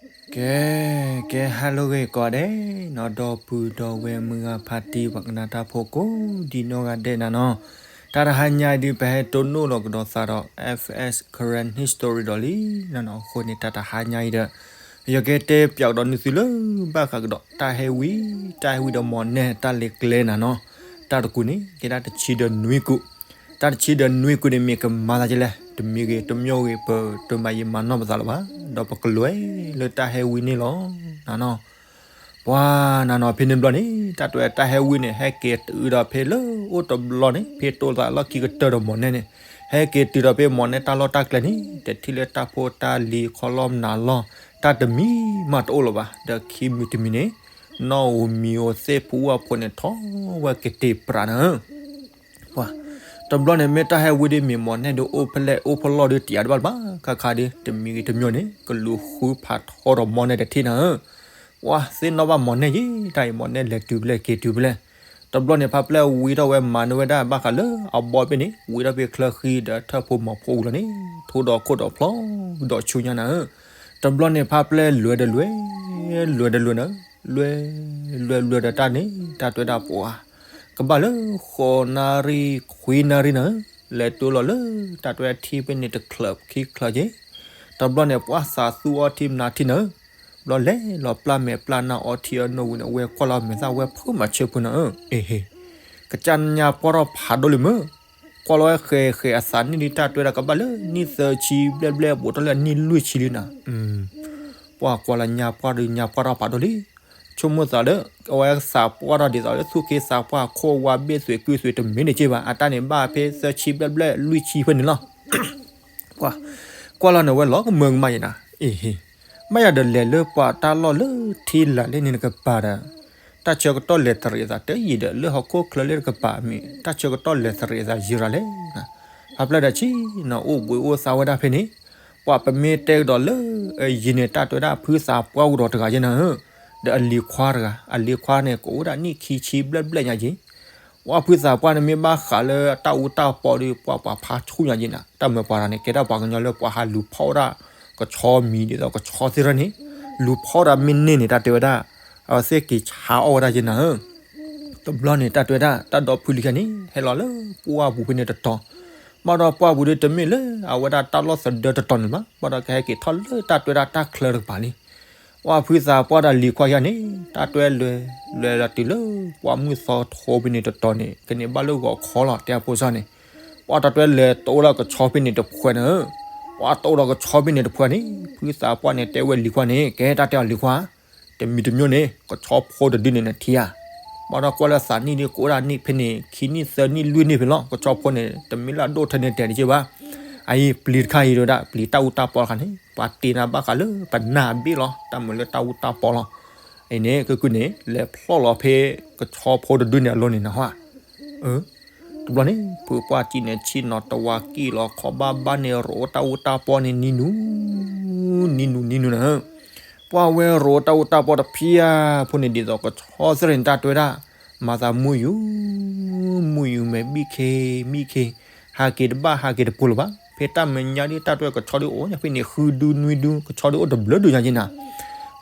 ကဲ ကဲ ဟါလၢအဂ့ၤကိးဂၤဒဲးနီၤ, ဒီပုၢ်ဒီဝဲၢ်မုၢ်ဂၤဖါတံၢ် ပှၤကနၣ်တၢ်ဖိကိးဒံနီၢ်ဂၤဒဲးနၤနီၤ, တၢ်တဟါညါအံၤဒုး ပဟဲတိၢ်နီၣ်လီၤကဒီးသးဒီး F S Karen History ဒီးလံနၤနီၤ, အဃိန့ၣ် တၢ်တဟါညါအံၤဒီး ယကတဲပၠးကဒီးနသုလၢ ဘၣ်ဃးကဒီးတၢ်ဟဲဝံ တၢ်ဟဲဝံဒီးမီၢ်နဲၣ်တၢ်လဲၤကျဲနၤနီၤ, တၢ်တကူၣ်န့ၣ် ကဲဒၣ်တဆံဒီးနွံကူၣ် တၢ်တဆံဒီးနွံကူၣ်န့ၣ် မ့ၢ်ကမၤသးဒ်လဲၣ်, တမံၤဂ့ၤတမံၤဂ့ၤ ပတမၤယံာ်မၤနီၢ်ပသးလၢၤဘၣ်, ဒီးပကလဲၤလၢတၢ်ဟဲဝံန့ၣ်လီၤနၤနီၤ. ပှၤနၤနီၤ ဖဲန့ၣ်ဘျီန့ၣ် တၢ်တဲဝဲတၢ်ဟဲဝံန့ၣ် ဟဲက့ၤတုၤဒီးဖဲလၢအိၣ်တဘျီန့ၣ် ဖဲတိၢ်သးလီၢ်ခံကတၢၢ်ဒီးမီၢ်နဲၣ်န့ၣ် ဟဲက့ၤတုၤဒီးဖဲမီၢ်နဲၣ်တၢ်လီၢ်တၢ်ကျဲန့ၣ် တထံၣ်လၢတၢ်ဖိတၢ်လံၤခီလီၢ်မနုၤလီၢ် တၢ်တမံၤမးတအိၣ်လၢၤဘၣ်, ဒီးခံမံၤတမံၤန့ၣ် နီၣ်ဧိၤမံၤဧိၤသ့ၣ်ဖူဝၣ်ဖိန့ၣ် ထီၣ်ဝဲကတ့ၤပြးနၤဧၢ ပှၤ တဘျီန့ၣ် မ့ၢ်တၢ်ဟဲဝံဒ်မ့ၢ်မီၢ်နဲၣ်ဒ်အိၣ်ဖဲလဲၣ်အိၣ်ဖဲလဲၣ်ဒ်တယၤတဘၣ်တဘၣ် ခါခါဒ် တမံၤဂ့ၤတမံၤန့ၣ် ကလူၤဃုဖးထီဒီးမီၢ်နဲၣ်တထံၣ်နၤဧၢ, ပှၤသ့ၣ်နီၣ်ဘၣ်မီၢ်နဲၣ်ယံၤ တၢ်အံၤမီၢ်နဲၣ်လဲၤတုၤဖဲလဲၣ်က့ၤတုၤဖဲလဲၣ်, တဘျီန့ၣ် ဖါပျဲၢ်ဝံထီၣ်ဝဲမၤနၢၤဝဲဒၣ်ဘၣ်ဃးလၢအဘီဘ့ၣ်န့ၣ် ဝံထီၣ်ဖဲချၢဃံဒီးထၢၣ်ဖိမီၤဖိအူလီၤန့ၣ် ထိဒီးခိၣ်ဒီးဖျီဒီးဆူညါနၤဧၢ, တဘျီန့ၣ် ဖါပျဲၢ်လဲၤဒီးလဲၤ လဲၤဒီးလဲၤနၤဧၢ လဲၤ လဲၤ လဲၤဒီးတၢ်န့ၣ် တၢ်တဲဝဲဒၣ်ပှၤ ကဘၣ်လၢဃိးနၣ်ရံၣ်ခွံနၣ်ရံၣ်နၤဧၢ, လဲၤတုၤလီၤလၢတၢ်တဲဝဲထံဖဲန့ၣ်တချၢးခံချၢးက့ၤ, တဘျီန့ၣ် ပှၤသးသူအီထံမနုၤထံနၤဧၢ, ဘျီလဲၤလီၤပျၢ်မဲာ်ပျၢ်နါအီထံအနိဝံၤန့ၣ် အဝဲကွၢ်လီၤမဲာ်သၣ်ဝဲဖုးမၤဆၢဖုးနၤဧၢ, အ့ဟ့ ကစၢ်ညါပှၢ်ထီၣ်ဖးဒိၣ်လံမ့ၢ်, ကွၢ်လီၤဝဲဃဲၤဃဲၤအသးနံၣ်ဒ်တၢ်တဲဝဲဒၣ်ကဘၣ်လၢနံၣ်သၢဆံဘျဲၣ်ဘျဲၣ် ဘူးထီၣ်လၢအနံၣ်လွံၢ်ဆံလံနၤ ပှၤကွၢ်လီၤညါပှၢ်ဒီးညါပှၢ်ထီၣ်ဖးဒိၣ်လံ, ဆိကမိၣ်သးလၢ အဝဲသးပှၢ်ထီၣ်ဒ်သိးလၢသူၣ်က့သးပှၢ်ခိၣ်ဝါဘ့ၣ်သွဲးကုသွဲးတမ့ၢ်န့ၣ်က့ဘၣ်, အတၢ်န့ၣ်ဘၣ်ဖဲသၢဆံဘျဲၣ်ဘျဲၣ်လွံၢ်ဆံဖဲန့ၣ်လီၤ. ပှၤကွၢ်လီၤန့ၣ်ဝဲလီၤကမၢကမၣ်ယဲနၤ, အ့ဟ့, မ့ၢ်ယၤဒီးလဲၤလၢပှၤတၢ်လီၢ်လၢထံလၢ်လၢန့ၣ်တကပၤဒီး တၢ်ဆၢကတီၢ်လဲၤတရံးအသးတယံာ်ဒီး လၢဟီၣ်ခိၣ်ချၢလၢတကပၤမ့ၢ် တၢ်ဆၢကတီၢ်လဲၤတရံးအသးယံာ်ရၤလဲၣ်. ဖါပျဲၢ်ဒီးဆံးနီၤ အိၣ်ဘှံးအိၣ်သါဝဲဒၣ်ဖဲန့ၣ်, ပှၤပမ့ၢ်တဲကဒီးလၢ အယံၤန့ၣ် တၢ်တဲဝဲဒၣ်ဖုသးပှၢ်အိၣ်ဒီးတဂၤယဲနၤဧၢ, ဒီးအလံၤခွါတဂၤ, အလံၤခွါန့ၣ် ကအိၣ်ဒၣ်နံၣ်ခံဆံဘျဲၣ်ဘျဲၣ်ညါယံၤ ပှၤဖုသးပှၢ်န့ၣ်မ့ၢ်ဘၣ်ဃးလၢတၢ်အူတၢ်ပီဒီး ပှၤပှၤဖါဆူၣ်ညါယံၤနၤ, တၢ်မၤပှၤတဂၤန့ၣ် ကဲဒၣ်ပှၤကညီလၢပှၤဟးလူၤဖီၣ်ဝဲဒၣ် ကဆီမံၤဒ်သိးကဆီသ့ၣ်တဖၣ်န့ၣ်, လူၤဖီၣ်ဝဲဒၣ်မ့ၢ်န့ၢ်န့ၣ် တၢ်တဲဝဲဒၣ် အဝဲသ့ၣ်က့ၤဆါအီၣ်ဝဲဒၣ်ယဲနၤဧၢ. တဘျီန့ၣ် တၢ်တဲဝဲဒၣ် တၢ်ဒီဖုလံၤခံန့ၣ် ဟဲလီၤလၢပှၢ်ပူၤဖဲန့ၣ်တတီၤ, ဘၣ်ဒီးပှၢ်ပူၤဒီးတမ့ၢ်လၢအဝဲဒၣ်တၢ်လီၢ်သဒၢတတီၤန့ၣ်ဘၣ်, ဘၣ်ဒီးကဟဲက့ၤထီၣ်လၢတၢ်တဲဝဲဒၣ်တၢ်ချၢတကပၤလံ. ပှၤဖုသးပှၢ်ဒီးလံၤခွါခံဂၤန့ၣ် တၢ်တဲဝဲလဲၤ လဲၤလီၤတုၤလၢပှၢ်မုၢ်သီထိဖဲန့ၣ်တတီၤန့ၣ် ကန့ၢ်ဘၣ်လၢဂီၤခီလီၤ တဲအဖိစၢ်န့ၣ်, ပှၤတၢ်တဲဝဲလဲၤတအိၣ်ဒီးကဆီဖဲန့ၣ်တဖှဲနၤဧၢ. ပှၤတအိၣ်ဒီးကဆီဖဲန့ၣ်တဖှဲန့ၣ် ဖုသးပှၢ်န့ၣ်တဲဝဲလံၤခွါန့ၣ် ကဲတၢ်တဲအီၤလံၤခွါ တမံၤတမံၤန့ၣ် ကဆီဖိတဒုန့ၣ်နထံၣ်ဧါ, ဘၣ်ဒီးကွၢ်လၢသးနံၣ်ဒ်ကအိၣ်ဒၣ်နံၣ်ဖဲန့ၣ် ခံနံၣ်သၢနံၣ်လွံၢ်နံၣ်ဖဲလီၤ, ကဆီဖိန့ၣ် တမ့ၢ်လၢအဒိၣ်ထဲန့ၣ်တဲာ်တက့ၢ်ဘၣ်. အအံၤပျံၤတခါအံၤတဲဝဲဒၣ် ပျံၤတၢ်အူတၢ်ပီတခါန့ၣ် ပှၤတ့နၤဘၣ်ဃးလၢပနၢ်ဘ့ၣ်လီၤ, တၢ်မၤလၢတၢ်အူတၢ်ပီလီၤ. အံၤန့ၣ် ကကုၢ်န့ၣ် လဲၤဖျီၣ်လီၤဖဲကဆီဖိတဒုန့ၣ်အလိၤန့ၣ်နဟါ တဘျီန့ၣ် ဖုပှၢ်ကံန့ၣ် ဆ့ၣ်နီၤတဝါကံၣ်လီၤခီဘၣ်ဘၣ်န့ၣ် ရိးတၢ်အူတၢ်ပီန့ၣ် နံၤနူၤ နံၤနူၤ နံၤနူၤနၤဧၢ, ပှၢ်ဝဲရိးတၢ်အူတၢ်ပီတဖၣ်ဖိန့ၣ် ဒ်သိးကဆီသ့ၣ်န့ၣ် တၢ်တဲဝဲဒၣ် မၤသးမူယူၤ မူယူၤမဲာ်ဘံၣ်ခ့ ဘံၣ်ခ့ ဟးက့ၤတဘၣ် ဟးက့ၤတပူၤလၢၤဘၣ်. ဖဲတၢ်မဲာ်ညါဒ်တၢ်တဲဝဲကဆီဒ်အိၣ်ညါဖဲန့ၣ် ဃုဒုနွံဒု ကဆီဒ်အိၣ်တဘျုးဒုညါက့နၤ,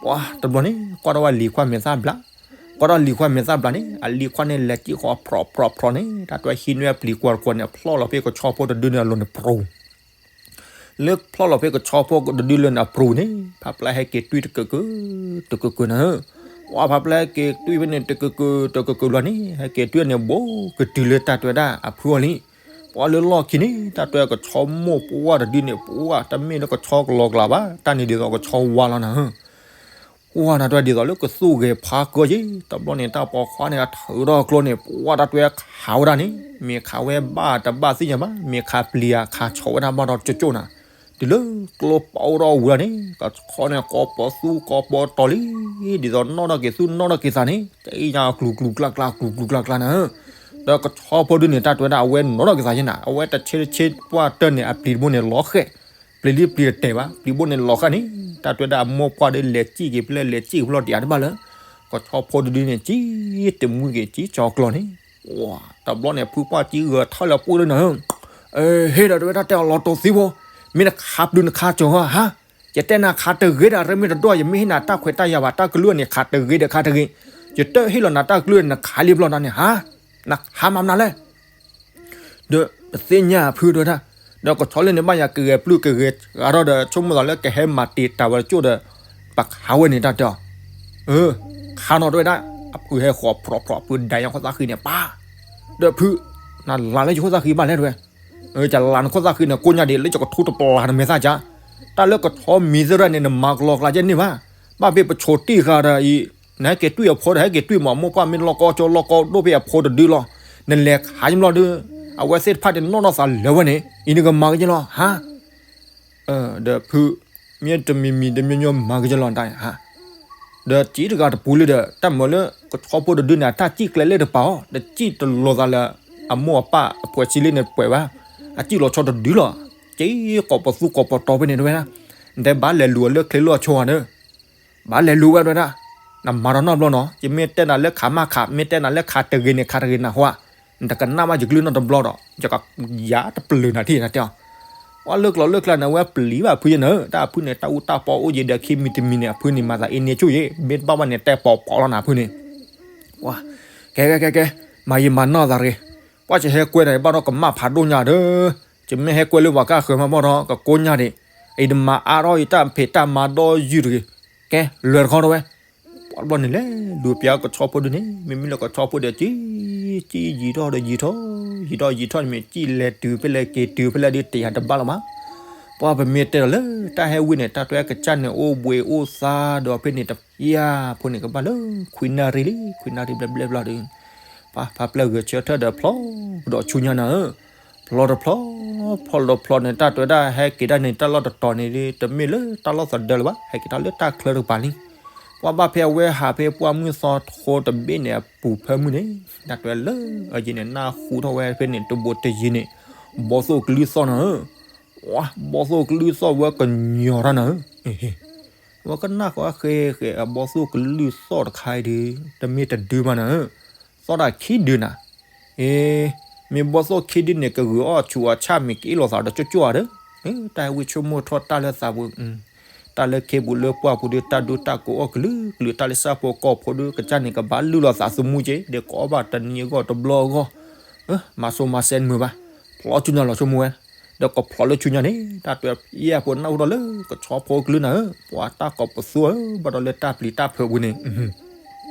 ပှၢ်တဘျီန့ၣ် ကွၢ်ထီၣ်ဝဲလံၤခွါမဲာ်သၣ်ဘျး ကွၢ်ထီၣ်လံၤခွါမဲာ်သၣ်ဘျးန့ၣ် အလံၤခွါန့ၣ် လဲၤစံၣ်ဃီဖျိးဖျိးဖျိးန့ၣ် တၢ်တဲဝဲဟံးန့ၢ်ပျံၤကွၢ်တကွၢ်န့ၣ် ဖျီၣ်လီၤဖဲကဆီဖိတဒုန့ၣ်အလိၤန့ၣ်ပြူၤ, လၢဖျီၣ်လီၤဖဲကဆီဖိတဒုလၢန့ၣ်အပြူၤန့ၣ် ဖါပျဲၢ်ဟဲက့ၤတွံၢ်တကၢၢ်ကၢၢ် တကၢၢ်ကၢၢ်နၤဧၢ, ပှၢ်ဖါပျဲၢ်ဟဲက့ၤတွံၢ်ဖဲန့ၣ် တကၢၢ်ကၢၢ် တကၢၢ်ကၢၢ်ဘျီန့ၣ် ဟဲက့ၤတွံၢ်န့ၣ် ဘူးကတုၤလၢတၢ်တဲဝဲဒၣ်အဖုအီၤလံ. ပှၢ်လၢလီၢ်ခံန့ၣ် တၢ်တဲကဆီမိၢ်ပှၢ်တဒုန့ၣ် ပှၢ်တမ့ၢ်လၢကဆီကလီကလးဘၣ် တၢ်န့ၣ်ဒ်သိးကဆီဝါလီၤနၤဧၢ ပှၢ်နၤတဲဒ်သိးလၢကသူၣ်ဂဲၤဖးကၢယ့ၣ် တဘျီန့ၣ် တၢ်ပိာ်ခွါန့ၣ် အထုးထီၣ်ကျိန့ၣ် ပှၢ်တၢ်တဲခးဝဲဒၣ်န့ၣ် မ့ၢ်ခးဝဲဘၣ်တဘၣ်သ့ၣ်ညါဘၣ် မ့ၢ်ခးပျံၤဧါ ခးဆီးဝဲဒၣ်ဘၣ်ဒီးကၠိၣ်ကၠိၣ်နၤ, တုၤလၢကျိပိာ်ထီၣ်ဝံၤလီၤန့ၣ် ကဆီန့ၣ် ကိးပိာ်သူၣ်ကိးပိာ်တီၤလံ, ဒ်သိးနီၣ်ထီၣ်က့ၤသူၣ်နီၣ်ထီၣ်က့ၤသးန့ၣ် တအံၤညါကျူၤကျူၤကျါကျါ ကျူၤကျူၤကျါကျါနၤဧၢ, ဒီးကဆီဖိဒုန့ၣ် တၢ်တဲဝဲဒၣ် အဝဲနီၣ်ထီၣ်က့ၤသးယ့ၣ်နၤ အဝဲတဆ့တဆ့ပှၢ်တၢၢ်န့ၣ် အပျံၤတဘိန့ၣ်လီၤဃဲၣ် ပျံၤလံပျံၤတတဲာ်ဘၣ် ပျံၤဘိန့ၣ်လီၤဃဲၣ်န့ၣ် တၢ်တဲဝဲဒၣ်အမိၢ်ပှၢ်ဒီးလဲၤစံၣ်က့ၤဖဲလဲၣ်လဲၤစံၣ်က့ၤဖဲလဲၣ်တယၤတဘၣ်လၢ ကဆီဖိတဒုန့ၣ် စံၣ်တမှံက့ၤစံၣ်ကၠီၤကျီၤန့ၣ်, တဘျီန့ၣ် ဖုပှၢ်စံၣ်ဂဲၤထီၣ်လၢပှၢ်လၢနၤဧၢ, ဟ့ၣ်ဒီးတဲဝဲဒၣ်တဲအီၤလီၤတိာ်သံဖိ, မ့ၢ်နခးပျုၤနခးကၠီၤဟါ, ယတဲနၤခးတဂ့ၤဒီး ရ့မ့ၢ်တဒိၣ် ယမ့ၢ်ဟ့ၣ်နၤတၢ်ခွဲးတၢ်ယာ်ဘၣ် တၢ်ကလုၢ်န့ၣ် ခးတဂ့ၤဒီးခးတဂ့ၤ, ယတဟ့ၣ်လီၤနၤတၢ်ကလုၢ်န့ၣ် နခးလံဘျီနၤန့ၣ် ဟါ, နခးမၤမနုၤလဲၣ်. ဒီးပသ့ၣ်ညါဖုဒိၣ်ဒၣ်, ဒီးကဆီလၢန့ၣ်ဘၣ်ယၤကဂဲၤပျုၢ်ကဂဲၤစှၤထီၣ်ဒီး ဆိကမိၣ်သးလၢကဟဲမၤတံာ်တာ်ဝဲတကၠိၣ်ဒီး ပခးဝဲန့ၣ်တၢ်တဲအီၤ, အၢ, ခးနီၤတဝဲဒၣ်, အဖုဟဲဃီၤဖျိးဖျိး အဖုဒၣ်ယခိၣ်သၣ်ဃံန့ၣ် ပၢ်, ဒီးဖု, နလၤလၢယခိၣ်သၣ်ဃံဘၣ်လဲၣ်တဝဲ, ကလၤနခိၣ်သၣ်ဃံန့ၣ် ကိညါဒံး လၢယကထူတပျၢ်နမဲာ်သၣ်ကါ, တၢ်လၢကဆီမံၤသရၣ်န့ၣ် နမၤကလီကလါကဲန့ၣ်ဘၣ်, ဘၣ်ဖဲပဆိးတံၢ်ဃာ်ဒီးအံၤ, နဟဲက့ၤတွံၢ်အဖိဒီး ဟဲက့ၤတွံၢ်မး မိၢ်ပၢ်မ့ၢ်လီၢ်ကီကၠိလီၢ်ကီဒိၣ်ဖဲအဖိတဒုလီၤ, နလဲၤခးယံၤဘျီဒုး, အဝဲသ့ၣ်တဖၣ်န့ၣ်နီၢ်နီၢ်သးလၢာ်ဝဲန့ၣ် အံၤနကမၤကယဲလီၤ ဟါ ဒီးဖု, မ့ၢ်တမံၤမံၤတမံၤမံၤမၤကယဲလီၤတၢ်, ဒီးစံးတဂၤတပူၤလံဒီး တၢ်မၤလၢကဆီဖိတဒုန့ၣ် အတၢ်စံၣ်ကျဲလၢတပၤအီၤ တစံၣ်တလိာ်သးလၢ အမိၢ်အပၢ်အပှဲၤစံလံန့ၣ်ပှဲၤဘၣ်, အစံၣ်လီၤဆီတဒုလီၤ, က့ကိးပသူကိးပတီၤဖဲန့ၣ်တဝဲဒၣ်, နတဲဘၣ်လဲၤလူၤအီၤလၢချ့လိာ်အဆိဧါန့ၣ် ဘၣ်လဲၤလူၤဝဲဒၣ်, နမၤဒီးနီတဘျီနီၤ, ယမ့ၢ်တဲနၤလၢခးမးခး မ့ၢ်တဲနၤလၢခးတဂ့ၤန့ၣ် ခးတဂ့ၤနၤဟါ, နတကနၣ်ဘၣ်ယကလုၢ်နီတဘျီဒီး ယကယၤတပျုာ်နၤထံၣ်နၤတဲအီၤ, ပှၤလၢကျိၤလၢကျါန့ၣ် အဝဲပျံၤဘၣ်ဖုယဲန့ၣ်, တၢ်အဖုန့ၣ် တၢ်အူတၢ်ပီအိၣ်ယဲဒီးခံမံၤတမံၤန့ၣ် အဖုန့ၣ်မၤသးအ့န့ၢ်ဆူၣ်ယဲ, မ့ၢ်တဘၣ်ဘၣ်န့ၣ် တဲပိာ်ပိာ်လီၤနၤဖုန့ၣ် ကဲကဲကဲကဲ, မၤယံာ်မၤနီၢ်သးတဂ့ၤ, ပှၤယဟဲကွဲဒီး ယဘၣ်ဒီးကမၣ်ဖးဒိၣ်ညါဒီး, ယမ့ၢ်ဟဲကွဲလၢပှၤကါဃၢၤမးဘၣ်ဒီး ကကိညါဒံး, အံၤနမၤအါထီၣ်ယတၢ်ဖံးတၢ်မၤဒီးယုၢ်တဂ့ၤ, ကဲလဲၤတခီတဝဲ, ပှၤတဘျီန့ၣ်လဲၤလူၤပျးကဆီဖိဒုန့ၣ် မ့မ့ၢ်လၢကဆီဖိဒီး စံၣ်, စံၣ်ယံာ်ထီၣ်ဒီးယံာ်ထီၣ်, ယံာ်ထီၣ်ယံာ်ထီၣ်န့ၣ်မ့ၢ် စံၣ်လဲၤတုၤဖဲလဲၣ်က့ၤတုၤဖဲလဲၣ်ဒ်တယၤတဘၣ်လီၤမး, ပှၤပမ့ၢ်တဲဒီးလၢတၢ်ဟဲဝံန့ၣ် တၢ်တွဲကစၢ်န့ၣ်အိၣ်ဘှံးအိၣ်သါဒီးဖဲန့ၣ်တယၤဖိန့ၣ် ကဘၣ်လၢခွံနၣ်ရံၣ်လံ, ခွံနၣ်ရံၣ်ဘျဲၣ်ဘျဲၣ်ဘျီဒီး ပှၤဖးပျဲၢ်ဂဲၤဆၢထၢၣ်ဒီးဖျီကဒီးဆူညါနၤဧၢ, ဖျီတဖျီ, ဖျီတဖျီန့ၣ် တၢ်တွဲဒၣ်ဟဲက့ၤဒၣ်န့ၣ် တၢ်လီၢ်တတီၤန့ၣ် တမ့ၢ်လၢတၢ်လီၢ်သဒၢလၢၤဘၣ်, ဟဲက့ၤထီၣ်လၢတၢ်ချၢတကပၤလံ, ပှၤဘၣ်ဖဲအဝဲဟးဖဲပှၢ်မုၢ်သီထိတဘ့ၣ်န့ၣ် အပူၤဖၢမုၢ်န့ၣ် တၢ်တွဲလၢအယံၤန့ၣ် နၢ်ဟူထီၣ်ဝဲဖဲန့ၣ်တဘိးတယံၤန့ၣ် ဘီသိၣ်ကလုၢ်သီၣ်နၤဧၢ, ဝါ ဘီသိၣ်ကလုၢ်သီၣ်ဝဲကညီၤတၢ်နၤဧၢ ဝဲကနၣ်ဃီဃဲဃဲ အဘီသိၣ်ကလုၢ်သီၣ်တခါအံၤဒီး တမ့ၢ်တဒုဘၣ်နၤဧၢ, သီၣ်တၢ်ခံဒုနၤ, အ့, မ့ၢ်ဘီသိၣ်ခံဒုန့ၣ် ကဂုာ်အီၣ်ဆူးအီၣ်ဆၣ်မ့ၢ်က့ၤလိာ်သးဒီးကၠိကၠိဧါဒီး, တၢ်ဟဲဝံဆိကမိၣ်ထီၣ်တၢ်လၢသးပူၤ, တၢ်လၢခ့ပူၤလၢပှၢ်ပူၤဒီး တၢ်ဒိတၢ်ကိးအီၣ်ကလုာ်ကလုာ် တၢ်လၢဆၣ်ဖိကီၢ်ဖိဒီး ကစၢ်န့ၣ် ကဘၣ်လုၢ်လိာ်သးသမူက့ၤ ဒီးကအီၣ်ဘၣ်တနံၤအဂီၢ်တဘျီအဂီၢ်, မၤစိမၤစဲနမုာ်ဘၣ်, ဖျီဆူညါလီၤဆိကမိၣ်ဝဲ, ဒီးကဖျီလၢဆူညါန့ၣ် တၢ်တွဲယဲၢ်ဖိနၢ်ဟူထီၣ်လၢကဆီဖိကလုၢ်နၤဧၢ, ပှၤတၢ်ကိးပသူဧၢ, ဘၣ်ဒီးလၢတၢ်ပျံၤတၢ်ဖုးပူၤန့ၣ်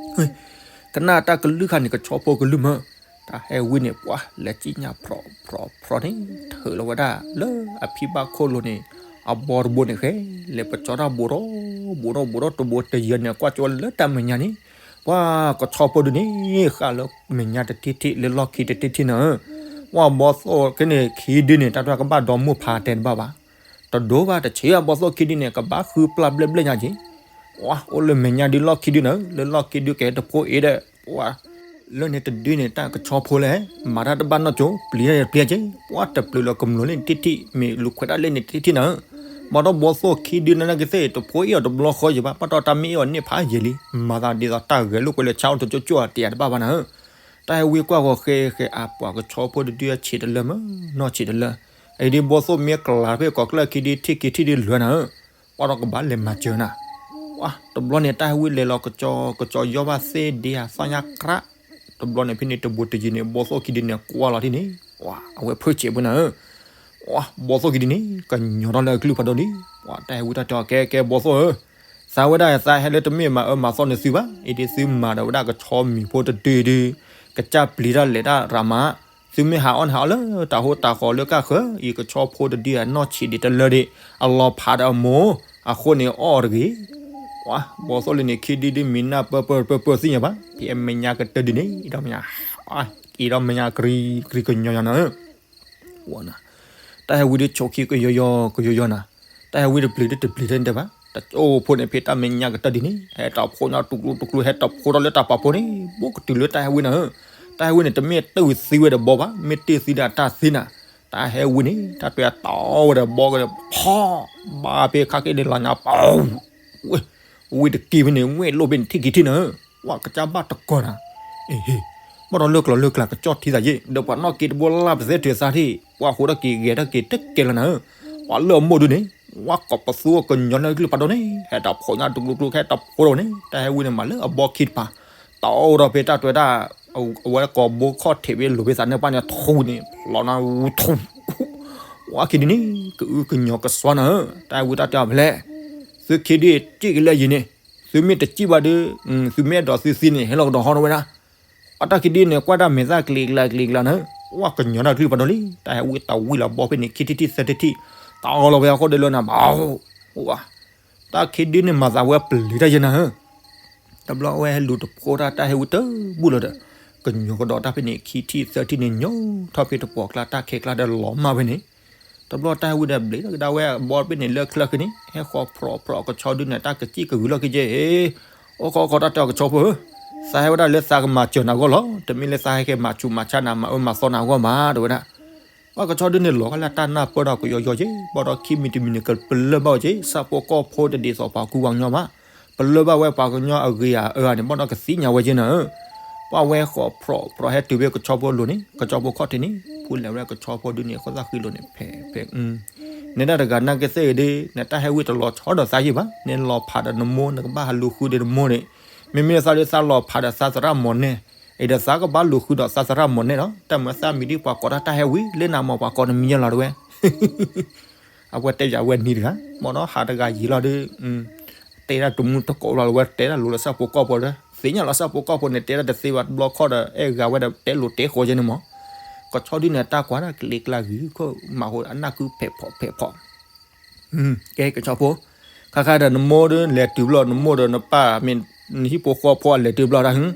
ကနၣ်တၢ်ကလုၢ်ခါန့ၣ် ကဆီဖိကလုၢ်မၢ, တၢ်ဟဲဝံန့ၣ် ပှၤလဲၤစံၣ်ညါဖြီဖြီဖြီန့ၣ် ထုးလီၤဝဲဒၣ်လၢအဖံဘၣ်ခိၣ်လိၤန့ၣ်, အဘီတဘိန့ၣ်ဃဲ, လဲၤပကၠီတၢ်ဘူးထီၣ်ဘူးထီၣ်ဘူးထီၣ်တဘိတယၢၤန့ၣ် ကွၢ်ကၠီလၢတၢ်မဲာ်ညါန့ၣ်, ပှၤကဆီဖိဒုန့ၣ် ဃၣ်လၢမဲာ်ညါတထံၣ်ထံၣ် လၢလီၢ်ခံတထံၣ်ထံၣ်နၤဧၢ, ပှၤဘီသိၣ်က့န့ၣ် ခံဒုန့ၣ် တၢ်တွဲကဘၣ်ဒီမိၢ်ဖးတဲတဘၣ်ဘၣ်, တဒိဘၣ်တဆံး အဘီသိၣ်ခံဒုန့ၣ် ကဘၣ်ဃုပျၢ်ဘျဲၣ်ဘျဲၣ်ညါက့ၤ, ပှၤအိၣ်လၢမဲာ်ညါဒုလီၢ်ခံဒုနၤဧၢ, လၢလီၢ်ခံဒုကဟဲတဖိအ့ဒီး ပှၤ လၢန့ၣ်တဒုန့ၣ် တၢ်ကဆီဖိလဲၣ်, မၤတၢ်တဘၣ်နီၢ်ကၠိ ပျံၤတၢ်ပျံၤက့ၤ, ပှၤတပျုာ်လၢကမျၢၢ်လၢန့ၣ်ထံၣ်ထံၣ် မ့ၢ်လူၤခွဲးတၢ်လၢန့ၣ်ထံၣ်ထံၣ်နၤဧၢ, ဘၣ်ဒီးဘီသိၣ်ခံဒုနၤကသ့ၣ် တဖိအ့ၣ်အီၤတဘျီဃီယံၤဘၣ်, ဘၣ်ဒီးတၢ်မ့ၢ်အ့ၣ်အီၤန့ၣ်ဖးယံၤလံ, မၤသးဒ်သိးတၢ်ဂဲၤလိာ်ကွဲလၢဆါအိၣ်တကၠိကၠိဧါ တယၤတဘၣ်ဘၣ်နၤဧၢ, တၢ်ဟဲဝံကွၢ်ဃီဃဲဃဲ အပှၤကဆီဖိတဒုအဆံးတလၢမၢ, နီၢ်ဆံးတလၢ, အံၤဒ်ဘီသိၣ်မ့ၢ်ကလၤဖဲကီၢ်ကျၢၢ်ခံဒုထံၣ်က့ၤထံၣ်ဒုလၢနၤဧၢ ပှၤဒီးကဘၣ်လဲၤမၤစၢၤနၤ, ပှၤတဘျီန့ၣ် တၢ်ဟဲဝံလဲၤလီၤကကီ ကကီယီၢ်ဘၣ်သ့ဒ့ဧါ သီၣ်ညါကြး, တဘျီန့ၣ်ဖဲန့ၣ်တဘူးတယံၤန့ၣ် ဘီသိၣ်ခံဒုန့ၣ် ကွၢ်လီၤထံၣ်န့ၣ်, ပှၤအဝဲဖုၣ်ဆဲးပူၤနၤဧၢ, ပှၤဘီသိၣ်ခံဒုန့ၣ် ကညီၤထီၣ်လၢအကလုၢ်ဖးဒိၣ်လံ, ပှၤတၢ်ဟဲဝံတၢ်တဲအီၤ ကဲကဲဘီသိၣ်ဧၢ, သးဝဲဒၣ်သးဟဲလၢတမ့ၢ်မၤအၢမၤသီန့ၣ်သုဘၣ်, အံၤဒ်သုမၤဒီးဝဲဒၣ်ကဆီမံၤဖိတဒုဒု, ကစၢ်ပျံၤတၢ်လဲၤတၢ်ရၤမး, သုမ့ၢ်ဟးအီၣ်န့ၣ်ဟးအီၣ်လၢတၢ်ဟိတၢ်ဃီလၢကၢ်ဃၢၤ, အံၤကဆီဖိတဒုအနီၢ်ဆံးဒံးတလၢဒံး, အလီၤဖးဒီးအမိၢ်, အဃိန့ၣ်အီၣ်တဂ့ၤ, ပှၤဘီသိၣ်လၢန့ၣ် ခံဒုဒုမံၤနၢ်ပၢၢ်ပၢၢ်ပၢၢ်ပၢၢ်သ့ၣ်ညါဘၣ်, ဖဲအမဲာ်ညါကတၢၢ်ဒုန့ၣ် အံၤဒီးမဲာ်ညါ, အံၤဒီးမဲာ်ညါကရံကရံကညီၤညီၤနၤဧၢ တၢ်ဟဲဝံဒ်ဆိးခံကယီယီကယီယီနၤ, တၢ်ဟဲဝံတပျံၤဒ်တပျံၤဒ်န့ၣ်တဲဘၣ်, တအိၣ်ဖိန့ၣ် ဖဲတၢ်မဲာ်ညါကတၢၢ်ဒ်န့ၣ် ဟဲတၢ်ဖိညါတကျိၤတကျိၤ ဟဲတၢ်ဖိထီၣ်လၢတၢ်ပာ်ဖိန့ၣ် ဘူးကတုၤလၢတၢ်ဟဲဝံနၤဧၢ, တၢ်ဟဲဝံန့ၣ် တမ့ၢ်တုၢ်သံဝဲဒီးဘီဘၣ်, မ့ၢ်တ့ၢ်သံဒီးတၢ်သံနၤ, တၢ်ဟဲဝံန့ၣ် တၢ်တွဲအတီဝဲဒီးဘီကဒီး ဖီၣ်, ဘၣ်ဖဲခါက့ၤန့ၣ်လီၤညါပီ ဝံတက့ၤဖဲန့ၣ် ဝဲလိၣ်ဖဲန့ၣ်ထံၣ်က့ၤထံၣ်နၤဧၢ, ပှၤကစၢ်ဘၣ်တကီၢ်နၤ, ဘၣ်ဒီးလၢကျိၤလၢကျါကကၠီၣ်ထံသးယ့ၣ် ဒီးပှၤနီၣ်က့ၤတဘိလၢပသဲထုးသးထံၣ် ပှၤဃိထီၣ်က့ၤဂဲၤထီၣ်က့ၤတကဲလၢနၤဧၢ, ပှၤလၢအမိၢ်ဒုန့ၣ် ဝဲကိးပသူအကညီလၢကလုၢ်ဖးဒိၣ်န့ၣ် ဟဲတၢ်ဖိညါတကျိကျိ ဟဲတၢ်ဖိဒီးန့ၣ် တၢ်ဟဲဝံန့ၣ် မၤလၢအဘီခံတပၤ, တၢ်အိၣ်ဒီးဖဲတၢ်တွဲတၢ် အဝဲကိးဘိခီၣ်ထံးဝဲလိၤဖဲသးန့ၣ်ပၢ်န့ၣ် ထူန့ၣ် လီၤနၤဝူထူ, ဝဲခံဒုန့ၣ် ကအုကညီကစွါနၤဧၢ, တၢ်ဟဲဝံတၢ်တဲအီၤဖဲလဲၣ်, သုခံဒုစံၣ်က့ၤလၢယံၤန့ၣ်, သုမ့ၢ်တစံၣ်ဘၣ်ဒီး သုမ့ၢ်အဲၣ်ဒိးသုသံန့ၣ် ဟဲလီၤကဒီးဟီဒီးဝဲဒၣ် အတၢ်ခံဒုန့ၣ် ကွၢ်တၢ်မဲာ်သၣ်ကျံၤကျါကျံၤကျါနၤ, ဝဲကညီတၢ်ကလုၢ်ဖးဒိၣ်လံ, တၢ်ဟဲဝံတၢ်ဝံလီၤဘီဖဲန့ၣ် ခံထံၣ်ထံၣ်သၢထံၣ်ထံၣ်, တၢ်အီလီၤဝဲအဃိဒီးလၢနၤ ဘၣ်, အိၣ်ဘၣ်, တၢ်ခံဒုန့ၣ်မၤသးဝဲပျံၤတၢ်ယဲနၤဧၢ, တဘျီဝဲဟဲလူၤတဖိတၢ် တၢ်ဟဲဝံတဘူၣ်လီၤဒီး, ကညီကဒီးတၢ်ဖဲန့ၣ် ခံထံၣ်သၢထံၣ်န့ၣ် ညီထီၣ်ဖဲတပှီၤကျါ တၢ်ခဲကျါဒီးလီၤမၢ်ဖဲန့ၣ်, တဘျီတၢ်ဟဲဝံဒီးဘျံးကဒါဝဲအဘီဖဲန့ၣ် လၢချၢဃံန့ၣ် ဟဲဃီၤဖြီးဖြီးကဆီဒုန့ၣ် တၢ်ကစံၣ်ကဂုာ်လီၢ်ခံက့, အိၣ်ခီခီတၢ်တဲအီၤ ကဆီဖိဧၢ, သးဟဲဝဲဒၣ်လၢသးကမၤစၢၤနၤအဂီၢ်လီၤ, တမ့ၢ်လၢသးဟဲက့ၤမၤဆူးမၤဆါနၤ မၤအၢမၤသီနၤအဂီၢ်ဘၣ် တဲဝဲဒၣ်, ဘၣ်ကဆီဒုန့ၣ်လီၤဂာ်လၢတၢ်နၢ်ပၢၢ်ဒီးကယီယီက့, ဘၣ်ဒီးခံမံၤတမံၤန့ၣ် ကပလၢၢ်ဘၣ်ဝဲက့, ဆၣ်ဖိကီၢ်ဖိတဒ်သိးပှၤကူပှၤကညီဘၣ်, ပလၢၢ်ဘၣ်ဝဲပှၤကညီအဂ့ၤအအၢန့ၣ် ဘၣ်ဒီးကသ့ၣ်ညါဝဲက့နၤဧၢ, ပှၤဝဲဃီၤဖြီးဖြီးဟဲတုၤဖဲကဆီဖိအလိၤန့ၣ် ကဆီဖိခီၣ်ထံးန့ၣ် ဖူလဲၤဝဲဒၣ်ကဆီဖိဒုန့ၣ် အဃိသတးဃံလိၤန့ၣ် ဖဲဖဲ နဲဒၣ်တဂၤနာ်က့သ့ၣ်ဂ့ၤဒ် နတၢ်ဟဲဝံတလီၤဆီဒီးသးယံၣ်ဘၣ်, နလီၤဖးဒီးနမိၢ် နကဘၣ်ဟးလူၤဃုဒီးနမိၢ်န့ၣ်, မ့မ့ၢ်သးဒ်သးလီၤဖးဒီးသးသရၣ်မီၢ်နဲ, အံၤဒီးသးကဘၣ်လူၤဃုဒီးသးသရၣ်မီၢ်နဲဒီး တၢ်မၤသးမံၤဒ်ပှၤကိးတၢ်တၢ်ဟဲဝံ လၢနၤမီၢ်ပှၤကိးနမံၤယဲလီၤတဝဲ အဝဲတဲယၤဝဲနံၤတဂၤ မ့ၢ်ဒီးဟးတဂၤယံာ်လီၤဒီး တဲဒၣ်တမူတကိးလီၤလၢဝဲ တဲဒၣ်လိၤလၢဆၣ်ဖိကီၢ်ဖိဒီး သ့ၣ်ညါလီၤဆၣ်ဖိကီၢ်ဖိန့ၣ် တဲဒၣ်တသ့ဘၣ်တဘျီခီၣ်ဒီး အဲၣ်ဂၤဝဲဒီးတဲလိၤတဲဃီယဲန့ၣ်မီၢ်, ကဆီဒုန့ၣ် တၢ်ကွၢ်ဒၣ်ကလံၤကျါဂ့ၤခိၣ်မးဃိ အနၢ်ကုဖဲးဖီးဖဲးဖီး ကဲကဆီဖိ, ခါခါဒီးနမိၢ်ဒီးလဲၤတုၤဘျီ နမိၢ်ဒီးနပၢ် မ့ၢ်နဟံၣ်ဖိဃီဖိအလဲၤတုၤဘျီဒၣ်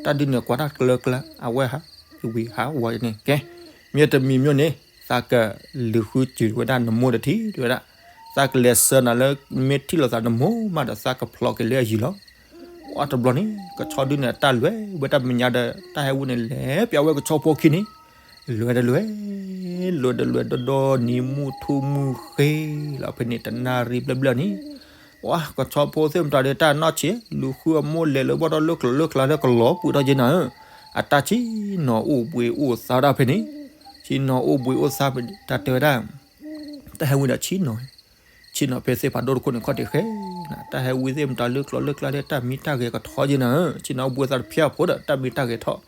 တၢ်ဒုန့ၣ်ကွၢ်တၢ်ကျၢကျၢ အဝဲဟးဝံၤဟးဝီန့ၣ် ကဲ မ့ၢ်တမံၤမ့ၢ်န့ၣ် သးကလူၤဃုစူၤဝဲဒၣ်နမိၢ်တထံၣ် တဲဝဲဒၣ်, သးကလဲၤဆှၢနၤလၢ မ့ၢ်ထံၣ်လိာ်သးနမိၢ်မးဒီး သးကဖျိးက့ၤလၢအယံၤလီၤ. အတဘျီန့ၣ် ကဆီဒုန့ၣ် တၢ်လဲၤဝဲတၢ်မဲာ်ညါဒီး တၢ်ဟဲဝံန့ၣ် လဲၤပျးဝဲကဆီဖိခံန့ၣ် လဲၤတလဲၤ လဲၤတလဲၤဒီဒီနံၤ မုၢ်ထူၣ်မုၢ်ဃ့လီၤ ဖဲန့ၣ်တနၣ်ရံၣ်ဘျဲၣ်ဘျဲၣ်န့ၣ် ပှၤကဆီဖိသ့ၣ်မတၤဒီး တၢ်နီၢ်ဆံး လူၤဃုအမိၢ်လဲၤလၢဘီၣ်ဒီးလၢကျိၤလၢကျါလၢကလီၤပှံာ်ထီၣ်က့နၤဧၢ, အတၢ်ဆံၣ်နီၤအိၣ်ဘှံးအိၣ်သါဒၣ်ဖဲန့ၣ်, ဆံၣ်နီၤအိၣ်ဘှံးအိၣ်သါဖဲန့ၣ် တၢ်တဲဝဲဒၣ် တၢ်ဟဲဝံဒီးဆံၣ်နီၤ, ဆံၣ်နီၤဖဲသ့ၣ်ဖးဒိၣ်တခိၣ်န့ၣ် ခီၣ်ထံးဃဲနၤ, တၢ်ဟဲဝံသ့ၣ်မတၤလၢကျိၤလၢကျါဒီး တၢ်မံတၢ်ဂဲၤကထီက့နၤဧၢ, ဆံၣ်နီၤအိၣ်ဘှံးအိၣ်သါတဖျၢၣ်ဖိဒီး တၢ်မံတၢ်ဂဲၤထီၣ်,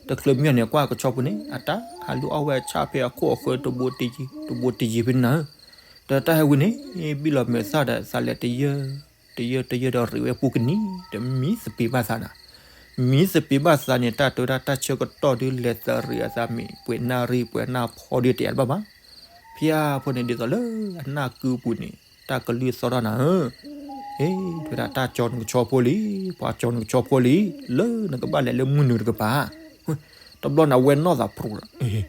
တချုးမံန့ၣ် ကွၢ်ကဆီဖိန့ၣ် အတၢ်ဟးလူၤအီၣ်ဝဲအဆၣ်ဖဲအခိၣ်အဃၢၤ တဘိတယံၤဖဲန့ၣ်နၤဧၢ, ဒီးတၢ်ဟဲဝံန့ၣ် ဘံၣ်လီၤမဲာ်သၣ်ဒီး သးလဲၤတယၢၢ် တယၢၢ်တယၢၢ်ဒီးရံးဝဲပူၤကနံၤ ဒီးမံသပ့ၤဘၣ်သးနၤ, မံသပ့ၤဘၣ်သးန့ၣ် တၢ်တဲဝဲဒၣ်တၢ်ဆၢကတီၢ်ဒုးလဲၤသးရံးအသးမ့ၢ် ပှဲၤနၣ်ရံၣ်ပှဲၤနၣ်ဖီဒုးတယၤတဘၣ်ဘၣ်, ဖဲအဖိန့ၣ်ဒ်သိးလၢအနၢ်ကုပူၤန့ၣ် တၢ်ကလုၢ်သီၣ်ထီၣ်နၤဧၢ, ဟ့ၣ် တဲဝဲဒၣ်တၢ်ကၠီနကဆီဖိလံ, ပှၤကၠီနကဆီဖိလံ, လၢနကဘၣ်လဲၤလၢမုၢ်နုာ်တကပၤ, တဘျီန့ၣ်အဝဲနီၢ်သးပရိၣ်ဒီး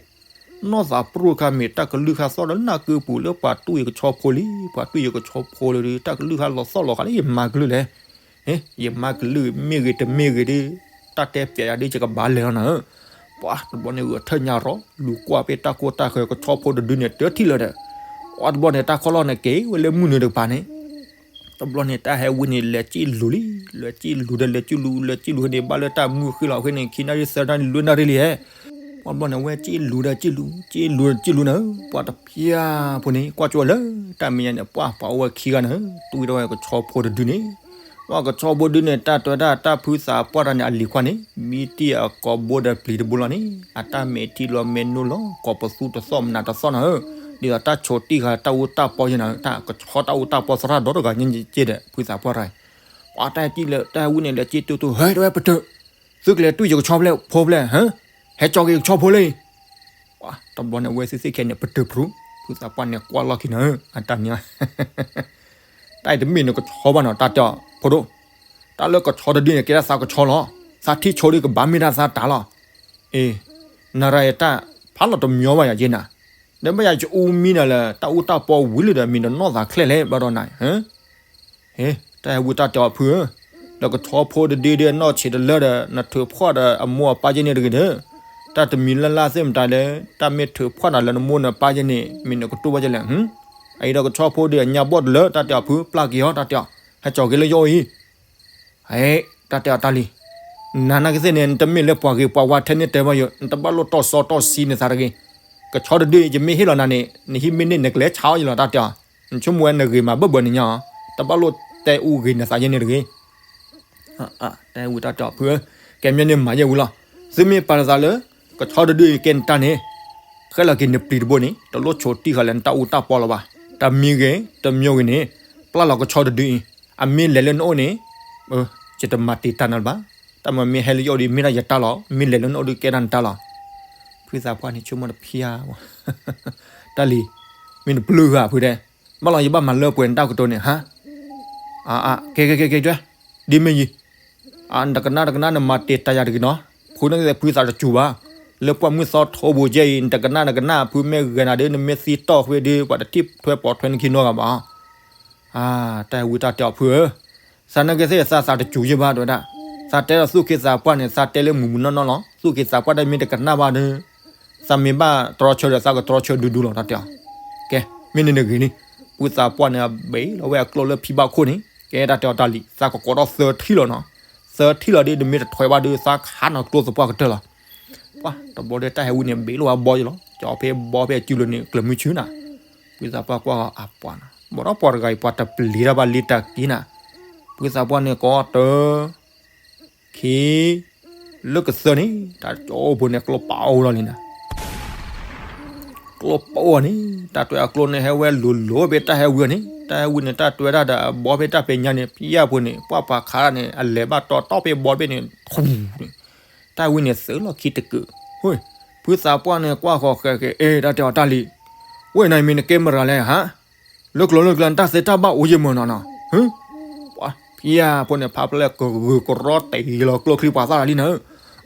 နီၢ်သးပရိၣ်ခါမ့ၢ်တၢ်ကလုၢ်ခါသီၣ်ဒီးနၢ်ကုပူၤလၢပှၤတူၢ်ယကဆီဖိလံ, ပှၤတူၢ်ယကဆီဖိလံဒီး တၢ်ကလုၢ်ခါလီၤသီၣ်လီၤဃာ်လၢယမၤကလုၢ်လဲၣ်, ယမၤကလုၢ်မ့ၢ်ဂ့ၤတမ့ၢ်ဂ့ၤဒီး တၢ်တဲပျဲယၤဒီးယကဘၣ်လဲၤလီၤနၤဧၢ, ပှၤတဘျီန့ၣ်ဂုာ်ထၢၣ်ညါရီၤ လူၤကွၢ်ဖဲတၢ်ကိၢ်တၢ်ဂီၤကဆီဖိတဒုန့ၣ် တထံၣ်လၢၤဒီး ပှၤတဘျီန့ၣ် တၢ်ခီလီၢ်န့ၣ်က့ၤဝဲလၢမုၢ်နုာ်တကပၤန့ၣ် တဘျီန့ၣ် တၢ်ဟဲဝံန့ၣ် လဲၤစံၣ်လူၤလံ, လဲၤစံၣ်လူၤဒီး လဲၤစံၣ်လူၤ လဲၤစံၣ်လူၤန့ၣ် ဘၣ်လၢတၢ်မုၢ်ဃ့လီၤဃ့န့ၣ် ခံနၣ်ရံၣ်သၢနၣ်ရံၣ်လွံၢ်နၣ်ရံၣ်လံဟဲ, ပှၤတဘျီန့ၣ် အဝဲစံၣ်လူၤဒီးစံၣ်လူၤ စံၣ်လူၤဒီးစံၣ်လူၤနၤဧၢ, ပှၤတဖျၢၣ်ဖိန့ၣ် ကွၢ်ကၠိလၢတၢ်မဲာ်ညါန့ၣ် ပှၤပှၤအိၣ်ဝဲခံဂၤနၤဧၢ, တူၢ်ဝဲဒၣ်ဝဲကဆီဖိတဒုန့ၣ် ပှၤကဆီဖိဒုန့ၣ် တၢ်တဲဝဲဒၣ်တၢ်ဖုသးပှၢ်တၢ်န့ၣ် အလံၤခွါန့ၣ် မံတံၢ်အကိာ်ဘိဒီးပျံၤတဘိလီၤန့ၣ် အတၢ်မဲာ်ထံလီၤမဲာ်နိလီၤ ကိးပသူတသီၣ်မနၤတသီၣ်နၤဧၢ, ဒ်သိးတၢ်ဆိးတံၢ်ဃာ်တၢ်အူတၢ်ပီယဲနၤဧၢ, တၢ်ကဆီတၢ်အူတၢ်ပီသရၣ်ဒီတဂၤညါက့ဒီး ဖုသးပှၢ်တၢ် ပှၤတၢ်ဟဲစံၣ်လၢ တၢ်ဟဲဝံန့ၣ် လဲၤစံၣ်တူၢ်တူၢ် ဟဲ တဲဝဲပတၢၢ်, သုကလဲၤတူၢ်ယကဆီဖဲလဲၣ် ဖိဖဲလဲၣ်, ဟဲကၠီက့ၤကဆီဖိလၢအံၤ, ပှၤတဘျီန့ၣ် အဝဲသ့ၣ်သ့ၣ်ခဲန့ၣ် ပတၢၢ်ဖရူ, ဖုသးပှၢ်န့ၣ်ကွၢ်လီၢ်ခံနၤဧၢ, အတၢ်န့ၣ် တၢ်အံၤတမ့ၢ်နကဆီဘၣ်နီၤ တၢ်တဲအီၤ ဖိဒိၣ်, တၢ်လၢကဆီတဒုန့ၣ် ကဲဒၣ်သးကဆီလီၤ, သးထံၣ်ဆိဒုကဘၣ်မ့ၢ်ဒၣ်သးတၢ်လီၤ, အ့ နရၤယတၢ်ဖးလီၤတမညီဘၣ်ယၤယဲနၤ, ဒီးဘၣ်ယၤကအူမံနၤလၢ တၢ်အူတၢ်ပီဝံၤလံဒီး မ့ၢ်နနီၢ်သးချဲလဲၣ်ဘျီဒီးနၤ ဟ့ၣ်, တၢ်ဟဲဝံတၢ်တဲအီၤဖုဧၢ, ဒီးကဆီဖိတဒုဒီးနီၢ်ဆံးတလၢဒီး နထုးဖှီၣ်ဒီးအမိၢ်အပၢ်ယဲန့ၣ်တဂ့ၤဒီး, တၢ်တမံၤလၢ်လၢ်သ့ၣ်မတၤလၢ တၢ်မ့ၢ်ထုးဖှီၣ်နၤလၢနမိၢ်နပၢ်ယဲန့ၣ် မ့ၢ်နကတိၢ်ဘၣ်ယဲလဲၣ်, အအံၤဒီးကဆီဖိဒီးအညါဘီၣ်တလၢ တၢ်တဲအီၤဖု ပျၢ်က့ၤအီၤ တၢ်တဲအီၤ, ဟဲကၠီၤက့ၤလၢယအိၣ်အံၤ ဟဲ တၢ်တဲအီၤတၢ်လံ, နၤနာ်က့သ့ၣ်န့ၣ် နတမ့ၢ်လၢပှၤဂ့ၤပှၤဝါထဲန့ၣ်တဲဘၣ်ယိာ် နတဘၣ်လိၣ်တီၢ်စီတီၢ်ဆှံနသးတဂ့ၤ, ကဆီတဒု ယမ့ၢ်ဟ့ၣ်လီၤနၤန့ၣ် နဟံၣ်မ့ၢ်န့ၢ်နကလဲၤဆါအီၤယလီၤ တၢ်တဲအီၤ, နဆိကမိၣ်ဝဲနဂ့ၤမးဘၢၣ်ဘၢၣ်န့ၣ်ညါ, တဘၣ်လိၣ်တဲအူဂ့ၤနသးယဲန့ၣ်တဂ့ၤ. တၢ်ဟဲဝံတၢ်တဲအီၤဖုဧၢ, ကဲမ့ၢ်န့ၣ်မၤယဲဝံၤလီၤ. သုမ့ၢ်ပာ်နသးလၢ ကဆီတဒုအံၤကဲနတၢ်န့ၣ်, ဃဲလီၤက့ၤနပျံၤတဘိန့ၣ် တလိၣ်ဆိးတံၢ်ဃာ်လၢနတၢ်အူတၢ်ပီလီၤဘၣ်. တမံၤဂ့ၤ တမံၤဂ့ၤန့ၣ် ပျၢ်လီၤကဆီတဒုအံၤ, အမ့ၢ်လဲၤလၢနအိၣ်န့ၣ် ယတမၤတံာ်တာ်နၤလၢၤဘၣ်. တၢ်မၤမ့ၢ်ဟဲလၢယအိၣ်ဒီး မ့ၢ်ဒၣ်ယတၢ်လီၤ, မ့ၢ်လဲၤလၢနအိၣ်ဒီးကဲဒၣ်နတၢ်လီၤ. ဖုသးပှၢ်န့ၣ်ဆိကမိၣ်တဖျါ, တၢ်လံၤ, မ့ၢ်နပျုၢ်ဧါဖုတဲ, ဘၣ်လီၤယဘၣ်မၤလၢပှဲၤနတၢ်ကတိၤန့ၣ်ဟါ. ကဲကဲကဲကဲ, ဒ်မ့ၢ်ယံၤ, နတကနၣ်တကနၣ် နမၤတံာ်တာ်ယၤတဂ့ၤနီၤ. ဖုန့ၣ်ကသ့ၣ်ဖုသးတစူၤဘၣ်, လၢပှၢ်မုၢ်သီထိးပူၤကဲအံၤ နတကနၣ်တကနၣ် ဖုမ့ၢ်ဂဲၤနၤဒီး နမ့ၢ်သံတီၢ်ဃ့ဒီး ပှၤတထံၣ်ထွဲပိာ်ထွဲနခံနီတဂၤဘၣ်. တၢ်ဟဲဝံတၢ်တဲအီၤဖုဧၢ, သးနာ်က့သ့ၣ် သးသးတစူၤယဲၢ်ဘၣ် တဲဝဲဒၣ်. သးတဲဒီးသူၣ်က့သးပှၢ်န့ၣ် သးတဲလၢမုၢ်မုၢ်နီၢ်နီၢ်လီၤ. သူၣ်က့သးပှၢ်တမ့ၢ်တကနၣ်ဘၣ်ဒီး သးမ့ၢ်ဘၣ်တြီဆၢဒီး သးကတြီဆၢဒူဒူလီၤ တၢ်တဲအီၤ. ကဲ, မ့ၢ်န့ၣ်တဂ့ၤန့ၣ်, ဖုသးပှၢ်န့ၣ် အဘ့ၣ်လီၤဝဲအကျိလၢဖံဘၣ်ခိၣ်န့ၣ်, ကဲတၢ်တဲအီၤတၢ်လံၤ, သးကကိးထီၣ်သၢထံၣ်လီၤနီၤ. သၢထံၣ်လီၤဒီး တမ့ၢ်တထွဲဘၣ်ဒီး သးခးနီၤကျိသပှၢ်ကတၢၢ်လီၤ. ပှၤတဘျီဒီး တၢ်ဟဲဝံန့ၣ် ဘ့ၣ်လီၤဝဲအဘီယလီၤ. ကၠီဖဲဘီဖဲအစုလိၤန့ၣ် ကျၢၤမုၢ်ဆူနၤ. ဖုသးပှၢ်ကွၢ်အပှၤနီၤ, ဘၣ်ဒီးပှၤတဂၤအံၤ ပှၤတပျံၤတၢ်ဘၣ်လံတၢ်က့ၤနၤ. ဖုသးပှၢ်န့ၣ်ကိးတၢ် ခံ, လၢကသၢန့ၣ် တၢ်ကၠီအိၣ်ဖိန့ၣ် ကျိပာ်အိၣ်လီၤလံနၤ. ကျိပာ်အိၣ်န့ၣ် တၢ်တဲအကျိန့ၣ် ဟဲဝဲလိၤလိၤဖဲတၢ်ဟဲဝံအီၤန့ၣ်, တၢ်ဟဲဝံန့ၣ် တၢ်တဲဝဲဒၣ်ဒီး အဘီဖဲတၢ်ပဲာ်ညါန့ၣ် ဖံယၢ်ဖိန့ၣ် ပှၢ်ပှၤခးန့ၣ် အလဲၤဘၣ်တီတီဖဲဘီဖဲန့ၣ် ထူန့ၣ်, တၢ်ဝံန့ၣ် သုးလီၢ်ခံတကုး, ဖုသးပှၢ်န့ၣ် ကွၢ်ဃီၤဃဲက့ၤ အ့ တၢ်တဲအီၤတၢ်လံၤ, ဝဲန့ၣ်မ့ၢ်နကဲမရၤလဲၣ်ဟါ, လၢကျိၤလၢကျဲ နတၢ်သ့တၢ်ဘၣ်အိၣ်ယဲၢ်မၢနီၤနီၤ, ဟ, ပှၤဖံယၢ်ဖိန့ၣ် ဖးဖျဲၣ်ကဂုာ်ကရီတ့ၢ်လီၤကျိချံပှၤသၣ်လံနၤ,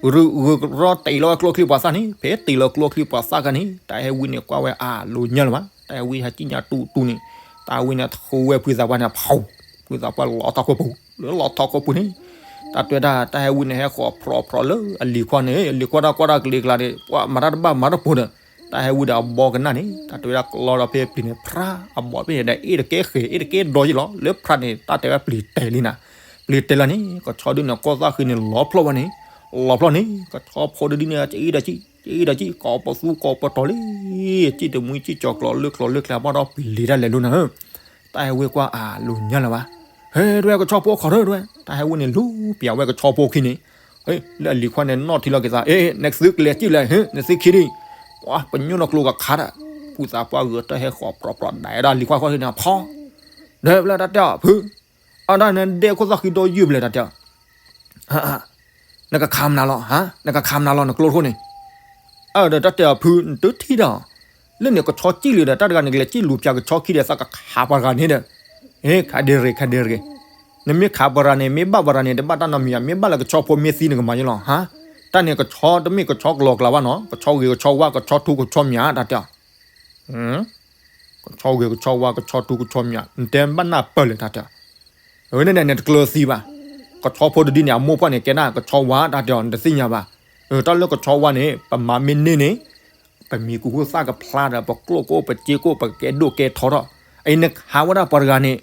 ဂုာ်ကရီတ့ၢ်လီၤဝဲကျိချံပှၤသၣ်န့ၣ် ဖဲတ့ၢ်လီၤကျိချံပှၤသၣ်ခါန့ၣ် တၢ်ဟဲဝံန့ၣ် ကွၢ်ဝဲအလိၤညါလၢၤဘၣ်, တၢ်ဟဲဝံဟဲကံၣ်ညါတူတူန့ၣ်, တၢ်ဝံန့ၣ် ထူဝဲဖုသးပှၢ်န့ၣ် ဖီ, ဖုသးပှၢ်လီၤထီၣ်ခိၣ်ပူၤ, လၢလီၤထီၣ်ခိၣ်ပူၤန့ၣ်, တၢ်တဲဝဲဒၣ် တၢ်ဟဲဝံန့ၣ် ဟဲဃီၤဖြီဖြီလၢအလံၤခွါန့ၣ်, လံၤခွါတၢ်ကွၢ်တၢ်ကလံၤကျါန့ၣ် ပှၤမၤတၢ်တဘၣ်မၤတၢ်ဖိဒီး, တၢ်ဟဲဝံဒီးအဘီကနၣ်န့ၣ် တၢ်တဲဝဲဒၣ်ကျီဒီးဖဲပျံၤန့ၣ် ဖြးအဘီဖဲန့ၣ်ဒီး အ့ၣ်တကဲဃဲၤ အ့ၣ်တကဲဒီးယ့ၣ်လီၤ, လၢဖြးန့ၣ် တၢ်တဲဝဲပျံၤတဲာ်လံနၤ, ပျံၤတဲာ်လီၤန့ၣ် ကဆီဒုန့ၣ် ကိးသၣ်ဃံန့ၣ် လီၤဖျီၣ်ဝဲန့ၣ်, လီၤဖျီၣ်န့ၣ် ကဆီဖိတဒုန့ၣ် ကအံၣ်ဒီးကံၣ်, ကအံၣ်ဒီးကံၣ် ကိးပသူကိးပတီၤလံ, ကံၣ်တမှံကံၣ်ကၠီၤကျိးလၢကျိၤလၢကျဲ ဘၣ်ဒီးပျံၤတၢ်လဲၤလိၤနၤဧၢ, တၢ်ဟဲဝံကွၢ်အလိၤညါလၢၤဘၣ်, ဟဲဒွဲကဆီဖိခိးထၢဒွဲ, တၢ်ဟဲဝံန့ၣ် လူၤပျံၤဝဲကဆီဖိခံန့ၣ် လၢအလံၤခွါန့ၣ် နီၣ်ထံလီၤက့ၤသး, အ့ နသုကလဲၤကံၣ်လဲၣ်, နသုခံဒံး, ပှၤပညိၣ်နီၢ်ကျိကခါဒၣ်, ဖုသးပှၢ်ဂုာ်တၢ်ဟဲဃီၤဖြီဖြီဒၣ်ဝဲဒၣ်လံၤခွါဃီန့ၣ် ဖီ, ဒီးဖျၢၣ်တၢ်တဲအီၤဖု, အတၢ်န့ၣ်ဒဲခိၣ်သၣ်ဃံဒီယုၢ်ဖျဲၣ်တၢ်တဲအီၤ, နကခးမနုၤလီၤ, နကခးမနုၤလီၤ နကျိတခိၣ်န့ၣ်, အဒီးတၢ်တဲအီၤဖု နတထံၣ်ဒီး, လၢန့ၣ်ကဆီကံၣ်လံဒီး တၢ်တဂၤန့ၣ် ကလဲၤကံၣ်လူၤပၠးကဆီခံဒီး သးကခးပှၤတဂၤန့ၣ်ဒီး, ခးဒ့ရ့ၣ် ခးဒ့ရ့ၣ်, နမ့ၢ်ခးပှၤတဂၤန့ၣ် မ့ၢ်ဘၣ်ပှၤတဂၤန့ၣ် တဘၣ်တၢ်နီတမံၤဘၣ်, မ့ၢ်ဘၣ်လၢကဆီဖိမ့ၢ်သံနကမၤယ့ၢ်လီၤ, ဟါ, တၢ်န့ၣ်ကဆီတမ့ၢ်ကဆီကလီၤကျါဘၣ်နီၤ, ကဆီဂ့ၤကဆီဝါ ကဆီထူကဆီမၠး တၢ်တဲအီၤ ကဆီဂ့ၤကဆီဝါ ကဆီထူကဆီမၠး နတဲဘၣ်နၢ်ပၢၢ်လဲၣ် တၢ်တဲ, အဝဲန့ၣ်န့ၣ် နတကျၢၤသံဘၣ်, ကဆီဖိတဒုန့ၣ် အမိၢ်ပှၢ်န့ၣ် ကဲဒၣ်ကဆီဝါ တၢ်တဲအီၤ နတသ့ၣ်ညါဘၣ်, တၢ်လၢကဆီဝါန့ၣ် ပမၤမ့ၢ်န့ၢ်န့ၣ် ပမံၤကူၣ်ဟူသၣ်ကဖျါဒီး ပကျိၣ်ကအိၣ် ပစ့ကအိၣ် ပကဲဒိၣ်ကဲထီထီၣ်, အအံၤနခးဝဲဒၣ်ပှၤတဂၤန့ၣ်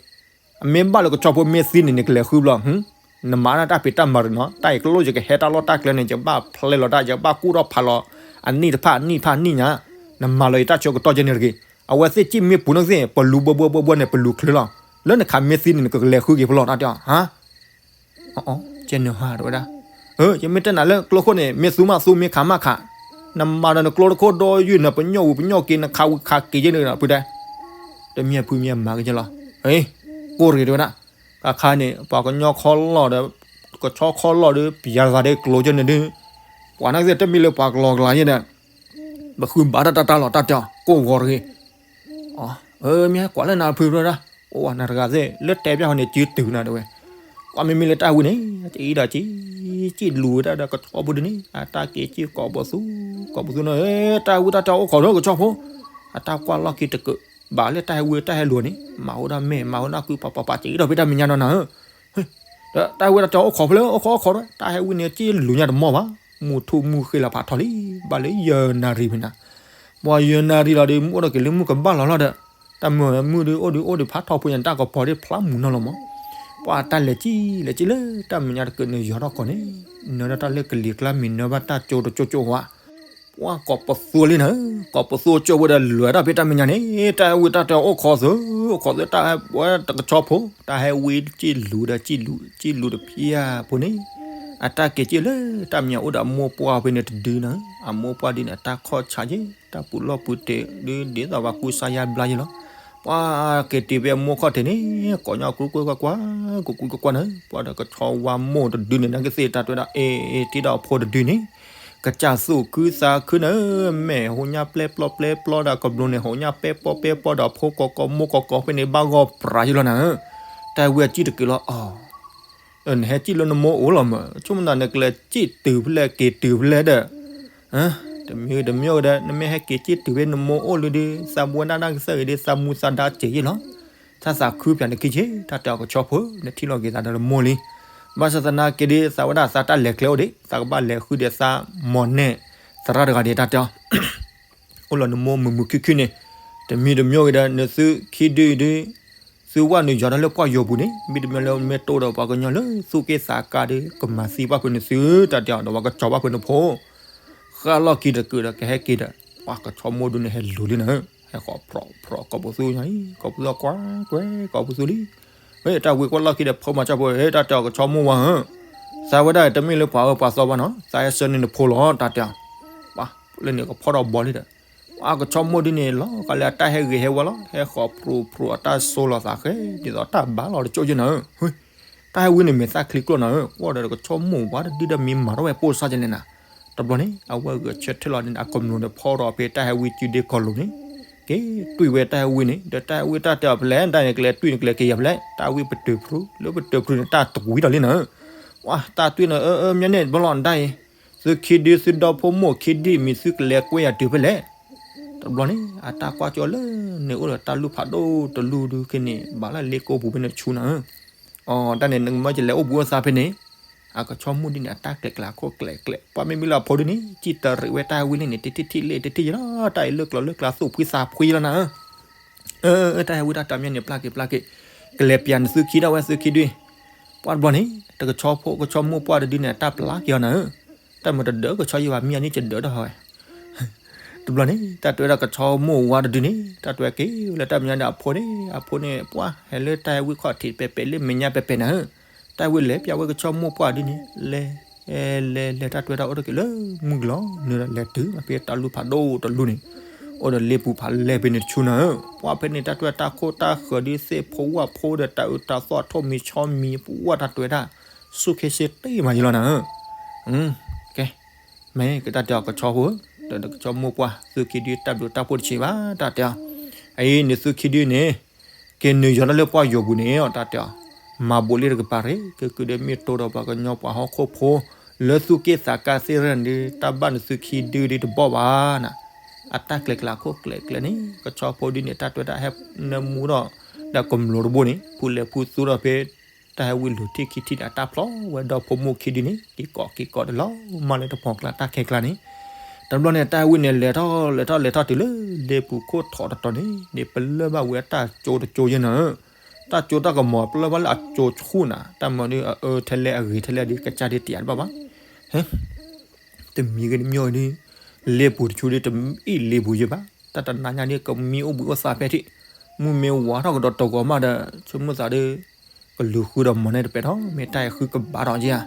အမ့ၢ်ဘၣ်လၢကဆီဖိမ့ၢ်သံန့ၣ် နကလဲၤဃုဘျီ, နမၤဒၣ်တၢ်ဖံးတၢ်မၤရံနီၤ, တၢ်အံၤကျိၣ်ယကဟဲတၢ်လီၢ်တၢ်ကျဲန့ၣ် ယကဘၣ်ဖျဲလီၤတၢ် ယကဘၣ်ကူၣ်ထီၣ်ဖးလီၤ, အနံၣ်တဖၣ်အနံၣ်တဖၣ်အနံၣ်ညါ, နမၤလီၤယတၢ်ဆၢကတီၢ်ကဲန့ၣ်တဂ့ၤ, အဝဲသ့ၣ်စံၣ်မ့ၢ်ပူၤန့ၣ်သ့ၣ် ပလူၤဘှီဘှီဘှီဘှီန့ၣ် ပလူၤချုးလီၤ, လၢနခးမ့ၢ်သံန့ၣ် နကလဲၤဃုက့ၤဖဲလီၤ တၢ်တဲအီၤ, ဟါ ကဲနဟါ တဲဝဲဒၣ်, ယမ့ၢ်တဲနၤလၢကျိခိၣ်န့ၣ် မ့ၢ်သူမးသူ မ့ၢ်ခးမးခး, နမၤဒီးနကျိတခိၣ်ဒီးယုၢ် နပညိၣ်ဝံၤပညိၣ်က့ၤ နခးဝံၤခးက့ၤယဲန့ၣ် ဖုတဲ, တမ့ၢ်ဖုမ့ၢ်မၤက့ၤလီၤ, ကိၢ်ရ့ၣ်တဲဝဲဒၣ်, ခါခါန့ၣ် ပှၤကညီခီလီၢ်ဒီး ကဆီခီလီၢ်ဒီး ပယၤသးဒီးကျိၤကဲန့ၣ်ဒုး, ပှၤနာ်က့သ့ၣ်တမ့ၢ်လၢပှၤကလီၤကျါယဲဒီး ပဃုဘၣ်တၢ်တၢ်တၢ်လီၤ တၢ်တဲအီၤ ကိၢ်ဂီၤတဂ့ၤ မ့ၢ်ကွၢ်လၢနၤဖုတဲဝဲဒၣ်, အိၣ်နၤတဂၤသ့ၣ် လၢတဲပျၢ်ဃီန့ၣ် စုတုၤနၤတဲဝဲ, ကွၢ်မ့မ့ၢ်လၢတၢ်ဟဲဝံန့ၣ် ကအံၤဒီးကံၣ်, ကံၣ်လူၤဝဲဒၣ်ဒီးကဆီဖိဒုန့ၣ် အတၢ်က့ၤကံၣ်ကိးပသူ, ကိးပသူန့ၣ် တၢ်ဟဲဝံတၢ်တဲအီၤအိၣ်ခိးဒီးကဆီဖိ, အတၢ်ကွၢ်လီၢ်ခံတကုး, ဘၣ်လၢတၢ်ဟဲဝံတၢ်ဟဲလူၤန့ၣ် မၤဝဲဒၣ်မဲာ် မၤဝဲဒၣ်ကုပၤပၤပၤ ကံၣ်ဒီးဖဲတၢ်မဲာ်ညါနီၤနၤဧၢ ဒီးတၢ်ဟဲဝံတၢ်တဲအီၤအိၣ်ခိးဖဲလၢအိၣ်ခိးအိၣ်ခိးဒီး တၢ်ဟဲဝံန့ၣ် ကံၣ်လူၤညါတမီၢ်ဘၣ်, မုၢ်ထူၣ်မုၢ်ဃ့လီၤဖးထီလံ, ဘၣ်လၢယဲၢ်နၣ်ရံၣ်ဖဲနၤ, ပှၤယဲၢ်နၣ်ရံၣ်လီၤဒီး မုၢ်အိၣ်ဒီးက့ၤလၢမုၢ်ကဘၣ်လီၤလီၤဒီး, တၢ်မုၢ်မုၢ်ဒုးအိၣ်ဒုးအိၣ်ဒုးဖးထီဖိညါ တၢ်ကပီၤဒ်ဖျါမုၢ်နီၤလီၤမး, ပှၤတၢ်လဲၤကံၣ်လဲၤကံၣ်လၢတၢ်မဲာ်ညါတကုးန့ၣ် ယီၤထီၣ်ကီးန့ၣ်, နၢၤဒီးတၢ်လၢကလံၤကျါ မ့ၢ်နၢၤဘၣ်တၢ်ကၠိတကၠိကၠိဝဲ ပှၤကိးပသူလံနၤ, ကိးပသူကၠိဝဲဒီးလဲၤတၢ်ဖဲတၢ်မဲာ်ညါန့ၣ် တၢ်ဟဲဝံတၢ်တဲအိၣ်ခိးသု, အိၣ်ခိးသုတၢ်ဟဲဝဲတကဆီဖိ တၢ်ဟဲဝံကၠံၣ်လူၤဒီးကၠံၣ်လူၤ ကၠံၣ်လူၤတဖျၢၣ်ဖိန့ၣ် အတၢ်က့ၤကၠံၣ်လၢတၢ်မဲာ်ညါအိၣ်ဒီးအမိၢ်ပှၢ်ဖဲန့ၣ်တဒုနၤ, အမိၢ်ပှၢ်ဒုန့ၣ် အတၢ်ခီၣ်ဆါယဲ တၢ်ပူၤလီၢ်ပူၤတဲာ်ဒု ဒ်သိးပှၤကူစါယါဘျါယဲလီၤ. ပှၤက့ၤတ့ၢ်ဖဲအမိၢ်ခီၣ်ထံးန့ၣ် ကိးညီကွၢ်ကွၢ်ကွၢ်ကွၢ် ကွၢ်ကွၢ်ကွၢ်နၤ, ပှၤဒီးကဆီဝါမိၢ်တဒုန့ၣ် နကသ့ၣ်တၢ်တဲဝဲဒၣ် အ့ အ့ တ့ဒီးအဖိတဒုန့ၣ် ကစၢ်သူၣ်ခုသးခုနၤ, မဲာ်ဟူညါပျဲပျီပျဲပျီဒီးကဘျိန့ၣ် ဟူညါပဲပီပဲပီဒီးဖိကိးကိးမိၢ်ကိးကိးဖဲန့ၣ် ဘၣ်ဂီၢ်ပြၤယဲလီၤနၤ. တၢ်ဟဲဝံအကၠံၣ်တက့ၤလီၤအီၤ နဟဲကၠံၣ်လၢနမိၢ်အိၣ်လီၤမး, ဆိကမိၣ်နၤနကလဲၤကၠံၣ်တုၤဖဲလဲၣ်က့ၤတုၤဖဲလဲၣ်ဒီး တမံၤတမံၤဒီး နမ့ၢ်ဟဲက့ၤကၠံၣ်တုၤဖဲနမိၢ်အိၣ်လံဒီး သးဘှဲဒၣ်နၢ်ကစၢ်ဂ့ၤဒီး သးမူသးဒါစဲၤယဲလီၤ. သးသးခုပၠးနခံဆ့ တၢ်တဲအီၤကဆီဖိ နထံၣ်လီၤက့ၤသးဒီးနမိၢ်လံ. ဘၣ်ဆၣ်သနာ်က့ဒီး သးဝဲဒၣ်သးတၢ်လဲၤကျဲအိၣ်ဒီး သးကဘၣ်လဲၤဃုဒီးသးမိၢ်န့ၣ် သရၣ်တဂၤဒီး တၢ်တဲအီၤ အိၣ်လီၤနမိၢ်မုာ်မုာ်ခုၣ်ခုၣ်န့ၣ် တမံၤတမံၤဂ့ၤဒီး နသုခံဒုအံၤဒီး သုဝဲနုာ်ယီၤတၢ်လၢပှၢ်ယိာ်ပူၤန့ၣ် မ့တမ့ၢ်လၢမ့ၢ်တိၢ်ဒီးပှၤကညီလၢ သူၣ်က့ၣ်သးကါဒီး ကမၤသံဘၣ်ဖဲနသု တၢ်တဲအီၤဒီး ပှၤကစီၤဘၣ်ဖဲနဖိ ဃၣ်လီၢ်ခံတကုာ်ဒီး ကဟဲက့ၤဒီး ပှၤကဆီမိၢ်ဒုန့ၣ် ဟဲလူၤလံနၤဧၢ, ဟဲဃီၤဖြီၣ်ဖြီၣ် ကိးပသူညါအံၤ ကိးပသူကွၢ်ကွဲ ကိးပသူလံ. တၢ်ဝံကွၢ်လီၢ်ခံဒီး ဖိမၤကၠီၣ်ဖိ တၢ်တဲအီၤကဆီမိၢ်ဝါဧၢ, သးဝဲဒၣ်တမ့ၢ်လၢပှၤအၢပှၤသီဘၣ်နီၤ, သးဟဲဆှၢန့ၢ်နဖိလီၤ တၢ်တဲအီၤ. ပှၤလၢန့ၣ်ကဖီၣ်ဒီးဘီလံဒီး ပှၤကဆီမိၢ်ဒုန့ၣ် လီၤကးလၢအတၢ်ဟဲဂ့ၤဟဲဝါလီၤ, ဟဲဃီၤဖြူဖြူအတၢ်စိလီၤသးဃဲ ဒ်သိးတၢ်ဘါလီၤတကၠိၣ်ယဲနၤဧၢ. တၢ်ဟဲဝံန့ၣ်မ့ၢ်သးချံကျိၣ်နၤဧၢ, ကွၢ်ဒီးကဆီမိၢ်ဝါတဒုဒီးမ့ၢ်မၤထီၣ်ဝဲပိၢ်စါကလဲၣ်နၤ. တဘျီန့ၣ် အဝဲဂဲၤဆၢထၢၣ်လီၤန့ၣ် အကမျၢၢ်န့ၣ်ဖီၣ်ဒီးဖဲတၢ်ဟဲဝံစုဒ့ကီၢ်လိၤန့ၣ် က့ၤတွံၢ်ဝဲတၢ်ဟဲဝံန့ၣ် ဒီးတၢ်ဟဲဝံတၢ်တဲအီၤဖဲလဲၣ် ဒ်န့ၣ်ကလဲၤတွံၢ်န့ၣ်ကလဲၤက့ၤယၤဖဲလဲၣ် တၢ်ဝံပတုာ်ဖြူ လၢပတုာ်ဖြူန့ၣ် တၢ်တဝံၤဒီးလံနၤဧၢ. ပှၤတၢ်တွံၢ်နၤ အၢ အၢ မ့ၢ်န့ၣ် တဘျီလီၤဒၣ်အံၤ သုခံဒု သုဒီဖိမိၢ်ခံဒု မ့ၢ်သုကလဲၤကွဲယၤတုၤဖဲလဲၣ်. တဘျီန့ၣ် အတၢ်ကွၢ်ကၠီလၢန့ၣ်အိၣ်ဒီးတၢ်လူၢ်ဖးဒိၣ်တလူၢ်ဒုခဲန့ၣ် ဘၣ်လၢလ့ကိပူၤဖဲန့ၣ်ဆူနၤဧၢ. အီ တၢ်န့ၣ် နမ့ၢ်ကလဲၤအိၣ်ဘှံးအိၣ်သါဖဲန့ၣ် အကဆီမိၢ်ဒုန့ၣ် အတၢ်ကျဲၤကျဲၤအခိၣ်ကျဲၤကျဲၤ ပှၤမ့မ့ၢ်လၢအဖိဒုန့ၣ် ကံၣ်တရံးဝဲတၢ်ဟဲဝံလံန့ၣ် တထံၣ်ထံၣ်လ့တထံၣ်ယလီၤ တၢ်အံၤလၢကျိၤလၢကျါသူၣ်ဖှံသးဖှံလီၤနၤဧၢ. တၢ်ဟဲဝံတၢ်တမံၤန့ၣ် ပျၢ်က့ၤပျၢ်က့ၤ ကလဲၤပျးနသုခံဒၣ်ဝဲသုခံဒု ပှၤတဘျီန့ၣ် တကဆီဖိကဆီမိၢ်ပှၢ်တဒုန့ၣ် အတၢ်ပျၢ်က့ၤအီၤနၤဧၢ. တၢ်မၤတဒၢးကဆီယဲဘၣ် မံအနံၣ်ကဒၢးဒီးဝဲ တဘျီန့ၣ် တၢ်တဲဝဲဒၣ်ကဆီမိၢ်ဝါတဒုန့ၣ် တၢ်တဲဝဲက့ၤလၢတၢ်မဲာ်ညါဒီးအဖိန့ၣ် အဖိန့ၣ် ပှၤဟဲလၢတၢ်ဟဲဝံခီၣ်ထံးပဲာ်ပဲာ်လၢမဲာ်ညါပဲာ်ပဲာ်နၤဧၢ. တၢ်ဝံလဲၤပျးဝဲကဆီမိၢ်ပှၢ်ဒုန့ၣ် လဲၤ လဲၤလဲၤ တၢ်တဲဝဲဒၣ်အိၣ်တက့ၢ်လၢမုၢ်ကလီၤ နုၤဒီးလဲၤတုၤဖဲတၢ်လူၢ်ဖးဒိၣ်တလူၢ်န့ၣ် အိၣ်ဒီးလ့ပူၤဖးလဲၢ်ဖဲန့ၣ်တဆူနၤဧၢ. ပှၤဖဲန့ၣ် တၢ်တဲဝဲတၢ်ခိၣ်တၢ်ဃၢၤဒု သ့ၣ်ဖိဝၣ်ဖိဒီးတၢ်အုးတၢ်သီၣ်ထိၣ်မံၤဆီမံၤ ပှၤတၢ်တဲဝဲဒၣ် ဆူၣ်ခ့စ့တ့ၢ်မးယလီၤနၤဧၢ. ကဲ မ့ၢ်ကတၢ်တဲအီၤကဆီဖိ ဒီးကဆီမိၢ်ပှၢ် သုခံဒုတၢ်ဘျုးတၢ်ဖှိၣ်တဆံးဘၣ် တၢ်တဲအီၤ. အအံၤန့ၣ်သုခံဒုန့ၣ် က့ၤနုာ်ယီၤတၢ်လၢပှၢ်ယိာ်ပူၤန့ၣ် တၢ်တဲအီၤ မၤဘူးလ့တကပၤရ့ၣ် ကဲကုဒီးမ့ၢ်တိၢ်ဒီးပှၤကညီပှၤဟီၣ်ခိၣ်ဖိ လၢသူၣ်က့ၣ်သးကါသ့ၣ်ရၢၣ်န့ၣ် တၢ်ဘၣ်နသုခံဒုဒုတဘီၣ်ဘၣ်နၤ. အတၢ်ကျဲၤကျဲၤအခိၣ်ကျဲၤကျဲၤန့ၣ် ကဆီဖိဒုန့ၣ် တၢ်တဲဝဲဒၣ်ဟဲနၢမူဒီး ဒီးကမျိးတဘိန့ၣ် ဖူလဲၤဖူသူဒီးဖဲ တၢ်ဟဲဝံလူၤထံၣ်ခံထံၣ်န့ၣ် အတၢ်ဖျီဝဲဒီဖိမိၢ်ခံဒုန့ၣ် က့ၤကိးက့ၤကိးဒီးလီၤ မၤလၢတပှီၢ်ကျါတၢ်ခဲကျါန့ၣ် တဘျီန့ၣ် တၢ်ဟဲဝံန့ၣ် လဲၤထီၣ်လဲၤထီၣ်လဲၤထီၣ်တုၤလၢ လ့ပူၤခိၣ်ထီၣ်တတီၤန့ၣ် န့ၣ်ပလၢၢ်ဘၣ်ဝဲတၢ်ကၠိတကၠိယဲနၤဧၢ. တၢ်ကၠိတၢ်ကမီၤပလၢၢ်ဘၣ်လၢအကၠိဆူၣ်နၤ တၢ်မၤဒု အအၢထဲလဲၣ်အဂ့ၤထဲလဲၣ်ဒု ကစၢ်ဒုတယာ်တဘၣ်ဘၣ် ဟဲ တမံၤဂ့ၤတမံၤဂ့ၤဒု လ့ပူၤတဆူဒု တအံၣ်လ့ပူၤယဲဘၣ် တၢ်တနါညါဒု ကမံအိၣ်ဘှံးအိၣ်သါဖဲထံး မုၢ်မ့ၢ်ဝါထီၣ်ကဒီးတဂီၤမးဒီး ဆိကမိၣ်သးဒု ကလူၤဃုဒီးမီၤန့ၣ်တပဲာ်ထီၣ် မ့ၢ်တၢ်ဟဲဃုကဘၣ်ထီၣ်က့ဧါ.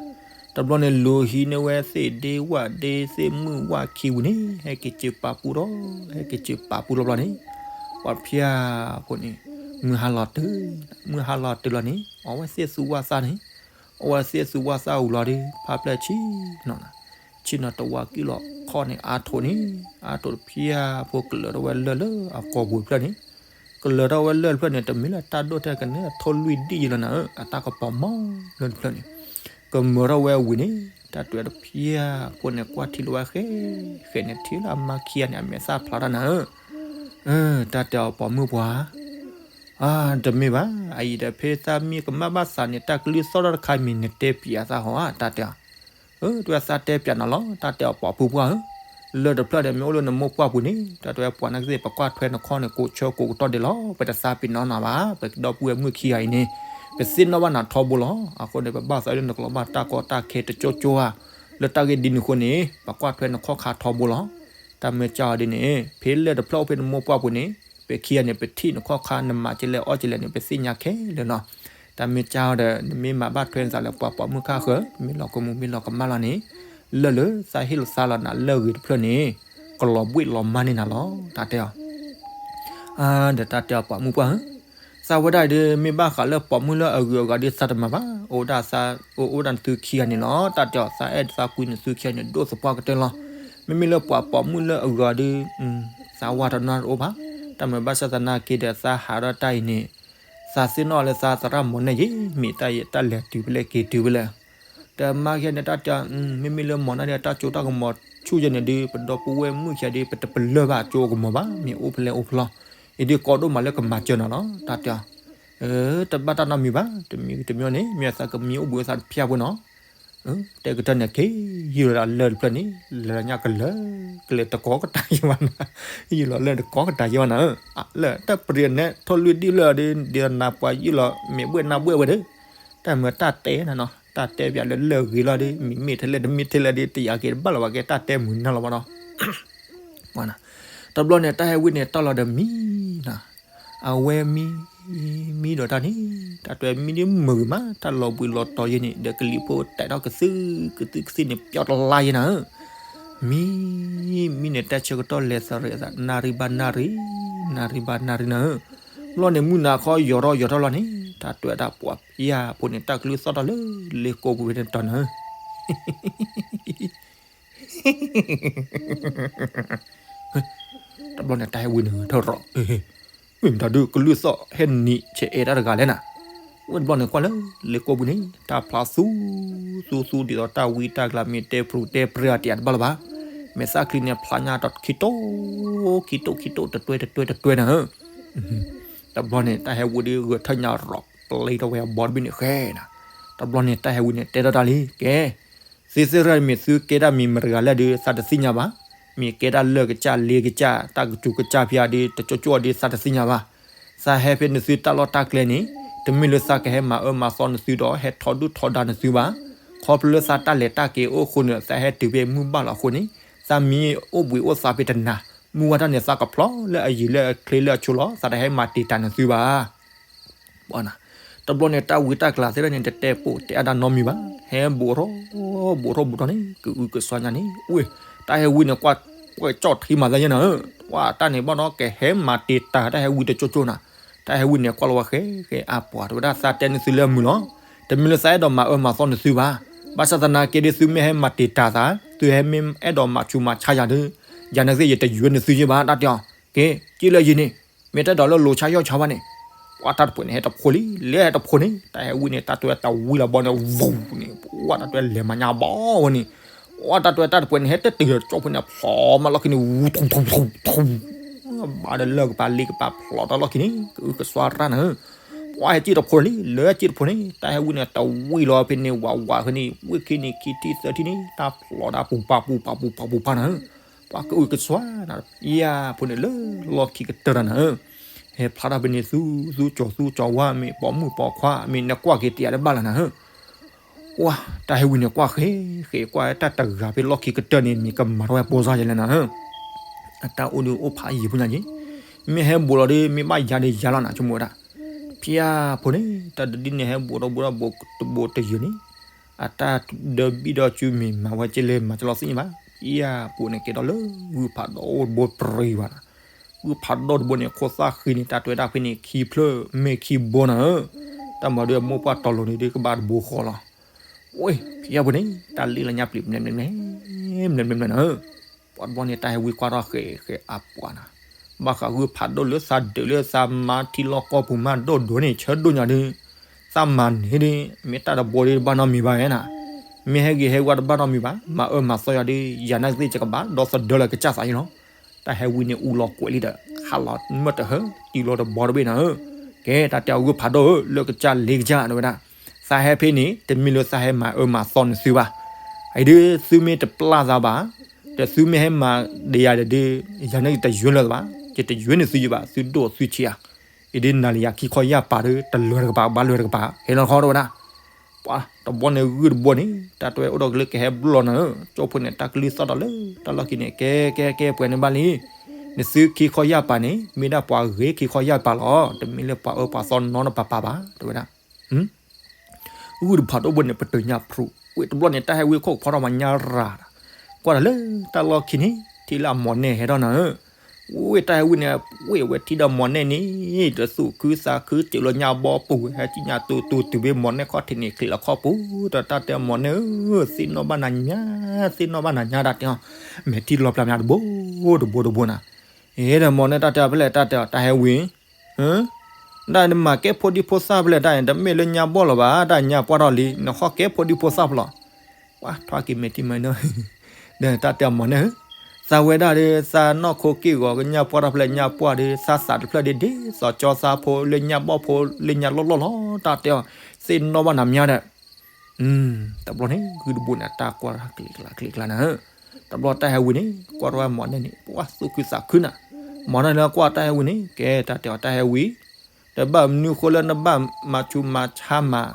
တဘျီန့ၣ် လူၤဟံးန့ၢ်ဝဲသ့ၣ်ဒ့ဝၣ်ဒ့ သ့ၣ်မုၣ်ဝၣ်ခံပူၤန့ၣ် ဟဲက့ၤစၢၤပာ်ပူထီၣ် ဟဲက့ၤစၢၤပာ်ပူထီၣ်ဘျီန့ၣ် ပှၤဖၠၣ်ဖိန့ၣ် မုၢ်ဟါလီၤတုၤ မုၢ်ဟါလီၤတုၤလီၤန့ၣ် အဝဲသ့ၣ်သူဝၣ်သၣ်န့ၣ် အဝဲသ့ၣ်သူဝၣ်သၣ်ဝံၤလီၤဒီး ဖးဖျၢၣ်ဆံနီၤနၤ ဆံနီၤတဝါကံၣ်လီၤခီၣ်န့ၣ် အါထိးန့ၣ် အါထိးတဖၠၣ်ဖိကလၢၤထီၣ်ဝဲလၢၢ်လၢအကိာ်ပူၤတဖျၢၣ်န့ၣ် ကလၢၤထီၣ်ဝဲလၢၢ်တဖျၢၣ်န့ၣ် တမ့ၢ်လၢတၢ်ဒိၣ်ထဲကန့ၢ်အထိၣ်လွံၢ်ဒံၣ်ယလီၤနၤဧၢ အတၢ်ကပီၤမီၤလၢၢ်တဖျၢၣ်န့ၣ် ကမၢထီၣ်ဝဲဝံၤန့ၣ် တၢ်တဲတဖၠၣ်ဖိန့ၣ် ကွၢ်ထံလီၤဝဲဃဲ ဃဲန့ၣ်ထံလၢအမါခံဂၤန့ၣ် အမဲာ်သၣ်ဖျါတၢ်နၤဧၢ တၢ်တဲအီၤပိာ်မုၣ်ပှၢ် အၢ တမ့ၢ်ဘၣ် အအံၤဒီးဖဲသးမံကမၣ်ဘၣ်သးန့ၣ် တၢ်ကလုၢ်သီၣ်ထီၣ်တခါမံၤ နတဲပၠးသးဟီဧါ တၢ်တဲအီၤ အၢ တဝဲသးတဲပၠးနၤလီၤ တၢ်တဲအီၤပိာ်မုၣ်ပှၢ်ဧၢ လၢၢ်တဖျၢၣ်ဒီးမ့ၢ်အိၣ်လၢနမိၢ်ပှၢ်ပူၤန့ၣ် တၢ်တဲဝဲပှၤနာ်က့သ့ၣ် ပကွၢ်ထွဲနခီၣ်န့ၣ် ကိးဆၢကိးကတီၢ်ဒဲးလီၤ ပတသးပ့ၤနီၣ်နၤဘၣ် ပဒီပုၢ်ဝဲၢ်မုၣ်ခံဂၤအံၤန့ၣ် ပသ့ၣ်နီၣ်ဘၣ်နၤထီဘိလီၤ အဃိန့ၣ် ပဘၣ်သးလၢနကလီၤဘၣ်တၢ်ကီတၢ်ခဲတကၠိကၠိဧါ လၢတၢ်ဂ့ၢ်ဒ်န့ၣ်အဃိန့ၣ် ပကွၢ်ထွဲနခီၣ်ခါထီဘိလီၤ တၢ်မ့ၢ်ကၢ်အီၤဒ်န့ၣ် ဖဲလၢၢ်တဖျၢၣ်အိၣ်ဖဲနမိၢ်ပှၢ်ပူၤန့ၣ် ပခံဂၤန့ၣ် ပထံၣ်နခီၣ်ခါ နမၤကလဲၣ်အီၣ်ကလဲၣ်န့ၣ် ပသ့ၣ်ညါခဲလၢာ်လီၤ. တၢ်မ့ၢ်ကၢ်အီၤဒီး နမ့ၢ်မၤဘၣ်ထွဲနသးလၢပှၤပိာ်မုၣ်ခါဃၢၤ မ့ၢ်လီၤကမူၤမ့ၢ်လီၤကမၣ်လီၤန့ၣ် လၢၢ်လၢသးဟ့ၣ်လီၤသးလီၤနၤလၢအဂ့ၤတဖျၢၣ်န့ၣ် ကလီၤဘှံးလီၤမၢ်န့ၢ်နၤလီၤ တၢ်တဲအီၤ. ဒီးတၢ်တဲအီၤပှၤမုၣ်ပှၢ်ဧၢ, သးဝဲဒၣ်အံၤဒ် မ့ၢ်ဘၣ်ဃးလၢပိာ်မုၣ်လၢအဂုၤအဂၤဒ်သးတမၤဘၣ်, အိၣ်ဒၣ်သး အိၣ်ဒၣ်နသုခံဂၤန့ၣ်လီၤ. တၢ်တဲအီၤ သးအဲၣ်သးကွံနသုခံဂၤန့ၣ် ဒိၣ်သပှၢ်ကတၢၢ်လီၤ. မ့မ့ၢ်လၢပှၤပိာ်မုၣ်လၢအဂၤဒီး သးဝါတနီတအိၣ်ဘၣ်. တၢ်မၤဘၣ်ဆၣ်သနာ်က့ဒီး သးဟးထီၣ်တၢ်အံၤန့ၣ် သးသ့ၣ်နီၣ်လၢသးသရၣ်မီၤနဲၣ်ယ့ၣ် မ့ၢ်တၢ်လဲၤတုၤဖဲလဲၣ်က့ၤတုၤဖဲလဲၣ်. တမၤကဲန့ၣ် တၢ်တဲအီၤ မ့မ့ၢ်လၢမီၤနၢ်ဒ်တၢ်ကၠိတၢ်ကမီၤဆူၣ်ယဲန့ၣ်ဒုး ပဒီပုၢ်ဝဲၢ်မုၣ်ခံဂၤဒုး ပတပလၢၢ်ဘၣ်ကၠိကမီၤဘၣ်, မ့ၢ်အိၣ်ဖဲလဲၣ်အိၣ်ဖဲလဲၣ်, အံၤဒုးကီဒိၣ်မးလၢကမၤစၢၤနၤလီၤ တၢ်တဲအီၤ. တဘၣ်တၢ်နီတမံၤဘၣ်, တမံၤတမံၤန့ၣ် မ့ၢ်သးကမံအိၣ်ဘှံးအိၣ်သးတဖၣ်ဖိနီၤ. တဲကတၢၢ်န့ၣ် က့ၤယုၢ်လီၤဒၣ်လၢၢ်တဖျၢၣ်န့ၣ် လဲၤလီၤညါကလၢာ် ကလဲၤတကီကတၢၢ်ယဲဘၣ်နၤ, ယုၢ်လီၤလၢတကီကတၢၢ်ယဲဘၣ်နၤ, လၢတၢ်ပရံးန့ၣ် ထိၣ်လွံၢ်ဒံၣ်လၢာ်ဒီး ဒ်နၤပှၤယုၢ်လီၤမဲာ်ဘှဲၣ်နါဘှဲၣ်ဝဲဒီး တၢ်မၤတၢ်တဲနၤနီၤ, တၢ်တဲပၠးလၢလၢၢ်ဂ့ၤလီၤဒီး မ့ၢ်မ့ၢ်ထဲလဲၣ်တမ့ၢ်ထဲလဲၣ်ဒီး တယာ်က့ၤတဘၣ်လၢၤဘၣ်ကဲ တၢ်တဲမုာ်နၢ်လီၤဘၣ်နီၤ. တဘျီန့ၣ် တၢ်ဟဲဝံန့ၣ် တၢ်လီၤဒီးမံနၤ, အဝဲမံ မံဒီးတၢ်န့ၣ် တၢ်တဲမံဒ်မုာ်ဂ့ၤမး တၢ်လီၤဘှံးလီၤတီၤယဲန့ၣ် ဒီးကလံၤဖိတဲထီၣ်ကသုၣ်ကသုၣ်ကသ့ၣ်န့ၣ် ပျီတလါယဲနၤဧၢ. မံ မံန့ၣ် တဲဆၢကတီၢ်လဲၤသရံးအသး နၣ်ရံၣ်ဘၣ်နၣ်ရံၣ် နၣ်ရံၣ်ဘၣ်နၣ်ရံၣ်နၤဧၢ. ဘျီန့ၣ် မုၢ်နၤခီယီၤထီၣ်ယီၤထီၣ်လီၤန့ၣ် တၢ်တဲဝဲဒၣ်ပှၤဖံယၤဖိန့ၣ် တၢ်ကလုၢ်သီၣ်ထီၣ်လၢလ့ကိပူၤဖဲန့ၣ်တီၤနၤဧၢ. တဘျီန့ၣ် တၢ်ဟဲဝံန့ၣ်ထီၣ်ရီၤ, မ့ၢ်မတၤဒုး ကလုၢ်သီၣ်ဟဲနံၤဆဲးအဲၣ်တၢ်တဂၤလဲၣ်နၤ. ဝဲတဘျီန့ၣ် ကွၢ်လၢလ့ကိပူၤန့ၣ် တၢ်ဖျါသူ သူသူဒ်သိးတၢ်ဝံတၢ်ကျါ မ့ၢ်တဲပြူၤတဲပြါတယၤတဘၣ်လၢၤဘၣ်. မဲာ်သၣ်ချံန့ၣ် ဖျါညါတီၢ်ခံတိၢ် ခံတိၢ်ခံတိၢ် တတွဲတတွဲတတွဲနၤဧၢ. တဘျီန့ၣ် တၢ်ဟဲဝံဒုး ဂဲၤထၢၣ်ညါရီၤ ပျဲထီၣ်ဝဲအဘီတဘ့ၣ်န့ၣ်ဃဲနၤ. တဘျီန့ၣ် တၢ်ဟဲဝံန့ၣ် တဲထီၣ်တၢ်လံ ကဲ သ့သ့ၣ်ရၣ် မ့ၢ်သုကဲတၢ်မံၤမတၤတဂၤလဲၣ်ဒုး သးတသ့ၣ်ညါဘၣ်. မ့ၢ်ကဲတၢ်လၢၢ်ကစၢ်လ့ကစၢ် တၢ်ကစူၤကစၢ်ဖဲအံၤဒုး တကၠိကၠိဒုး သးတသ့ၣ်ညါဘၣ်. သးဟဲဖဲနသုတၢ်လီၢ်တၢ်ကျဲန့ၣ် တမ့ၢ်လၢသးကဟဲမၤအၢမၤသီနသုဒီး ဟဲထီဒုၣ်ထီဒါနသုဘၣ်. ခီဖျိလၢသးတၢ်လဲၤတၢ်က့ၤအိၣ်အဃိန့ၣ် သးဟဲတုၤဖဲမုၢ်ဘၣ်လီၤအဃိန့ၣ် သးမံအိၣ်ဘှံးအိၣ်သးဖဲတနၤ မုၢ်ဝါတၢ်န့ၣ် သးကဖျီလၢအယံၤလၢအချ့လၢအဆိလီၤ သးတဟဲမၤတံာ်တာ်နသုဘၣ်. တဘျီန့ၣ် တၢ်ဝံတၢ်ကျါသ့ၣ်တဖၣ်န့ၣ် တတဲပိာ်တဲအါတၢ်နီတမံၤဘၣ်. ဟဲဘူးထီၣ် ဘူးထီၣ်ဘူးထီၣ်န့ၣ် ကအုကစွါညါန့ၣ် ဝ့ၢ် တၢ်ဟဲဝံန့ၣ် ကွၢ်ကၠီၣ်ထံမၤသးယဲနၤဧၢ. ဝဲတၢ်န့ၣ်ဘၣ်ဒီး ကဟဲမၤတံာ်တာ်တၢ်ဟဲဝံတကၠိကၠိနၤ. တၢ်ဟဲဝံန့ၣ် ကွၢ်လီၤဝဲဃဲဃဲအါပှၤ တဲဝဲဒၣ် သးတဲနသုလၢအမုာ်လီၤ. တမ့ၢ်လၢသးအဲၣ်ဒိးမၤအၢမၤသီနသုဘၣ်. ဘၣ်ဆၣ်သနာ်က့ဒီး သုမ့ၢ်ဟဲမၤတံာ်တာ်သး သုဟဲမ့ၢ်အဲၣ်ဒိးမၤဆူးမၤဆါယၤဒီး ယၤန့ၣ်သ့ၣ် ယတယွဲနသုယဲဘၣ် တၢ်တဲအီၤ. က့ၤ က့ၤလၢယံၤန့ၣ် မ့ၢ်တအဲၣ်ဒိးလၢလိၤဆါယီၣ်ဆါဘၣ်န့ၣ် ပှၤတၢ်တဖှဲးန့ၣ် ဟဲတဖိလံ လဲၤဟဲတဖိန့ၣ် တၢ်ဟဲဝံန့ၣ် တၢ်တဲဝဲတဝံလီၤဘီန့ၣ် ဝူၤန့ၣ် ပှၤတၢ်တဲဝဲလဲၤမၤညါဘီဝဲန့ၣ် ပှၤတၢ်တဲဝဲတၢ်တဖှဲးန့ၣ် ဟဲတတုၤဒီးကၠီၣ်ဖိန့ၣ် ဖျိးမးလီၢ်ခံန့ၣ် ဝူၤထူထူထူထူ ဘၣ်ဒီးလၢၢ်ကပၤလ့ကပၤဖျိးတၢ်လီၢ်ခံန့ၣ် ကအုကစွါရၣ်နၤဧၢ. ပှၤဟဲက့ၤတဖိလံ လၢက့ၤတဖိန့ၣ် တၢ်ဟဲဝံန့ၣ် တဝံလီၤဖဲန့ၣ် ဝးဝးဖဲန့ၣ် ဝ့ၢ်ခံန့ၣ် ခံထံၣ်သၢထံၣ်န့ၣ် တၢ်ဖျိးတၢ်ပူၤပာ်ပူၤပာ်ပူၤပာ်ပူၤပာ်နၤဧၢ. ပှၤကအုကစွါနၤ ယၤဖိန့ၣ်လၢလီၢ်ခံကတၢၢ်တၢ်နၤဧၢ. ဟဲဖျါထီၣ်ဖဲန့ၣ် သူသူကၠီၤသူကၠီၤဝါ မ့ၢ်ပိာ်မုၣ်ပိာ်ခွါ မ့ၢ်နကွၢ်က့ၤတယၤတဘၣ်လၢနၤဧၢ. ပှၤတၢ်ဟဲဝံန့ၣ် ကွၢ်ဃဲဃဲ ကွၢ်တၢ်တဂၤဖဲလီၢ်ခံကတၢၢ်န့ၣ် မ့ၢ်ကမၤထီၣ်ဝဲပိာ်စါယဲလဲၣ်နၤဧၢ. အတၢ်အိၣ်ဒုးအိၣ်ဖးယံၤဖိညါက့ၤ မ့ၢ်ဟဲဘူးလီၤဒီး မ့ၢ်ဘၣ်ယၤဒီးယၤလီၤနၤ ဆိကမိၣ်ဝဲဒၣ် ဖံယၤဖိန့ၣ် တၢ်တဒ်န့ၣ် ဟဲဘူးဒီးဘူးဒီးဘူးတဘူးတယုာ်န့ၣ် အတၢ်ဒၢဘံၣ်ဒီးစုမ့ၢ်မၤဝဲက့ၤလဲၤမၤကလီသ့ၣ်ညါဘၣ်. ဖံယၤဖိန့ၣ် ကဲထီၣ်လၢဂုၢ်ဖးဒိၣ်တဘိပြံၤဘၣ်နၤ. ဂုၢ်ဖးဒိၣ်တဘိန့ၣ် ခိၣ်သၣ်ဃံန့ၣ် တၢ်တဲဝဲဒၣ်ဖဲန့ၣ် ခံဖျၢၣ်မ့ၢ်ခံဘိနၤဧၢ. တၢ်မၤဒုးအမိၢ်ပှၢ်တီၤလိၤန့ၣ်ဒုးကဘၣ်တဘိဃီလီၤ. ဝ့ၢ် ဖံယၤဖိန့ၣ် တၢ်လ့လီၤညါပျံၤ မလဲၤမလဲၤမလဲၤ မလဲၤမလဲၤမလဲၤနၤဧၢ. ပှၤတဘျီန့ၣ် တၢ်ဟဲဝံကွၢ်ထီၣ်ဃဲဃဲအါပှၤနၤ, ဘၣ်ဃးဂုၢ်ဖးဒိၣ်လၢသးဒုးလၢသးမၤထံလီၢ်ကီၢ်ပူၤမးဒိၣ်ဒိၣ်န့ၣ် ဆၢဒိၣ်ညါဒုး, သးမၤန့ၣ်ဒုး မ့ၢ်တၢ်တဘိဒုးတဘၣ်နီတမံၤဘၣ်ဝဲနၤ, မ့ၢ်ဟဲဂ့ၤဟဲဝါတဘၣ်နီတမံၤဘၣ်, မၤအၢမၤသီယၤဒုး ယၤနာ်က့သ့ၣ် ယကဘၣ်ဒီသဒၢလၢကစၢ်သးယံၤလီၤ. တၢ်ဟဲဝံန့ၣ် အူလီၤကွဲးလံဒီး ခးလီၤမၢတဟၢ တုၤလီၤတဘီတဘ့ၣ်နၤဧၢ. ကဲ တၢ်တဲအီၤဂုၢ်ဖးဒိၣ်ဧၢ လၢၢ်ကစၢ်လ့ကစၢ် တဲဝဲဒၣ်, သးဟဲဖဲန့ၣ် တမ့ၢ်လၢသးဟဲမၤအၢမၤသီနသုဘၣ်. အံၤဒုး သုမ့ၢ်တပျၢ်သးဘၣ်, ဒီးသုမ့ၢ်ဟဲမၤဒံးယၤဒီးဒုး ယၤနာ်က့တယွဲလၢၤဘၣ်, ယတယွဲန့ၢ်သုယဘၣ်, သုဒိၣ်သုဆံးဧါ. အံၤဒုးနၤလံယၤခံခီယၢ်ပာ်ဒီး တလၢၤတကပၤ ဘၣ်လၢၤတကပၤ ဟဲလီၤခီတဲဝဲဒၣ်. ပှၤတဘျီန့ၣ်ဂုၢ်တဘိန့ၣ် တၢ်တဲဝဲအိၣ်ဒီးကလုၢ်ကဟဲဘျီၣ်နၤဧၢ, ကၠိဖိန့ၣ် တၢ်ကလုၢ်သီၣ်ဒီးလၢတၢ်လီၢ်ခံန့ၣ် ကဲကဲကဲပှဲၤန့ၣ်ဘၣ်လံ, နသုခံခီယၢ်ပာ်န့ၣ် မ့ၢ်ဒၣ်ပှၤဂ့ၤခံခီယၢ်ပာ်လီၤ, တမ့ၢ်လၢပှၤအၢပှၤသီနီတပၤပၤဘၣ် တဲဝဲဒၣ်. ဂုၢ်တဖးဒိၣ်ဘိန့ၣ် ပတုာ်ညၣ်ဖရူး, ဝံၤတဘျီန့ၣ် တၢ်ဟဲဝံခိၣ်ဖီထီၣ်မၤညၣ်ရၤဒီး ကွၢ်ဒီးလၢတၢ်လီၢ်ခံန့ၣ် ထံၣ်လၢအမိၢ်နဲၣ်ဟဲထီၣ်နၤဧၢ, ဝံၤတၢ်ဟဲဝံန့ၣ် ဝံၤဝဲထံၣ်ဒီးမိၢ်နဲၣ်န့ၣ် တသူၣ်ခုသးခုစၢၤလၢညၣ်ဘီၣ်ပူၤ ဟဲထံၣ်ညၣ်တူတူတုၤဘၣ်မိၢ်နဲၣ်ခီၣ်ထံးန့ၣ် ချံးလီၤခီၣ်ပူၤ ဒီးတၢ်တဲမိၢ်နဲၣ်ဧၢ, သ့ၣ်နီၣ်ဘၣ်နၤညါ သ့ၣ်နီၣ်ဘၣ်နၤညါ တၢ်တဲအီၤ, မဲာ်ထံလီၤပျၢ်မးတဘိတဘိတဘိနၤ, အ့ဒီးမိၢ်နဲၣ်တၢ်တဲအီၤဖဲလဲၣ် တၢ်တဲအီၤ တၢ်ဟဲဝံ ဒ်နမၤကဲဖိဒံဖိသၣ်ဖဲလဲၣ်တၢ်န့ၣ် တမ့ၢ်လၢညၣ်ဘီၣ်လီၤဘၣ် တၢ်ညၣ်ပှၢ်ထီၣ်လံ နဟီၣ်ကဲဖိဒံဖိသၣ်ဖဲလဲၣ်, ပှၤထွါက့ၤမဲာ်ထံမးနီၤ, ဒီးတၢ်တဲအီၤမိၢ်နဲၣ်ဧၢ, သးဝဲဒၣ်ဒီး သးနီၢ်ခိက့ၢ်ဂီၤကညၣ်ပှၢ်ထီၣ်ဖဲလဲၣ်ညၣ်ပှၢ်ဒီး သးသးတဖျၢၣ်ဒ့ဒ့ သီကၠီသးဖိလၢညၣ်ဘီၣ်ဖိလၢညၣ်လီၢ်လီၢ်လီၤ တၢ်တဲအီၤ, သ့ၣ်နီၣ်ဘၣ်နၤမးဒီး တဘျီန့ၣ် ဂုၢ်တဘိန့ၣ် တၢ်ကွၢ်တၢ်ကျ့ၤကျါကျ့ၤကျါနၤဧၢ, တဘျီတၢ်ဟဲဝံန့ၣ် ကွၢ်ထီၣ်ဝဲမိၢ်နဲၣ်န့ၣ် ပှၤသူၣ်ခုသးခုနၤ, မိၢ်နဲၣ်လၢကွၢ်တၢ်ဟဲဝံန့ၣ် ကဲ တၢ်တဲအီၤ တၢ်ဟဲဝံ ဒီးဘၣ်မနုၤဃိလၢနဘၣ်မၤဆူးမၤဆါမး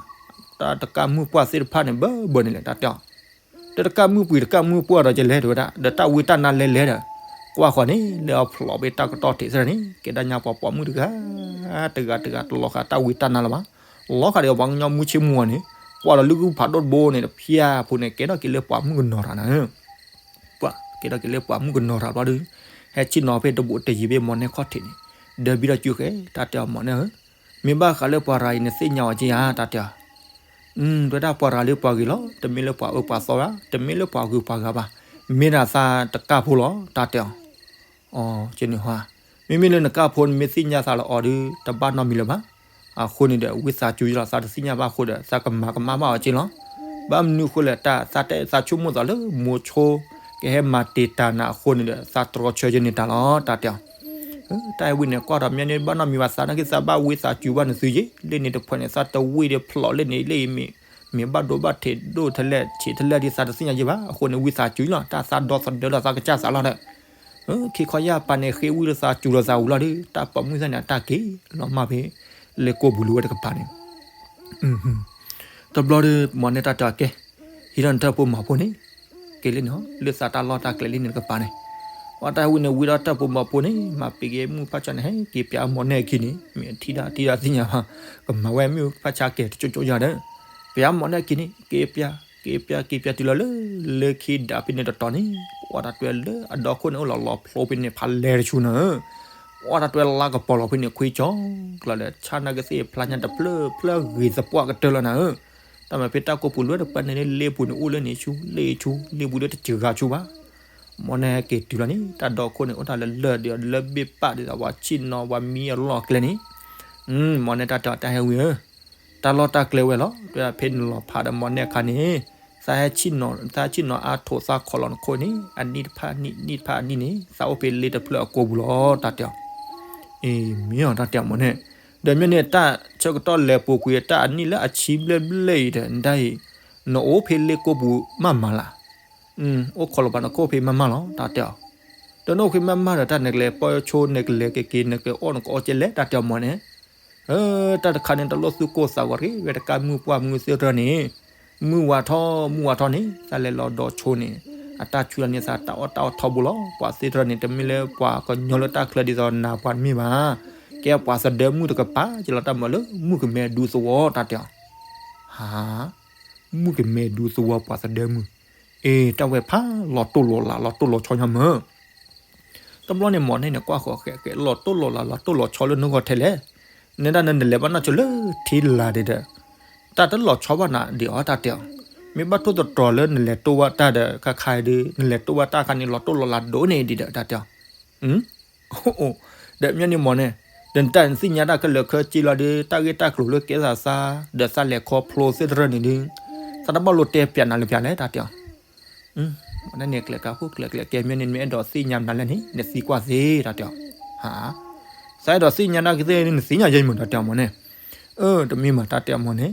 တၢ်တကၢ်မုၢ်ပှၢ်သ့ၣ်တဖၣ်န့ၣ် ဘၢဘၢန့ၣ်လဲၣ် တၢ်တဲအီၤ, တၢ်တကၢ်မုၢ်ပှၢ်တကၢ်မုၢ်ပှၢ်ဒီးကလဲၣ် တဲဝဲဒၣ် ဒီးတၢ်ဝံတၢ်နါလဲၤလဲၤဒီး ကွၢ်ဃီၤန့ၣ် လၢအဖျိးဖဲတၢ်ကတီၢ်ထံးသ့ၣ်န့ၣ် ကဲဒၣ်ညါပှၤပိာ်မုၣ်တဂၤ တဂၤတဂၤတလီၤဃာ်တၢ်ဝံတၢ်နါလၢၤဘၣ်, လီၤဃာ်ဒီးပှၤကညီမုၢ်ဆ့ၣ်မုၢ်ဂီၤန့ၣ် ကွၢ်ဒီးလုၢ်ဂုၢ်ဖးဒိၣ်တဘိန့ၣ် တဖၠၣ်ဖိန့ၣ် ကဲထီၣ်က့ၤလၢပှၤမုၣ်ကနီၤရၤနၤဧၢ ပှၤကဲထီၣ်က့ၤလၢပှၤမုၣ်ကနီၤရၤဘျီဒီး ဟဲဆ့ၣ်နီၤဖဲတဘူးတယံၤဖဲမိၢ်နဲၣ်ခီၣ်ထံးန့ၣ် ဒၢဘံထီၣ်စုဃဲ တၢ်တဲအီၤမိၢ်နဲၣ်ဧၢ, မ့ၢ်ဘၣ်ဃးလၢပှၤရၤအံၤနသ့ၣ်ညါအီၤက့ဧါ တၢ်တဲအီၤ, တဲဝဲဒၣ်ပှၤရၤလၢပှၤဂ့ၤလီၤ, တမ့ၢ်လၢပှၤအၢပှၤသီဘၣ်, တမ့ၢ်လၢပှၤဂုၤပှၤဂၤဘၣ်, မ့ၢ်ဒၣ်သးတကၢ်ဖိလီၤ တၢ်တဲအီၤ အန့ၣ်ဟါ, မ့မ့ၢ်လၢနကၢ်ဖိနမ့ၢ်သ့ၣ်ညါသးလၢအီၤဒီး တဘၣ်နီတမံၤလၢၤဘၣ်. အဃိန့ၣ်ဒီး ဝံသးစူၤလီၤ သးတသ့ၣ်ညါဘၣ်အဃိဒီး သးကမၤကမၣ်ဘၣ်အီၤက့လီၤ. ဘၣ်မနုၤဃိလဲၣ် တၢ်သးတဲသးဆိကမိၣ်သးလၢမိၤဆိ ကဟဲမၤတ့ၢ်တၢ်နၤအဃိန့ၣ်ဒီး သးတြီဆၢက့ၤန့ၢ်တၢ်လီၤ တၢ်တဲအီၤ. တၢ်ဟဲဝံန့ၣ် ကွၢ်ဒီးမ့ၢ်န့ၣ် ဘၣ်နီတမံၤဘၣ် သးနာ်က့သးဘၣ်ဝံသးစူၤဘၣ်နသုယ့ၣ် လၢန့ၣ်တဖၣ်န့ၣ် သးတဝံဒီးဖျိးလၢန့ၣ်လၢအံၤ မ့ၢ်ဘၣ်ဒိဘၣ်ထံးဒိၣ်ထဲလဲၣ်ဆံးထဲလဲၣ်ဒ်သးတသ့ၣ်ညါယ့ၣ်ဘၣ်. အဃိန့ၣ် ဝံသးစူၤလီၤ တၢ်သးဒီသဒၢလီၤသးကစၢ်သးလီၤဒီး ခံခီယၢ်ပၤန့ၣ် ဃ့ဝံလၢသးစူၤလီၤသးဝံၤလီၤဒီး တၢ်ပိာ်မုၣ်သ့ၣ်န့ၣ် အတၢ်က့ၤလီၤမၢ်ဖဲ လၢကိးပူၤလၢဝဲတကပၤန့ၣ် တဘျီဒီး မိၢ်နဲၣ်တၢ်တဲအီၤကဲ ဟံးထီၣ်နတၢ်ဖိမၤဖိန့ၣ် က့ၤလၢန့ၣ် လၢသးတၢ်လီၢ်တၢ်ကျဲလၢန့ၣ်တကပၤန့ၣ် ပှၤတၢ်ဟဲဝံန့ၣ် ဝံထီၣ်တၢ်ဖိမၤဖိန့ၣ် မၤပ့ၤက့ၤမုၢ်ဖးဆါန့ၣ် ဟဲက့ၤပၠးမိၢ်နဲၣ်အခံန့ၣ် မ့ၢ်ထံၣ်ဒၣ်ထံၣ်ဒၣ်သ့ၣ်ညါဘၣ် ကမၤဝဲမုၢ်ဖးဆါကဲၤတကၠိကၠိယၤဒီး ပၠးမိၢ်နဲၣ်အခံန့ၣ် က့ၤပၠး က့ၤပၠး က့ၤပၠးတုၤလီၤလၢ လၢခံဒၣ်ဖဲန့ၣ်တတီၤန့ၣ် ပှၤတၢ်တွဲလၢအဒီခိၣ်န့ၣ်အိၣ်လီၤလီၤဖျိဖဲန့ၣ် ဖးလဲၤတဆူနၤဧၢ ပှၤတၢ်တွဲလါကပီၤလီၤဖဲန့ၣ် ခွံကၠီကျီၤဒီး ဆၣ်နာ်က့သ့ၣ်ဖျါညါတဖျၢၣ်ဖျၢၣ်ဂ့ၤသပှၢ်ကတၢၢ်လီၤနၤဧၢ တၢ်မၤဖဲတၢ်ကိးပူၤလၢတပၤန့ၣ် လ့ပူၤန့ၣ်အိၣ်လၢန့ၣ်ဆူ လ့ဆူ လ့ပူၤလၢတစှၤဆူဘၣ် မိၢ်နဲၣ်ဟဲက့ၤတုၤလီၤန့ၣ် တၢ်ဒီခိၣ်န့ၣ် အိၣ်တၢ်လၢလၢၢ်ဒီးလၢဘ့ၣ်ပၢ်ဒ်သိးပှၤဆ့ၣ်နီၤ ပှၤမံအလီၢ်အကျဲန့ၣ် မိၢ်နဲၣ်တၢ်တဲအီၤ တၢ်ဟဲဝံဧၢ တၢ်လီၢ်တၢ်ကျဲဝဲလီၤ တဲဝဲဒၣ်ဖဲနလီၤဖးဒီးမိၢ်နဲၣ်အခါန့ၣ် သးဟဲဆ့ၣ်နီၤ သးဟဲဆ့ၣ်နီၤအါထိးသးခီလီၤနခိၣ်န့ၣ် အနံၣ်တဖၣ်အနံၣ် နံၣ်တဖၣ်အနံၣ်န့ၣ် သးအိၣ်ဖဲလ့တဖျၢၣ်အကိာ်ပူၤလီၤ တၢ်တဲအီၤ အ့ မ့ၢ်အီၤတၢ်တဲအီၤမိၢ်နဲၣ် ဒီးမ့ၢ်န့ၣ် တၢ်ဆၢကတီၢ်လဲၤပူၤကွံာ် တၢ်အနံၣ်လၢအဆံဘျဲၣ်ဘျဲၣ်အံၤဒီး နဒၣ်အံၤ နအိၣ်ဖဲလ့ကိာ်ပူၤမးမးလၢ် အိၣ်ခိးလီၤဘၣ်နခိၣ်ဖဲမးမးလီၤ တၢ်တဲအီၤ ဒီးနအိၣ်ဖဲမးမးဒီး တၢ်နကလဲၤပီၢ်ဆိ နကလဲၤက့ၤက့ၤ နကအိၣ်နကအီၣ်ကဲလဲၣ် တၢ်တဲအီၤမိၢ်န့ၣ် တၢ်တခါန့ၣ် တလိၣ်သူၣ်ကိၢ်သးဂီၤတဂ့ၤ ဝဲတကးမုၢ်ပှၢ်မုၢ်သ့ၣ်တဖၣ်န့ၣ် မုၢ်ဝါထီၣ် မုၢ်ဝါထီၣ်န့ၣ် သးလဲၤလီၤဒီးဆိန့ၣ် အတၢ်ဆူၣ်လီၤန့ၣ်သးတၢ်အီၣ်တၢ်အီထီဘိလီၤ ပှၤသ့ၣ်တဖၣ်န့ၣ် တမ့ၢ်လၢပှၤကညီလၢတၢ်ချၢဒ်သိးနၤပှၤတမ့ၢ်ဘၣ် ကဲပှၤသဒၢမုၣ်တကပၤ ကလီၤတၢ်မၤလၢမုၣ်ကမဲဒူသဝီ တၢ်တဲအီၤ ဟါ မုၣ်ကမဲဒူသဝီပှၤသဒၢမုၣ် အ့ တၢ်ဝဲဖးလီၤတိၢ်လီၤလး လီၤတိၢ်လီၤဆီညါမၢ် တဘျီန့ၣ်မိၢ်နဲၣ်န့ၣ် ကွၢ်ဃီၤဃဲးဃဲး လီၤတိၢ်လီၤလး လီၤတိၢ်လီၤဆီလၢနဂီၢ်ထဲလဲၣ် နဲဒၣ်နလဲၤဘၣ်နီၢ်ဆိလၢထံလာ်ဒံးဒီး တၢ်တလီၤဆီဘၣ်နၤဒံးအီၤ တၢ်တဲအီၤ မ့ၢ်ဘၣ်ထိၣ်သတြီၤလၢနလဲၤတိၢ်ဘၣ်တၢ်ဒီး ခါခါအံၤဒုး နလဲၤတိၢ်ဘၣ်တၢ်ခါန့ၣ် လီၤတိၢ်လီၤလးဒိၣ်န့ၣ်ဒံးဒီး တၢ်တဲအီၤ အိၣ် ဒီးမ့ၢ်န့ၣ်မိၢ်န့ၣ် ဒီးနတၢ်နသ့ၣ်ညါတၢ်ခဲလၢာ်ခဲဆ့လီၤဒီး တၢ်ဂ့ၢ်တၢ်ကျိၤလၢကဲသးသး ဒီးသးလဲၤခီဖျိသ့ၣ်တဖၣ်န့ၣ်ဒုး သးတဘၣ်လိၤတဲပျးနၤလၢပျးလဲၣ် တၢ်တဲအီၤ မိၢ်န့ၣ်ကျဲးကၢ်ဖိကျဲးကျဲးကဲ မ့ၢ်န့ၣ် မ့ၢ်အဲၣ်ဒိးသ့ၣ်ညါနၤလဲၣ်န့ၣ် နသံကွၢ်သ့ တၢ်တဲအီၤ ဟါ သးအဲၣ်ဒိးသ့ၣ်ညါတၢ်ကသ့ၣ်န့ၣ် နသ့ၣ်ညါယဲမ့ၢ် တၢ်တဲအီၤမိၢ်န့ၣ် အၢ တမ့ၢ်မး တၢ်တဲအီၤမိၢ်န့ၣ်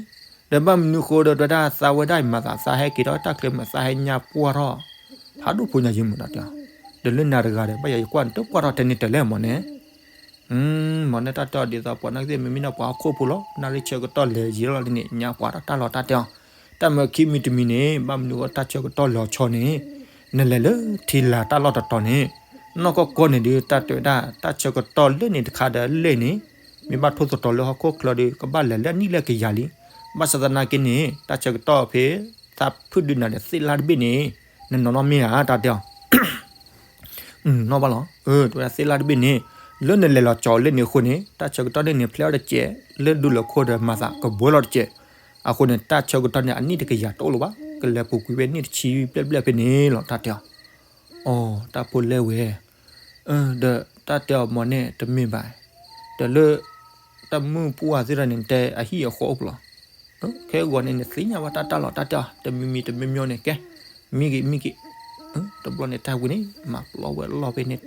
ဒီးဘၣ်မနုၤဃိဒီး တဲဝဲဒၣ်သးဝဲဒၣ်အံၤမၤသး သးဟဲက့ၤထီၣ်တၢ်ချၢမး သးဟဲညါပှၢ်ထီၣ် ဖးဒိၣ်ဖိညါယဲမ့ၢ် တၢ်တဲအီၤ ဒီးလၢနၤတဂၤဒီး ဘၣ်ယၤယကွၢ်နတပှၢ်ထီၣ်ထဲန့ၣ်တၢ်လဲၣ်မိၢ်န့ၣ် မိၢ်န့ၣ်တၢ်တဲအီၤဒ်သိးပှၤနာ်က့သ့ၣ် မ့မ့ၢ်နီၢ်ပှၤဟီၣ်ခိၣ်ဖိလီၤ နၣ်ရံၣ်ဆၢကတီၢ်လဲၤယံာ်လီၤလံန့ၣ် ညါပှၤဒီးတၢ်လီၤ တၢ်တဲအီၤ တၢ်မၢခံမံၤတမံၤန့ၣ် ဘၣ်မနုၤအဃိတၢ်ဆၢကတီၢ်လီၤဆီန့ၣ် နလဲၤလၢထံလာ်တၢ်လီၢ်တတီၤန့ၣ် နီၢ်ကီၢ်ကီၢ်န့ၣ်ဒုး တၢ်တဲဝဲဒၣ် တၢ်ဆၢကတီၢ်လၢန့ၣ်တခါဒီးလဲၣ်န့ၣ် မ့ၢ်ဘၣ်ထိၣ်သတြီၤလၢဟီၣ်ခိၣ်ချၢဒီး ကဘၣ်လဲၤလၢအနံၣ်လၢကယၤလံ. ဘၣ်ဆၣ်သနာ်က့န့ၣ် တၢ်ဆၢကတီၢ်ဖဲ သးဖုၣ်ဒုးနၤဒီးသ့ၣ်လၣ်တဘ့ၣ်န့ၣ် နနီၢ်နီၢ်မ့ၢ်ဧါ တၢ်တဲအီၤ နီၢ်ဘၣ်လီၤ. တဲဝဲဒၣ်သ့ၣ်လၣ်တဘ့ၣ်န့ၣ် လၢနလဲၤလီၤကၠီၤလၢန့ၣ်အဃိန့ၣ် တၢ်ဆၢကတီၢ်န့ၣ်န့ၣ် ဖျဲးအီၤတစဲး လၢဒူလၢခိၣ်ဒီးမၤသးကဘှီလီၤတစဲး. အဃိန့ၣ် တၢ်ဆၢကတီၢ်န့ၣ် အနံၣ်တကယၤတအိၣ်လၢၤဘၣ်, ကလဲၤပူၤကွံာ်ဝဲနံၣ်တဆံဘျဲၣ်ဘျဲၣ်ဖဲန့ၣ်လီၤ တၢ်တဲအီၤ. အိ တၢ်ဖိလဲၣ်ဝဲ, ဒီးတၢ်တဲအီၤမ့ၢ်န့ၣ်တမ့ၢ်ဘၣ်, ဒီးလၢ တၢ်မုၣ်ပှၢ်သ့ၣ်တဖၣ်န့ၣ် တဲအဟံၣ်အဃီအိၣ်ပူၤလီၤ. ခဲအံၤန့ၣ် နသ့ၣ်ညါဘၣ်တၢ်တၢ်လီၤ တၢ်တဲအီၤ တမံၤမံၤတမံၤမံၤန့ၣ် ကဲ မံက့ၤမံက့ၤ. တဘျီန့ၣ် တၢ်ဝံၤန့ၣ် မၤပျီဝဲလီၢ်ဖဲန့ၣ်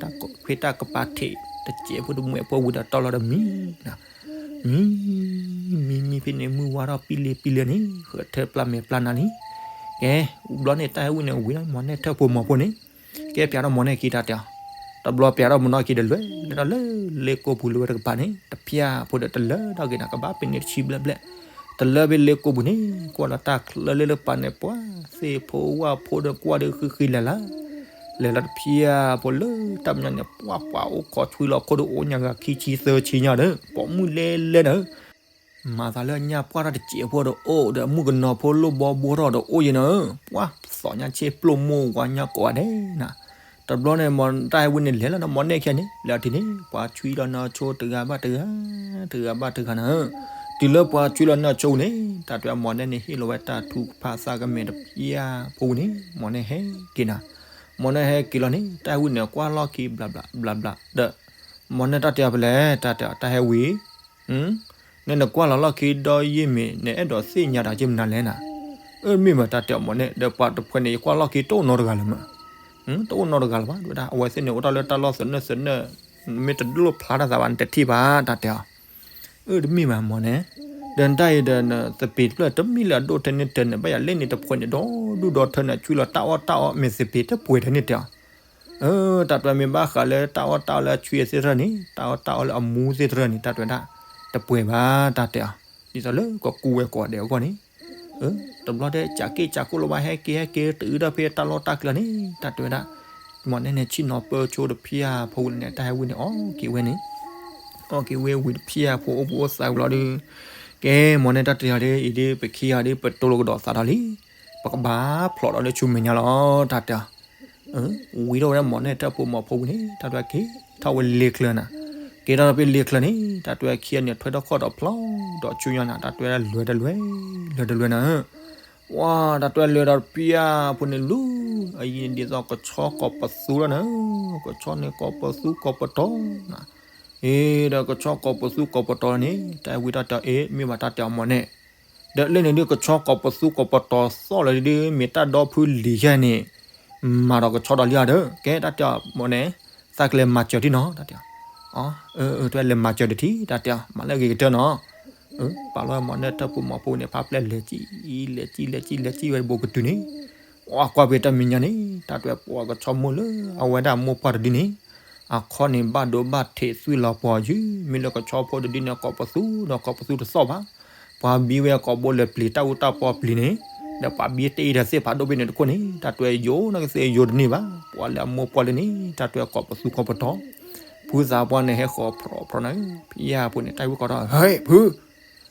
ဖဲတၢ်ကပၤထံး တစဲးဖိတမှဲးဖိဝံၤဒီးတီလီၤဒီးမံ, မံ, မံမံဖဲန့ၣ် မုၢ်ဝါထီၣ်ပံလ့ပံလ့န့ၣ် ဃဲထၢပျၢ်မဲာ်ပျၢ်နါလံ. ကဲ ဘျီန့ၣ် တၢ်ဟဲဝံၤန့ၣ် ဝံၤလီၤ မ့ၢ်န့ၣ်ထၢၣ်ဖိမီၤဖိန့ၣ် ကဲပျးထီၣ်မ့ၢ်န့ၣ်ခံ တၢ်တဲအီၤ. တဘျီပျးထီၣ်မ့ၢ်န့ၣ်ခံဒီး လဲၤလၢလ့ကိပူၤလၢဝဲတကပၤန့ၣ် တဖၠၣ်ဖိဒီးတလၢထီၣ်က့ၤနၤ ကဘၣ်ဖဲန့ၣ်တဆံဘျဲၣ်ဘျဲၣ်, တလၢဖဲလ့ကိပူၤန့ၣ် ကွၢ်လီၤတၢ်ချၢလၢလၢပၤန့ၣ် ပှၤသ့ၣ်ဖိဝၣ်ဖိဒီးကွၢ်ဒီးဃံဃံလၤလၤ လဲၤလီၤတဖၠၣ်ဖိလၢတၢ်မဲာ်ညါန့ၣ် ပှၤပှၤအိၣ်ခိးဆွံလီၤခိၣ်ဒီးအိၣ်ညါဂၤခံဆံသၢဆံညါဒီး ပိာ်မုၣ်လဲၣ်လဲၣ်ဒီး မၤသးလၢညၣ်ပှၢ်ထီၣ်တစဲးဖိဒီးအိၣ်ဒီးမုၣ်ကနီၤဖိလိၣ်ဘီဘိထီၣ်ဒီးအိၣ်ယဲနီၤ, ပှၤသီညါဆ့ပျိၢ်မိၢ်ဝါညါကိးဂၤဒဲးနၤ. တဘျီန့ၣ် မ့ၢ်တၢ်ဟဲဝံၤန့ၣ် လဲၤလီၤဒီးမ့ၢ်န့ၣ်ခံန့ၣ် လဲၤထံၣ်န့ၣ် ပှၤဆွံလီၤနၢဆိတဂၤဘၣ်တဂၤ တဂၤဘၣ်တဂၤနၤ. တုၤလၢပှၤဆွံလီၤနၢဆိဝံၤန့ၣ် တၢ်တဲအီၤမ့ၢ်န့ၣ်န့ၣ် ဟ့ၣ်လီၤဝဲတၢ်ထုကဖၣ်သးကမဲာ်တဖၠၣ်ဖိဝံၤန့ၣ် မ့ၢ်န့ၣ်ဟဲက့ၤနၤ. မ့ၢ်န့ၣ်ဟဲက့ၤလီၤန့ၣ် တၢ်ဟဲဝံၤန့ၣ် ကွၢ်လီၢ်ခံဘျးဘျးဘျးဘျးဒီး မ့ၢ်န့ၣ်တၢ်တဲအီၤဖဲလဲၣ် တၢ်တဲအီၤ တၢ်ဟဲဝံၤ နနကွၢ်လီၤလီၢ်ခံဒီးယံာ်မ့ၢ် နအဲၣ်ဒိးသ့ၣ်ညါတၢ်က့မနုၤလဲၣ်နၤ. အၢ တမ့ၢ်ဘၣ် တၢ်တဲအီၤမ့ၢ်န့ၣ် ဒီးပှၤတဖုန့ၣ် ယကွၢ်လီၢ်ခံတအိၣ်နီတဂၤလၢၤမး, တအိၣ်နီတဂၤလၢၤဘၣ် တဲဝဲဒၣ် အဝဲသ့ၣ်န့ၣ် အိၣ်တ့ၢ်လၢတၢ်လီၢ်သနၢၣ်သနၢၣ်, မ့ၢ်တဒိၣ်ဖျါတၢ်သးဘၣ် နတထံၣ်ဘၣ် တၢ်တဲအီၤ. အၢ တမ့ၢ်ဘၣ်မ့ၢ်န့ၣ်, ဒီးတၢ်အံၤဒီးနသပ့ၤတဖျၢၣ်တမ့ၢ်လၢအဒိၣ်ထဲန့ၣ်တဲန့ၣ် ဘၣ်ယၤလဲၣ်န့ၣ်တဖုန့ၣ် ဒီဒူၣ်ဒီထၢန့ၣ် ဆွံလီၤတၢ်အီၣ်တၢ်အီ မ့ၢ်သပ့ၤတပှဲၤထဲန့ၣ်တဲအီၤ. အၢ တၢ်တဲမ့ၢ်ဘၣ်ဃးလၢတၢ်အီၣ်တၢ်အီလၢအဆွံအသ့ၣ်တဖၣ်န့ၣ် တၢ်အီၣ်တၢ်အီလၢအမူသ့ၣ်တဖၣ်န့ၣ် တၢ်တဲဝဲဒၣ် တပှဲၤဘၣ် တၢ်တဲအီၤ. ဒ်သိးလၢကကူဝဲကိးဂၤဒဲးအဂီၢ်န့ၣ် တဘျီဒဲး ကးက့ၢ်ကးကိၢ်လီၤဘၣ် ဟဲက့ၤဟဲက့ၤတအုဒၣ်ဖဲတၢ်လီၢ်တၢ်ကျဲန့ၣ် တၢ်တဲဝဲဒၣ်. မ့ၢ်န့ၣ်န့ၣ် ဆ့ၣ်နီၤပၢဆိတဖၠၣ်ဖိဝံၤန့ၣ် တၢ်ဟဲဝံၤန့ၣ် အီၣ်က့ၤဝဲန့ၣ်, အီၣ်က့ၤဝဲဝံၤတဖၠၣ်ဖိအိၣ်ဘူးအိၣ်သးဝံၤလီၤဒီး ကဲ မ့ၢ်န့ၣ်တၢ်တဲအီၤဒ်အံၤဒ် ပခံဂၤဒ် ပတိၢ်လိာ်ကဒီးသးဒီးလံ, ပကဘၣ်ဖျိးဒီးလၢဆူမဲာ်ညါလီၤ တၢ်တဲအီၤ. ဝံၤထီၣ်ဝဲဒၣ်မ့ၢ်န့ၣ် ထၢၣ်ဖိမီၤဖိဝံၤန့ၣ် တၢ်တဲဝဲက့ၤထီၣ်ဝဲလ့ချၢနၤ, က့ၤထီၣ်ဖဲလ့ချၢန့ၣ် တၢ်တဲဝဲခံဂၤန့ၣ် ထွဲထီၣ်ခီၣ်ဒီးဖျိးဒီးဆူညါနၤ တၢ်တဲဝဲဒၣ် လဲၤတလဲၤ လဲၤတလဲၤနၤ. ပှၤတၢ်တဲဝဲလဲၤဒီးတဖၠၣ်ဖိန့ၣ်လူၤ အယံၤန့ၣ်ဒ်သိးကဆီကိးပသူလီၤနၤ, ကဆီန့ၣ်ကိးပသူကိးပတီၤနၤ, အ့ ဒီးကဆီကိးပသူကိးပတီၤလီၤန့ၣ် တၢ်ဝံၤတၢ်တဲအီၤ အ့ မ့ၢ်ဘၣ်တၢ်တဲအီၤမ့ၢ်န့ၣ် ဒီးလၢန့ၣ်ဒ်ကဆီကိးပသူကိးပတီၤသီၣ်လၢဒ် မ့ၢ်တၢ်ဒီဖုလံၤယဲၢ်န့ၣ် မၤဒီးကဆီဒီးလံဧါဒီး ကဲတၢ်တဲအီၤမ့ၢ်န့ၣ် သးကလဲၤမၤစၢၤထံနီၤ တၢ်တဲအီၤ. အၢ အၢ တဲလဲၤမၤစၢၤတထံၣ် တၢ်တဲအီၤ မၤလၢအဂ့ၤကတၢၢ်နီၤ. ပာ်လီၤမ့ၢ်န့ၣ် ထၢၣ်ဖိမီၤဖိန့ၣ် ဖးဖျဲၣ်လဲၤကံ လဲၤကံ လဲၤကံ လဲၤကံဝဲဘိးကတုၤန့ၣ် ပှၤကွၢ်ဖဲတၢ်မဲာ်ညါန့ၣ် တၢ်တဲဝဲပှၤကဆီမိၢ်လၢအဝဲဒၣ်မိၢ်ပှၢ်တဒုန့ၣ် အခီၣ်န့ၣ်ဘၣ်ဒိဘၣ်ထံးသွံၣ်လီၤပှီၤယုၢ် မ့ၢ်လၢကဆီဖိတဒုန့ၣ် ကိးပသူဒီးကိးပသူတသီၣ်ဘၣ်. ပှၤဘံဝဲကိးဘိလဲၤပျံၤတၢ်အူတၢ်ပီပျံၤန့ၣ် ဒီးပှၤဘံတ့ၢ်ဒီးသ့ၣ်ဖးဒိၣ်ဖဲန့ၣ်တခိၣ်န့ၣ် တၢ်တဲဝဲယိာ်န့ၣ်ကသ့ယိာ်တန့ၢ်ဘၣ်. ပှၤလၢအမိၢ်ပှၢ်လၢန့ၣ် တၢ်တဲဝဲကိးပသူကိးပတီၤ ဖုသးပှၢ်န့ၣ်ဟဲဃီၤဖြီဖြီန့ၣ် ဖဲယၢ်ဖိန့ၣ် တၢ်ဝံၤကိးထီၣ် ဟဲ ဖု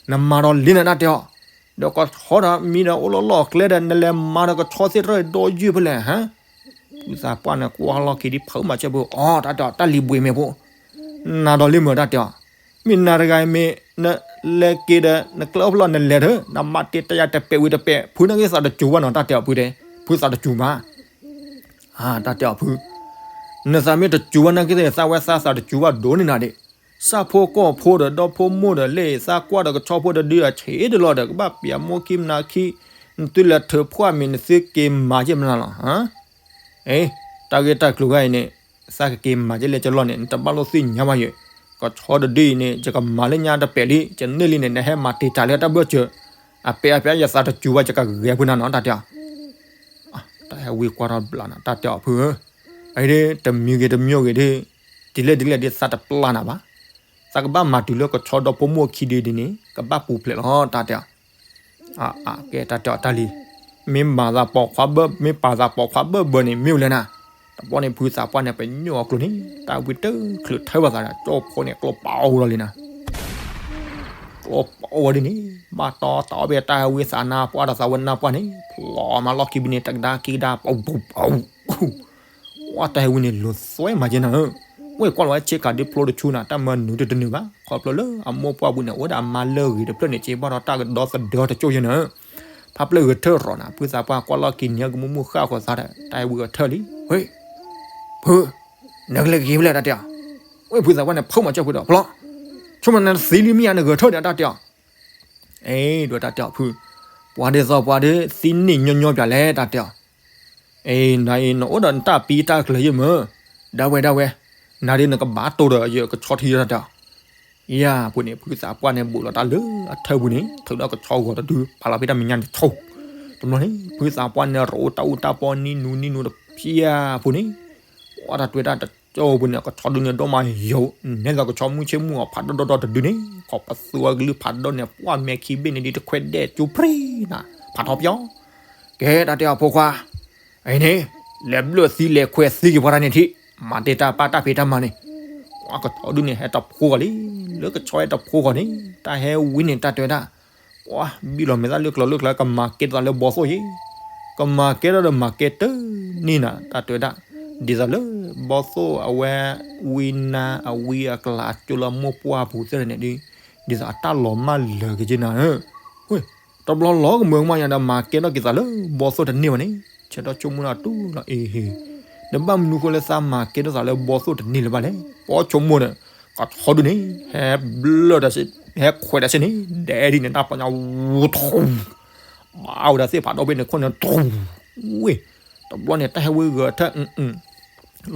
နမၤဒီးလံနၤ တၢ်တဲအီၤ ဒီးကဆီဒီးမံဒီးအိၣ်လီၤလီၢ်ကျဲဒီး နလဲၤမၤဒီးကဆီသ့ၣ်တဖၣ်ဒီးယုၢ်ဖဲလဲၣ်ဟါ. ဖုသးပှၢ်န့ၣ် ကွၢ်လီၢ်ခံဒ်ဖးမၤစၢၤဖိ အီ တၢ်တဲအီၤ တၢ်လံၤဘှံးမ့ၢ်ဖိ နၤဒီးလံမုာ် တၢ်တဲအီၤ မ့ၢ်နၤတဂၤမ့ၢ် နလဲၤက့ၤဒီး နကျဲအိၣ်ဖဲလဲၣ် နလဲၤဒီး နမၤတ့ၢ်တၢ်ယၤတပဲာ်ဝံၤတပဲာ် ဖုနာ်က့သးတစူၤဘၣ်နီၤ တၢ်တဲအီၤ ဖုတဲ ဖုသးတစူၤဘၣ် တၢ်တဲအီၤဖု နသးမ့ၢ်တစူၤဘၣ်နာ်က့သ့ၣ် သးဝဲသးသးတစူၤဘၣ်ဒိၣ်န့ၢ်နၤဒံး ဆၣ်ဖိကီၢ်ဖိဒီးဒီဖိမိၢ်ဒီးလၢသးကွၢ်ဒီးကဆီဖိတဒုအဆံးတလီၤဒီး ကဘၣ်ပျံၤမိၢ်ခံမနုၤခံ နသုလဲၤထုးဖှၣ်မ့ၢ်နသုက့ၤမၤက့ၤမနုၤလီၤ အ့ တၢ်ဂ့ၢ်တၢ်ကျိၤဂၤအံၤန့ၣ် သးကက့ၤမၤက့ၤလဲၣ်ကလီၢ်န့ၣ် နတဘၣ်လိၣ်သ့ၣ်ညါဘၣ်ယဲၢ် ကဆီတဒုအံၤန့ၣ် ယကမၤလၢညါတပဲာ်လံ ယန့ၢ်လံန့ၣ် နဟဲမၤတ့ၢ်တၢ်လၢတၢ်ဘၢၣ်စၢၤ အပဲာ်အပဲာ်ယသးတစူၤဘၣ် ယကဂဲၤဖုနၤနီၤ တၢ်တဲအီၤ တၢ်ဟဲဝံၤကွၢ်ထီၣ်ဘျးနၤ တၢ်တဲအီၤဖုဧၢ အံၤဒ်တမံၤဂ့ၤတမံၤဂ့ၤဒ် ဒ်လဲၣ်ဒ်လဲၣ်ဒ်သးတပျၢ်နၤဘၣ် သးကဘၣ်မၤတုၤလၢကဆီဒီဖိမိၢ်ခံဒုဒ်န့ၣ် ကဘၣ်ပူၤဖျဲးလီၤ တၢ်တဲအီၤ အါ အါ ကဲတၢ်တဲအီၤတၢ်လံ, မ့ၢ်မၤသးပိာ်ခွါဘၣ် မ့ၢ်ပာ်သးပိာ်ခွါဘၣ်ဘၣ်န့ၣ် မ့ၢ်ဝဲလဲၣ်နၤ. တဘျီန့ၣ် ဖုသးပှၢ်န့ၣ် ပညိၣ်အကျိၤန့ၣ် တၢ်ဝံတချုးထၢဘၣ်သးဒီး ကၠိဖိန့ၣ် ကျိပာ်အိၣ်လီၤလံနၤ. ကျိပာ်အိၣ်ဝဲဒ်န့ၣ် ဘၣ်တီတီဖဲတၢ်ဟဲဝံသးနါပှၢ်ဒီးသးဝဲနါပှၢ်န့ၣ် ဖျိးမးလီၢ်ခံဘ့ၣ်န့ၣ် တကဒါခံကဒါ ပူၤပူၤပူၤ ဝဲတၢ်ဟဲဝံန့ၣ် လိၤသွဲမးက့နၤဧၢ. ဝဲကွၢ်လီၤဝဲဆ့ကၤဒ်ဖျိတဆူနၤ တၢ်မၢနုာ်တတနုာ်ဘၣ် ခီဖျိလၢအမိၢ်ပှၢ်ပူၤန့ၣ် အိၣ်ဒီးအမါလၢဂ့ၤတဖျၢၣ်န့ၣ် က့ၤဘၣ်ဒီးတၢ်ကဒီသဒၢတကၠိယဲနၤဧၢ. ဖါပျဲၢ်ဂဲၤထၢၣ်ရီၤနၤ ဖုသးပှၢ်ကွၢ်လီၢ်ခံန့ၣ် ကမူမူဃၣ်ဃီၤသးဒီး တၢ်ဟဲဝံဂဲၤထၢၣ်လံ. ဝဲ ဖု နကလဲၤက့ၤဖဲလဲၣ်တၢ်တဲအီၤ. ဝဲဖုသးပှၢ်န့ၣ် ဖုမၤစၢၤဖုဒီး ဖျိး ဆိကမိၣ်နသံလံမ့ၢ်ဧါ နဂဲၤထၢၣ်ဒီးတၢ်တဲအီၤ. အ့ ဒွဲၣ်တၢ်တဲအီၤဖု, ပှၤဒ်သိးပှၤဒ်သံန့ၣ်ညီညီပၠးလဲၣ်တၢ်တဲအီၤ. အ့ နၤအံၤနအိၣ်ဒီးနတၢ်ပံတၢ်ကျၢၤယဲမ့ၢ်, ဒၣ်ဝဲဒၣ်ဝဲ, နၤဒ်နကဘၣ်တိၢ်ဒီးယကဆီထံတၢ်တဲအီၤ. ယၤပူၤန့ၣ် ဖုသးပှၢ်န့ၣ် ဘူးလီၤတၢ်လၢအထၢပူၤန့ၣ် ထုးဒီးကဆီဂီၤတဒု ပာ်လီၤဖဲတၢ်မဲာ်ညါန့ၣ်ဆိ. တဘျီန့ၣ် ဖုသးပှၢ်န့ၣ် ရအိၣ်တၢ်အူတၢ်ပီနံၤနူနံၤနူတဖျၢၣ်ပူၤန့ၣ် ပှၤတၢ်တွဲၤဒၣ်တကၠိပူၤန့ၣ် ကဆီဒုန့ၣ်ဒိၣ်မးယိာ်, နဲသိးကဆီမုၢ်ဆ့ၣ်မုၢ်အီၤဖးဒိၣ်ဒိၣ်ဒိၣ်တဒုန့ၣ် ကိးပသူအကလုၢ်ဖးဒိၣ်န့ၣ် ပှၤမဲာ်ခံဘ့ၣ်န့ၣ်ဒ်တခွဲးဒဲးကၠူပြံနၤ, ဖးထီပျီ. ကဲတၢ်တဲအီၤဖိခွါ, အံၤန့ၣ် လဲၤဘျၢၣ်သံလဲၤခွဲးသံက့ၤပှၤတၢ်န့ၣ်ထံၣ်, မၤတ့ၢ်တၢ်ပာ်တၢ်ဖံးတၢ်မၤန့ၣ်, ပှၤကဆီဒုန့ၣ် ဟဲတဖှိဃီၤလံ, လၢကဆီဟဲတဖှိဃီၤန့ၣ် တၢ်ဟဲဝံန့ၣ် တၢ်တွဲၤဒၣ် ပှၤဘံၣ်လီၤမဲာ်သၣ်လၢကျိၤလၢကျဲ ကမၤကဲထီၣ်သးလၢဘီသိၣ်ယဲ, ကမၤကဲထီၣ်ဒီးမၤကဲတန့ၢ်နၤ တၢ်တွဲၤဒၣ်, ဒ်သိးလၢ ဘီသိၣ်အဝဲ ဝံနါအဝံအကျးအကၠိလၢမိၢ်ပှၢ်ပူၤသ့ၣ်န့ၣ်ဒီး, ဒ်သိးအတၢ်လီၤမၢ်လၢာ်က့ၤက့နၤဧၢ, တဘျီလီၤကမၢကမၣ်ညါဒီး မၤကဲထီၣ်က့ၤသးလၢဘီသိၣ်တန့ၢ်ဘၣ်န့ၣ်, ဆၢထီၣ်ဆိကမိၣ်ဒၣ်တူၢ်လီၤအံၤ, ဒီးဘၣ်မနုၤဃိလၢသးမၤကဲထီၣ်သးလၢဘီသိၣ်တန့ၢ်လၢၤဘၣ်လဲၣ်, ပှၤဆိကမိၣ်ဒီး ကဆီဒုန့ၣ် ဟဲဘျၢၣ်တၢ်စ့ၢ်, ဟဲခွဲးတၢ်စ့ၢ်န့ၣ် ဒဲဒ်န့ၣ် တၢ်ပီညါဝူထူ, ဘၣ်ဝဲဒၣ်သ့ၣ်ဖးဒိၣ်ဘ့ၣ်န့ၣ်ခိၣ်န့ၣ် ထူ, ဝ့ၢ်, တဘျီန့ၣ် တၢ်ဟဲဝံဂဲၤထၢၣ်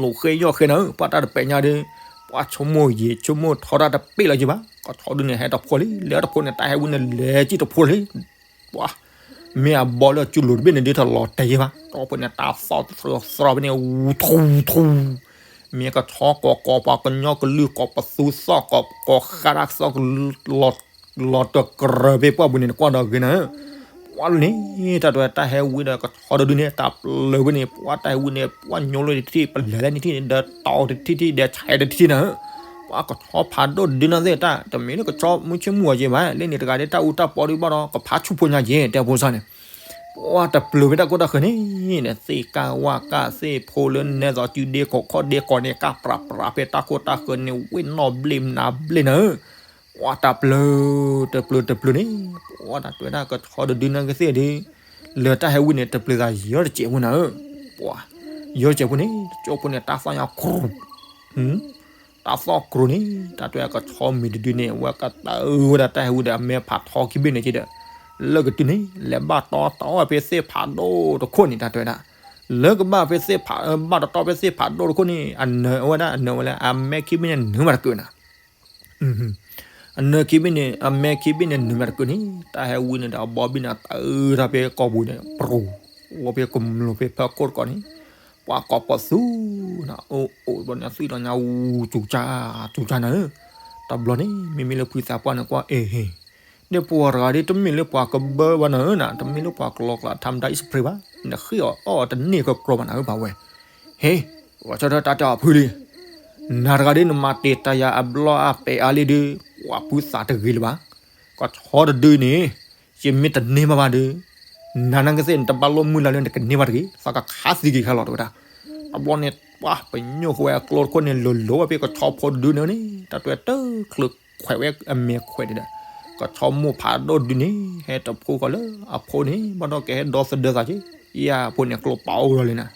လိာ်ဃဲယီၢ်ဃဲနၤဧၢ, ပှၤတၢ်တပဲာ်ညါဒီး, ပှၤဆိကမိၣ်ယံာ်ဆိကမိၣ်ထီတၢ်တပ့ၢ်လီၤက့ၤဘၣ်, ကဆီဒုန့ၣ် ဟဲတဖှိလံ, လဲၤတဖှိန့ၣ် တၢ်ဟဲဝံန့ၣ် လဲၤကံၣ်တဖှိလံ, ပှၤ မ့ၢ်အဘီလၢအကၠူလိၤတဘ့ၣ်န့ၣ် ဒ်ထီၣ်လီၤတဲာ်ယဲဘၣ်, တဘျီန့ၣ်တၢ်သီၣ်သရီသရီဖဲန့ၣ် ဝူထူထူ မ့ၢ်ကဆီကိးကိးပှၤကညီကလုာ် ကိးပသူသီၣ် ကိးကိးဃးတၢ်သီၣ် လီၤတကြၢးဖဲပှၢ်ပူၤန့ၣ် နကွၢ်ဒီးဂ့ၤနၤဧၢ, ပှၤလၢန့ၣ် တၢ်တွဲတၢ်ဟဲဝံဒီးကဆီတဒုန့ၣ် တၢ်ပျၢၤဝဲန့ၣ် ပှၤတၢ်ဟဲဝံန့ၣ် ပှၤညိလၢတထံၣ် ပလဲၤလၢနထံၣ်န့ၣ် ဒီးတီတထံၣ်ထံၣ် ဒီးဆဲးတထံၣ်နၤဧၢ, ပှၤကဆီဖးဒိၣ်ဒုနၤသ့ၣ်တၢ် တမ့ၢ်လၢကဆီမုၢ်ဆ့ၣ်မုၢ်ဂီၤက့ၤဘၣ် လၢန့ၣ်တဂၤဒ်တၢ်အူတၢ်ပီဒုဘၣ်ဒီး ကဖးဆူၣ်ဖိညါက့ၤ တဲဖိစၢ်န့ၣ် ပှၤတပျၢၤဖဲတၢ်ကိၢ်တၢ်ဃၢၤန့ၣ် သ့ၣ်ကၢ်ဝၣ်ကၢ်သ့ၣ်ဖိလၢနဲသိးစုဒ့ကိးခီၣ်ဒ့ကိးန့ၣ် ကၢ်ပြးပြးဖဲတၢ်ကိၢ်တၢ်ဃၢၤန့ၣ် ဝ့ၢ်နီၣ်ဘျ့ၣ်နၤဘျ့ၣ်နၤဧၢ, ပှၤတပျၢၤ တပျၢၤတပျၢၤန့ၣ် ပှၤတၢ်တွဲဒၣ်ကဆီတဒုနၤကသ့ၣ်ဒီး လၢတၢ်ဟဲဝံန့ၣ် တပျၢၤသးယီတစဲးဖိနၤဧၢ, ပှၤ ယီတစဲးဖိန့ၣ် တကၠိဖိန့ၣ် တၢ်သီၣ်ညါကြူး တၢ်သီၣ်ကြူးန့ၣ် တၢ်တွဲကဆီမံၤတဒုန့ၣ် အဝဲကတၢၢ်ဝဲဒၣ်တၢ်ဟဲဝံဒီးအမဲာ်ဖးထီခံဘ့ၣ်န့ၣ်က့ဒီး လၢကတုၤန့ၣ် လဲၤဘၣ်တီတီဝဲဖဲသ့ၣ်ဖးဒိၣ်တခိၣ်န့ၣ် တၢ်တွဲဒၣ် လၢကဘၣ်ဖဲသ့ၣ်ဖး ဘၣ်တီတီဖဲသ့ၣ်ဖးဒိၣ်တခိၣ်န့ၣ် အနၢၤဝဲဒၣ် အနၢၤဝဲလၢအမဲာ်ခံဘ့ၣ်န့ၣ် နုာ်မးတကုာ်နၤ အနၢၤခံဘ့ၣ်န့ၣ် အမဲာ်ခံဘ့ၣ်န့ၣ် နုာ်မးတကုာ်န့ၣ် တၢ်ဟဲဝံန့ၣ်ဒီး အဘီဘ့ၣ်န့ၣ် တၢ်အၢတၢ်ဖဲကိာ်ပူၤန့ၣ် ပြူၤ အိၣ်ဖဲကမျူၤဖဲဖၢခိၣ်တကီးန့ၣ် ပှၤကိးပသူနၤ အိၣ်အိၣ်ဘျီန့ၣ် သွံၣ်လီၤညါဝူ စူၤကၢ် စူၤကၢ်နၤဧၢ, တဘျီန့ၣ် မ့မ့ၢ်လၢဖုသးပှၢ်န့ၣ်ကွၢ် အ့ဟ့ ဒီးပှၤတဂၤဒ်တမ့ၢ်လၢပှၤကဘၢဘၣ်နၤဧၢနၤ တမ့ၢ်လၢပှၤကလီကျါ ထါမတၤအံၣ်စပရ့းဘၣ် နဃ့အီၤအီၣ်တန့ၢ်ကကြီဘၣ်နၤဧၢ ပှၤဝဲ ဟ့ ပှၤဆီၣ်ထွဲတၢ်တဲအီၤဖုလံ နၤတဂၤဒ်နမၤတ့ၢ်တၢ်ယၤအဘျီအပဲာ်အါလံဒီး ပှၤဖုသးတဂ့ၤလၢၤဘၣ်, ကဆီတဒုန့ၣ် ယမ့ၢ်တန့ၢ်ဘၣ်ဘၣ်ဒီး နၤနကသ့ၣ်နတဘၣ်လိၣ်မုၢ်လၢ်လၢနကန့ၢ်ဘၣ်တဂ့ၤ သးကခးသံက့ၤခဲလီၤတဝဲဒၣ်, အဘျီန့ၣ် ပှၤပညိၣ်ဃဝဲအကျိတခိၣ်န့ၣ် လိၤလိၤဝဲဖဲကဆီဖိတဒုန့ၣ်န့ၣ် တၢ်တွဲတချုးခွဲးဝဲအမဲာ်ခွဲးန့ၣ်ဒီး ကဆီမိၢ်ဖးဒိၣ်တဒုန့ၣ် ဟဲတဖှိဃီၤလၢအဖိန့ၣ် ဘၣ်ဒီးကဟဲဒီသဒၢသးက့ၤ ယၤဖိန့ၣ်ကျိပာ်အိၣ်လီၤလံနၤ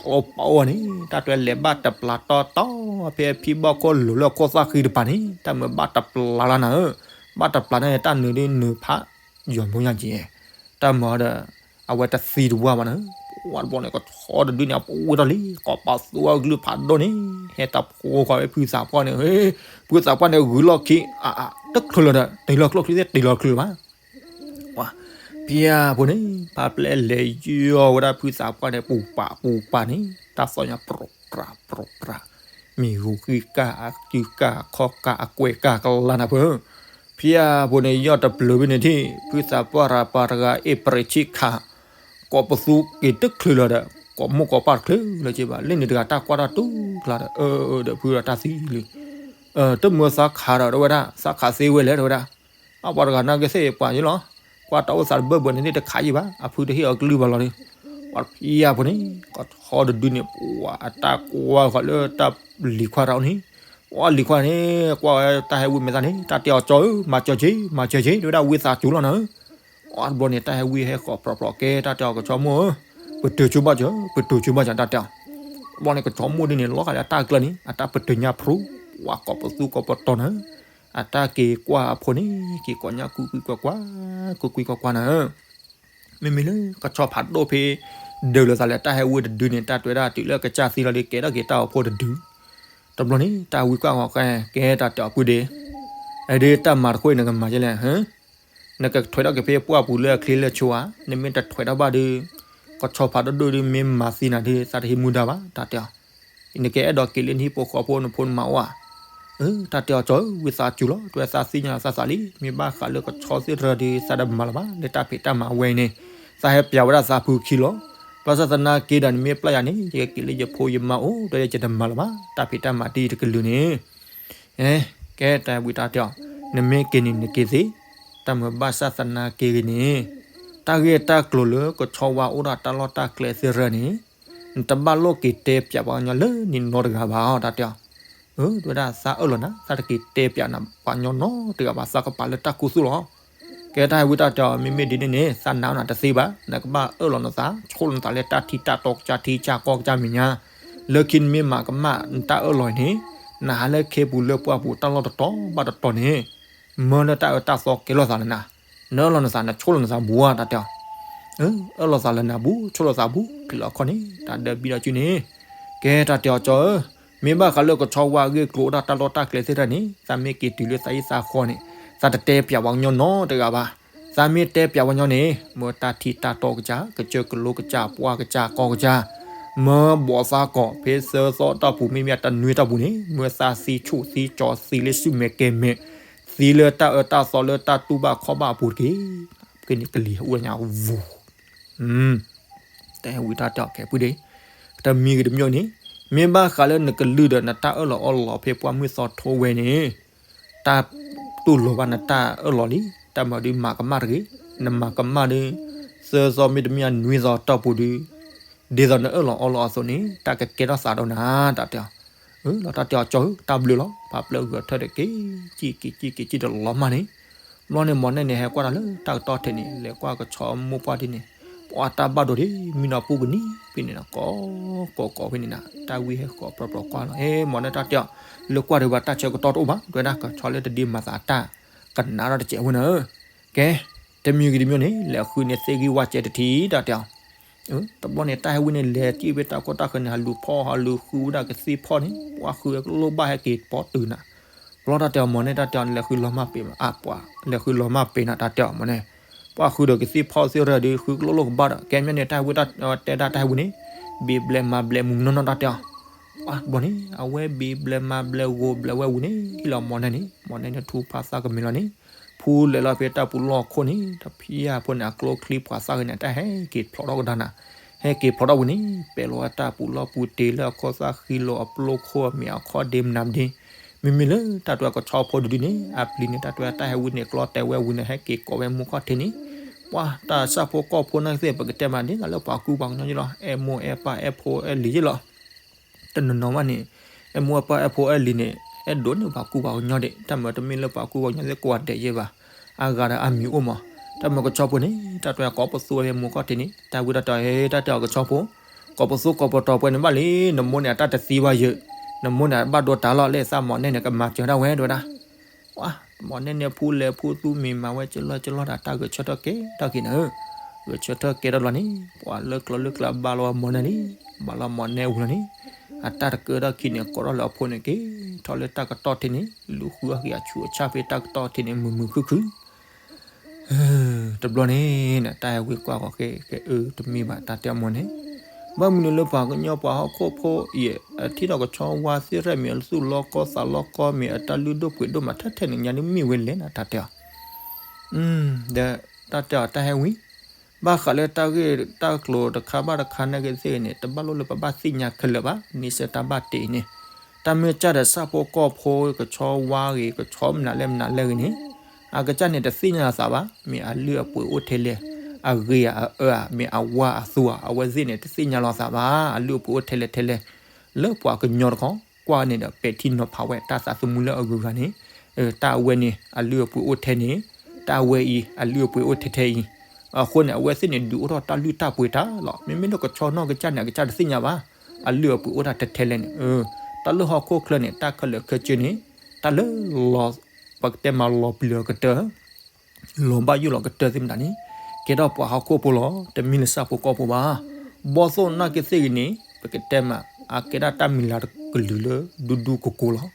ကျိပာ်အိၣ်န့ၣ် တၢ်တွဲလဲၤဘၣ်တပျၢ်တီတီ ဖဲအဖံဘီၣ်ခိၣ်လိၤလၢခိၣ်သၣ်ဃံတပၤန့ၣ် တၢ်မၢဘၣ်တပျၢ်လၢနၤဧၢ, ဘၣ်တပျၢ်န့ၣ် တၢ်နုာ်ဒ်နုာ်ဖး ယီၤမိၢ်ညါက့ၤ, တၢ်မၢဒီး အဝဲတသံတဝၢဘၣ်နၤဧၢ, ပှၤတဘျီန့ၣ် ကဆီတဒုန့ၣ် အဝဲထီၣ်လံ ကိးပသူအကလုၢ်ဖးဒိၣ်န့ၣ် ဟဲတဖှိဃီၤဝဲဖုသးပှၢ်န့ၣ်, ဖုသးပှၢ်န့ၣ် ဂုာ်လီၢ်ခံ အါ အါ တချုးလၢၤဒီး တ့ၢ်လီၤကျိချံသ့ၣ် တ့ၢ်လီၤကျိလၢၤဘၣ် ပှၤ ဖံယၤဖိန့ၣ် ဖါပျဲလဲၤယီၤဝဲဒၣ်ဖုသးပှၢ်န့ၣ် ပူၤပာ်ပူၤပာ်န့ၣ် တၢ်သီၣ်ညါပြူးပြးပြူးပြး, မ့ၢ်ဂူၤဃံကၢ် အကုကၢ် အခီၣ်ကၢ် အကွဲးကၢ်ကလါနၤဖိ, ပှၤ ဖဲအပူၤန့ၣ် ယီၢ်တပျၢၤဖဲန့ၣ်ထံၣ် ဖုသးပှၢ်ရၤပၤတဂၤ အ့ၣ်ပြံးဆံးခး ကိးပသူက့ၤတချုးလၢၤဒီး ကိးမိၢ်ကိးပၢ်တချုးလၢၤက့ဘၣ် လၢန့ၣ်တဂၤတၢ်ကွၢ်တၢ်တူၢ်ကျါဒီး အၢ ဒီးဖုဒီးတၢ်သံလံ တမၢသးခးဒီး တဲဝဲဒၣ် သးခးသ့ဝဲလဲၣ် တဲဝဲဒၣ် အပှၤတဂၤနာ်က့သ့ၣ်ပှၤယ့လီၤ ကွၢ်တၢ်အိၣ်သးတဘၢၣ်ဘၢၣ်န့ၣ် တခးယံာ်ဘၣ် အဖုတဟ့ၣ်အီၤကလုၢ်ဘၣ်လီၤန့ၣ် ပှၤဖံယါဖိန့ၣ် ကဆီတဒုန့ၣ် ပှၤအတၢ်ကွၢ်ဃီလၢတၢ်လံၤခွါတၢ်အိၣ်န့ၣ် ပှၤလံၤခွါန့ၣ် ကွၢ်ဝဲတၢ်ဟဲဝံမဲာ်သၣ်န့ၣ် တၢ်တဲအီၤကၠီဧၢ မၤစၢၤက့ မၤစၢၤက့ တဲဝဲဒၣ်ဝံသးစူၤလီၤနၤဧၢ အတဘျီန့ၣ် တၢ်ဟဲဝံဟဲဃီၤပြီပြီကဲ တၢ်တဲအီၤကဆီမိၢ်ဧၢ ပတုာ်ဆိဘၣ်စၢၤ ပတုာ်ဆိဘၣ်စၢၤ တၢ်တဲအီၤ တဘျီန့ၣ် ကဆီမိၢ်ဒ်န့ၣ် လီၤဃာ်လၢအတၢ်ကျၢၢ်န့ၣ် အတၢ်ပတုာ်ညါဖျိ ပှၤကိးပသူကိးပတီၤနၤဧၢ အတၢ်က့ၤကွၢ်အဖိန့ၣ် က့ၤကိးညါကွံာ်ကွံာ်ကွၢ်ကွၢ် ကွံာ်ကွံာ်ကွၢ်ကွၢ်နၤဧၢ မ့မ့ၢ်လၢကဆီဖးဒိၣ်ဖဲ ဒၢးလိာ်သးလၢတၢ်ဟဲဝံတဒုန့ၣ် တၢ်တဲဝဲဒၣ်တုၤလၢကစၢ်သံလီၤဒီး ကဲထီၣ်က့ၤတၢ်အိၣ်ဖှိၣ်တဒု တဘျီန့ၣ် တၢ်ဝံကွၢ်ဂီၤဃဲ ကဲတၢ်တဲအီၤပုၢ်ဒ့ အဒ်တၢ်မၤတဃိအံၤ နကမၤကဲလဲၣ် နကထွဲထီၣ်က့ၤဖဲပှၢ်ပူၤလၢအချ့လၢဆိဧါ နမ့ၢ်တထွဲထီၣ်ဘၣ်ဒီး ကဆီဖးဒိၣ်ဒိၣ်ဒုးမ့ၢ်မၤသံနၤဒီး သးတဟံးမူဒါဘၣ် တၢ်တဲအီၤ နကအဲၣ်ဒိးက့ၤလၢနဟံၣ်ဖိဃီဖိနဖိနမါအိၣ်ဧါ တၢ်တဲအီၤကၠီဧၢ ဝံသးစူၤလီၤ တဲဝဲသးသ့ၣ်ညါလီၤသးသးလံ မ့ၢ်ဘၣ်ဃးလၢကဆီသ့ၣ်တဖၣ်ဒီး သးတမၤလၢၤဘၣ် လၢတၢ်ဖံးတၢ်မၤဝဲအံၤန့ၣ် သးဟဲပျးဝဲဒၣ်သးဖုခံလီၤ ဘၣ်ဆၣ်သနာ်က့ဒီး နမ့ၢ်ပျၢ်ယၤန့ၣ် ယကက့ၤလၢယဖိယမါအိၣ် ဒီးယတမၤလၢၤဘၣ် တၢ်ဖံးတၢ်မၤတံၤတကလုာ်န့ၣ် ကဲတၢ်ဝံတၢ်တဲအီၤ နမ့ၢ်က့ၤန့ၣ်နက့ၤသ့ တၢ်မၤဘၣ်ဆၣ်သနာ်က့ဂ့ၤန့ၣ် တၢ်ဂ့ၢ်တၢ်ကျိၤလၢကဆီဝါအိၣ်ဒီးတၢ်လီၢ်တၢ်ကျဲသ့ၣ်တဖၣ်န့ၣ် နတဘၣ်လိၣ်က့ၤတဲပျးပှၤကညီလၢနံၤနီတဂၤဘၣ် တၢ်တဲအီၤ တဲဝဲဒၣ်သးအၢၣ်လီၤနၤ သးတက့ၤတဲပျးနၤပှၤကညီနီတဂၤဘၣ် သးကပာ်လၢတၢ်ခူသူၣ်လီၤ ကဲတၢ်ဟဲဝံတၢ်တဲအီၤ မ့မ့ၢ်ဒ်န့ၣ်န့ၣ် သးနာ်နၤတသ့ဘၣ် နကဘၣ်အၢၣ်လီၤနသး ဆိၣ်လီၤနသးလၢတၢ်ထံတၢ်တီကစၢ်ထံကစၢ်ကီၢ်ကစၢ်မဲာ်ညါ လၢခံနမ့ၢ်မၤကမၣ်နတၢ်အၢၣ်လီၤအံၤန့ၣ် နဟးလၢခ့ပူၤလၢပှၢ်ပူၤတၢ်လီၢ်တတီၤဘၣ်တတီၤန့ၣ် မၢလၢတၢ်အၢတၢ်သီကဲလိာ်သးလၢနၤ နအၢၣ်လီၤနသး နဆိၣ်လီၤနသးဘူးဧါ တၢ်တဲအီၤ အၢၣ်လီၤသးလၢနၤဘူး ဆိၣ်လီၤသးဘူး ချံးလီၤခီၣ်န့ၣ် တၢ်ဒၢဘံဒီးစုန့ၣ် ကဲတၢ်တဲအီၤကၠီဧၢ မ့ၢ်ဘၣ်ဃးလၢကဆီဝါအဂ့ၢ်အကျိၤအိၣ်ဒီးတၢ်လီၢ်တၢ်ကျဲသ့ၣ်တဖၣ်န့ၣ် သးမ့ၢ်က့ၤတုၤလၢသးဟံၣ်သးဃီန့ၣ် သးတတဲပျးပှၤကညီနီတဂၤဘၣ် သးမ့ၢ်တဲပျးပှၤကညီန့ၣ် မၢတၢ်ထံတၢ်တီကစၢ် ကစၢၢ်ကလိကစၢ် ပှၢ်ကစၢ်ကီၢ်ကစၢ် မၢဘီးသးကီး ဖဲသၢသီတီၢ်ပူၤ မ့မ့ၢ်တနွံတီၢ်ပူၤန့ၣ် မၢသးသံဆူၣ်သံကၠီသံလၢစုမဲာ်ကဲမဲာ် သံလၢတၢ်အၢတၢ်သီလၢတၢ်တူၢ်ဘၣ်ခီၣ်ဘၣ်အပူၤတက့ၢ် ကန့ၣ်ကလံၤဟူညါဝူ တၢ်ဟဲဝံတၢ်တဲအီၤကဲပုၢ်ဒ့ တမံၤဂ့ၤတမံၤန့ၣ် မ့ၢ်ဘၣ်ဃးလၢနကလုၢ်ဒီးနတၢ်အၢၣ်လီၤအီလီၤဖဲပှၢ်မုၢ်သီထိဝဲန့ၣ် တၢ်တူၢ်လိာ်ဘၣ်နတၢ်အၢၣ်လီၤလံ တၢ်မၤဒုးမၤကမၣ်တဂ့ၤ နမၤကမၣ်ဒီး သၢသီမ့တမ့ၢ်နွံသီတီၢ်ပူၤဒီး ဒ်သိးနအၢၣ်လီၤအီလီၤအသိးန့ၣ် တၢ်ကကဲထီၣ်သးဒီးနၤ တၢ်တဲအီၤ လီၤတၢ်တဲအီၤကၠီဧၢ တၢ်ဘျုးလီၤ ပာ်ပျဲဂဲၤထၢၣ်ဒီးက့ၤ က့ၤက့ၤက့ၤက့ၤဒီးလီၤမၢ်န့ၣ် ဘျီန့ၣ် မီၢ်နဲၣ်န့ၣ် ဟဲကွၢ်တၢ်လၢတၢ်ကတီၢ်ထဲန့ၣ် လဲၤကွၢ်ကဆီမိၢ်ပှၢ်ဒ်န့ၣ် ပှၤတၢ်ဘၣ်ဒိဒ် မံနီၤပူၤကနံၤဖဲန့ၣ်နီၤ ကိးကိးကိးဖဲန့ၣ်နီၤ တၢ်ဝံဟဲဃီၤပြီပြီကွၢ်လီၤ ဟဲ မီၢ်နဲၣ်တၢ်တဲအီၤ လၢကွၢ်ဒီးဘၣ်တၢ်ဆၢကတီၢ်တအိၣ်ဘၣ် တဲဝဲဒၣ်ကဆီလၢတဒ့မၤသးတၢ် ကနၣ်ထီၣ်တစဲးဝဲန့ၣ် ကဲ တမံၤဂ့ၤတမံၤန့ၣ် လဲၤဃုန့ၢ်သ့ၣ်ဂံၢ်ဝၣ်စဲတထံၣ် တၢ်တဲအီၤ တဘျီန့ၣ် တၢ်ဟဲဝံန့ၣ် လဲၤစံၣ်ဖဲတၢ်ကီတၢ်ခဲန့ၣ် ဟးလူၤဖီၣ် ဟးလူၤဃုဝဲဒၣ်ကသ့ၣ်ဖီၣ်န့ၣ် ပှၤဃုဝဲကလိၣ်ဘၣ်ဟဲက့ၤပီတုၤနၤ ဘျီတၢ်တဲအီၤ မီၢ်နဲၣ်တၢ်တဲအီၤ လဲၤဃုလီၤမၢ်ပ့ၤမး အပှၤ လဲၤဃုလီၤမၢ်ပ့ၤနၤ တၢ်တဲအီၤ မီၢ်နဲၣ် ပှၤဃုဒီးကသ့ၣ်ဖီၣ်သ့ၣ်ရၢဒီး ဃုကလိၣ်လိၣ်ကဘၣ်ဒီး ကဲမ့ၢ်န့ၣ် တၢ်ဟဲဝံတၢ်တဲဒၣ်တၢ်ဟဲဝံန့ၣ် ဘံးဘျဲးမၤဘျဲးမူနီၢ်နီၢ် တၢ်တဲအီၤ ပှၤဘျီန့ၣ် အဝဲဘံးဘျဲးမၤဘျဲးဂိၢ်ဘျဲးဝဲဝံၤန့ၣ် ဟ့ၣ်လီၤမီၢ်နဲၣ်န့ၣ် မီၢ်နဲၣ်န့ၣ်ထူဖးသးကမ့ၢ်လီၤန့ၣ် ဖူလဲၤလီၤဖဲတၢ်ပူၤလီၢ်ခိၣ်န့ၣ် တဖံးယါဖိန့ၣ် အကျိချံပှၤသၣ်ဂ့ၤန့ၣ် တၢ်ဟဲက့ၤဖျိးထီၣ်ကဒါနၤ ဟဲက့ၤဖျိးထီၣ်ဝံၤန့ၣ် ပဲာ်လီၤဝဲတၢ်ပူၤလီၢ်ပူၤတ့ၢ်လၢအခိၣ်သၣ်ဃံလိာ်အပျိခိၣ်အမဲာ်အခီၣ်ဒ့မနုၤမနုၤ မ့မ့ၢ်လၢတၢ်တဲကဆီဖိတဒုန့ၣ် အပျံၤန့ၣ် တၢ်တဲတၢ်ဟဲဝံန့ၣ် ကျီတဲာ်ဝဲဝံၤန့ၣ် ဟဲက့ၤကိးဝဲမူခီၣ်ထံးန့ၣ် ပှၤတၢ်ဆၣ်ဖိကီၢ်ဖိနာ်က့သ့ၣ် ပကတဲမးဒ်သိးလၢပှၤကူပှၤကညီယ့လီၤ အဲၣ်မိၢ်အဲၣ်ပၢ်အဲၣ်ဖိအဲၣ်လံၤယ့လီၤ တနီၤနီၤဘၣ်န့ၣ် အဲၣ်မိၢ်အဲၣ်ပၢ်အဲၣ်ဖိအဲၣ်လံၤန့ၣ် အဲၣ်ဒိးန့ၢ်ပှၤကူပှၤကညီဒံး တၢ်မၤတမ့ၢ်လၢပှၤကူပှၤကညီသ့ၣ်ကိးဂၤဒဲးယ့ဘၣ် အါဂၤဒီးအမံၤအိၣ်မး တၢ်မၤကဆီဖိန့ၣ် တၢ်တဲကိးပသူဝဲဖဲမူခီၣ်ထံးန့ၣ် တၢ်ဝံတၢ်တဲအီၤ ဟဲ တၢ်တဲအီၤကဆီဖိ ကိးပသူကိးပတီၤပှဲၤန့ၣ်ဘၣ်လံ နမိၢ်န့ၣ်အတၢ်တသံဘၣ်ယဲၢ် နမိၢ်န့ၣ်အဘၣ်ဒိတၢ်လီၤ လၢသးမီၢ်နဲၣ်န့ၣ် ကမၤစၢၤဒၣ်ဝဲ တဲဝဲဒၣ် ပှၤ မီၢ်နဲၣ်န့ၣ် ဖူလဲၤဖူသူမ့ၢ်မၤဝဲကလီကလီဒီး တၢ်ဂဲၤဆၢထၢၣ်ကဲထီၣ်က့ၤန့ၣ် ဂဲၤဆၢထၢၣ်ကဲထီၣ်လီၤန့ၣ် ပှၤလၢကျီလၢကျါဘၣ်လီၤဝဲမီၢ်နဲၣ်န့ၣ် ဘၣ်လီၤမီၢ်နဲၣ်ဝံၤလီၤန့ၣ် အတၢ်တကၢထီၣ်ခံန့ၣ် ကိးထီၣ်လၢအဖိန့ၣ်က့ၤထီၣ်လၢတၢ်ကတီၢ်ထံးန့ၣ် လူၤဃုအဂ့ၢ်အဆူးအဆၣ်ဖဲတၢ်ကတီၢ်ထံးန့ၣ် မုာ်မုာ်ခုၣ်ခုၣ် တဘျီန့ၣ် တၢ်ဟဲဝံကွၢ်ဃီၤဃဲ ဃဲအၢ တမ့ၢ်ဘၣ် တၢ်တဲအီၤမီၢ်နဲၣ် ဘၣ်မနုၤလၢပှၤကညီပှၤဟီၣ်ခိၣ်ဖိအံၤ အထံၣ်ဒီးကဆီဝါသ့ၣ်ရဲၣ်မ့ၢ်အသူၣ်လီၤကီသးလီၤကီမ့ၢ်အတၢ်လုၢ်ဒိၣ်ပှ့ၤဒိၣ်မးထဲထဲန့ၣ် ညါဒ်မ့ၢ်ဝဲလဲၣ်နၤ တၢ်တဲအီၤ. ဒီးတၢ်တဲအီၤတၢ်ဟဲဝံၤ ဘၣ်ဃးလၢတၢ်ဂ့ၢ်တၢ်ကျိၤတခါဘၣ်တခါနာ်က့သ့ၣ်ဂ့ၤန့ၣ် တဘၣ်လိၣ်လၢပဘၣ်သ့ၣ်ညါခဲလၢာ်ဘၣ် န့ဆၢၣ်တၢ်ဘၣ်တ့အံၤန့ၣ်, တၢ်မ့ၢ်ကစၢ်ဒီးဆၣ်ဖိကီၢ်ဖိ ကဆီဝါဂ့ၤ ကဆီမနုၤလဲၣ်မနုၤလဲၣ်ဂ့ၤန့ၣ် အကစၢ်န့ၣ်တသ့ၣ်ညါလီၤသးဘၣ်, မ့ၢ်အလုၢ်အပှ့ၤအိၣ်ထဲလဲၣ်, အဂ့ၤဧါအအၢဧါ မ့ၢ်အဝါအသူဧါ အဝဲသ့ၣ်န့ၣ် တသ့ၣ်ညါလီၤသးဘၣ် အလုၢ်အပှ့ၤအိၣ်ထဲလဲၣ်ထဲလဲၣ်, လၢပှၤကညီတခီ ကွၢ်န့ၣ်ဒီးပဲာ်ထံနီၤဖးဝဲတၢ်သးသမူလၢအဂုၤအဂၤန့ၣ်, တၢ်အဝဲန့ၣ် အလုၢ်အပှ့ၤအိၣ်ထဲန့ၣ်, တၢ်အဝဲအံၤ အလုၢ်အပှ့ၤအိၣ်ထဲထဲအံၤ, အဃိန့ၣ် အဝဲသ့ၣ်န့ၣ် ဒုးအိၣ်ထီၣ်တၢ်လုၢ်တၢ်ပှ့ၤတၢ်လီၤ. မ့မ့ၢ်လၢကဆီနီၢ်ကစၢ်န့ၣ် အကစၢ်တသ့ၣ်ညါဘၣ်, အလုၢ်အပှ့ၤအိၣ်တၢ်ထဲထဲလဲၣ်န့ၣ်, တၢ်လၢဟီၣ်ခိၣ်ချၢန့ၣ် တၢ်ခဲလၢာ်ခဲဆ့န့ၣ်, တၢ်လၢ ပကတဲမးလီၤပျံၤလီၤကတၢၢ် လီၤဘၣ်ယိၣ်လီၤကတၢၢ်သ့ၣ်မတၤန့ၣ်, ကဲထီၣ်ပှၤဟီၣ်ခိၣ်ဖိလီၤ. တမ့ၢ်လၢဆၣ်ဖိကီၢ်ဖိဘၣ်. ဘီၣ်သိၣ်နာ်က့သ့ၣ်ဂ့ၤန့ၣ် ပကတဲမး အကဲဒၣ်တၢ်မံၤလၤတကလုာ်လၢ ဒူဒူကိကိလီၤ.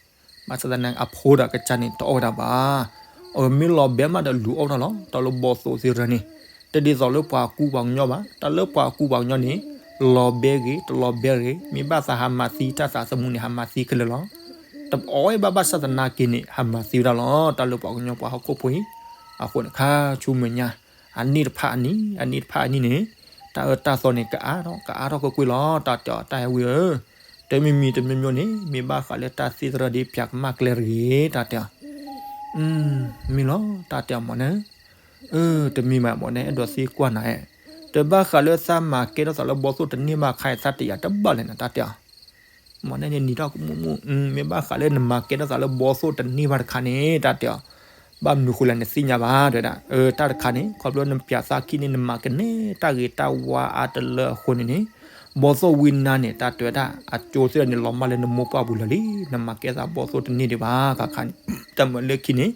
ဘၣ်ဆၣ်သနာ်က့ အဖိဒီးကစၢ်န့ၣ် တအီၣ်ဝဲဒၣ်ဘၣ်. အမ့ၢ်လီၤဘဲမးဒီးလူၤအီၣ်ဝဲဒၣ်လီၤ. တၢ်လၢဘီၣ်သိၣ်သ့ၣ်ရၢန့ၣ် တဒ်သိးလၢပှၤကူပှၤကညီဘၣ်. တၢ်လၢပှၤကူပှၤကညီန့ၣ် လီၤဘဲဂ့ၤ တလီၤဘဲဂ့ၤ မ့ၢ်ဘၣ်သးဟးမၤသံတၢ်သးသမူန့ၣ် ဟးမၤသံခဲလၢာ်လီၤ. တအီၣ်ဝဲဘၣ်ဘၣ်ဆၣ်သနာ်က့န့ၣ် ဟးမၤသံဝဲဒၣ်လီၤ. တၢ်လၢပှၤကညီပှၤဟီၣ်ခိၣ်ဖိအံၤ, အဃိန့ၣ် ခါဆူမဲာ်ညါ အနံၣ်တဖၣ်အနံၣ် အနံၣ်တဖၣ်အနံၣ်န့ၣ် တၢ်အၢတၢ်သီန့ၣ် ကအါထီၣ်ကအါထီၣ်ကွ့ၢ်ကွ့ၢ်လီၤ. တၢ်တဲအီၤတၢ်ဟဲဝံဧၢ, တမံၤမံၤတမံၤမံၤန့ၣ် မ့ၢ်ဘၣ်ဃးလၢတၢ်သ့ၣ်သရၢဒ်ပၠးကမၣ်ကျဲတဂ့ၤ တၢ်တဲအီၤ. မ့ၢ်လီၤ တၢ်တဲအီၤမ့ၢ်န့ၣ်, တမ့ၢ်ဘၣ်မ့ၢ်န့ၣ် အဲၣ်ဒိးသံကွၢ်နၤဧၢ, တဘၣ်ဃးလၢသးမၤကဲထီၣ်သးလၢဘီၣ်သိၣ်တန့ၢ်ဘၣ်ခါအံၤ သးတယာ်တဘၣ်လဲၣ်နၤ တၢ်တဲအီၤ. မ့ၢ်န့ၣ်န့ၣ် နံၤထီၣ်ကမူၣ်မူၣ်, မ့ၢ်ဘၣ်ဃးလၢနမၤကဲထီၣ်သးလၢဘီၣ်သိၣ်တန့ၢ်ဘၣ်တခါန့ၣ် တၢ်တဲအီၤ, ဘၣ်မနုၤဃိလဲၣ်နသ့ၣ်ညါဘၣ် တဲဝဲဒၣ်. တၢ်တခါန့ၣ် ခီဖျိနပၠးသးခံန့ၣ် နမၤကနဲတၢ်ဂ့ၤတၢ်ဝါအါတလၢအဃိန့ၣ်န့ၣ်, ဘီၣ်သိၣ်ဝံနါန့ၣ် တၢ်တဲဝဲဒၣ် အကၠိသ့ၣ်န့ၣ် လီၤမၢ်လၢနမိၢ်ပှၢ်ပူၤလၢာ်လံ, နမၤကဲသးဘီၣ်သိၣ်တန့ၢ်ဒံးဘၣ် ခါခါန့ၣ်. တၢ်မၤလၢခံန့ၣ်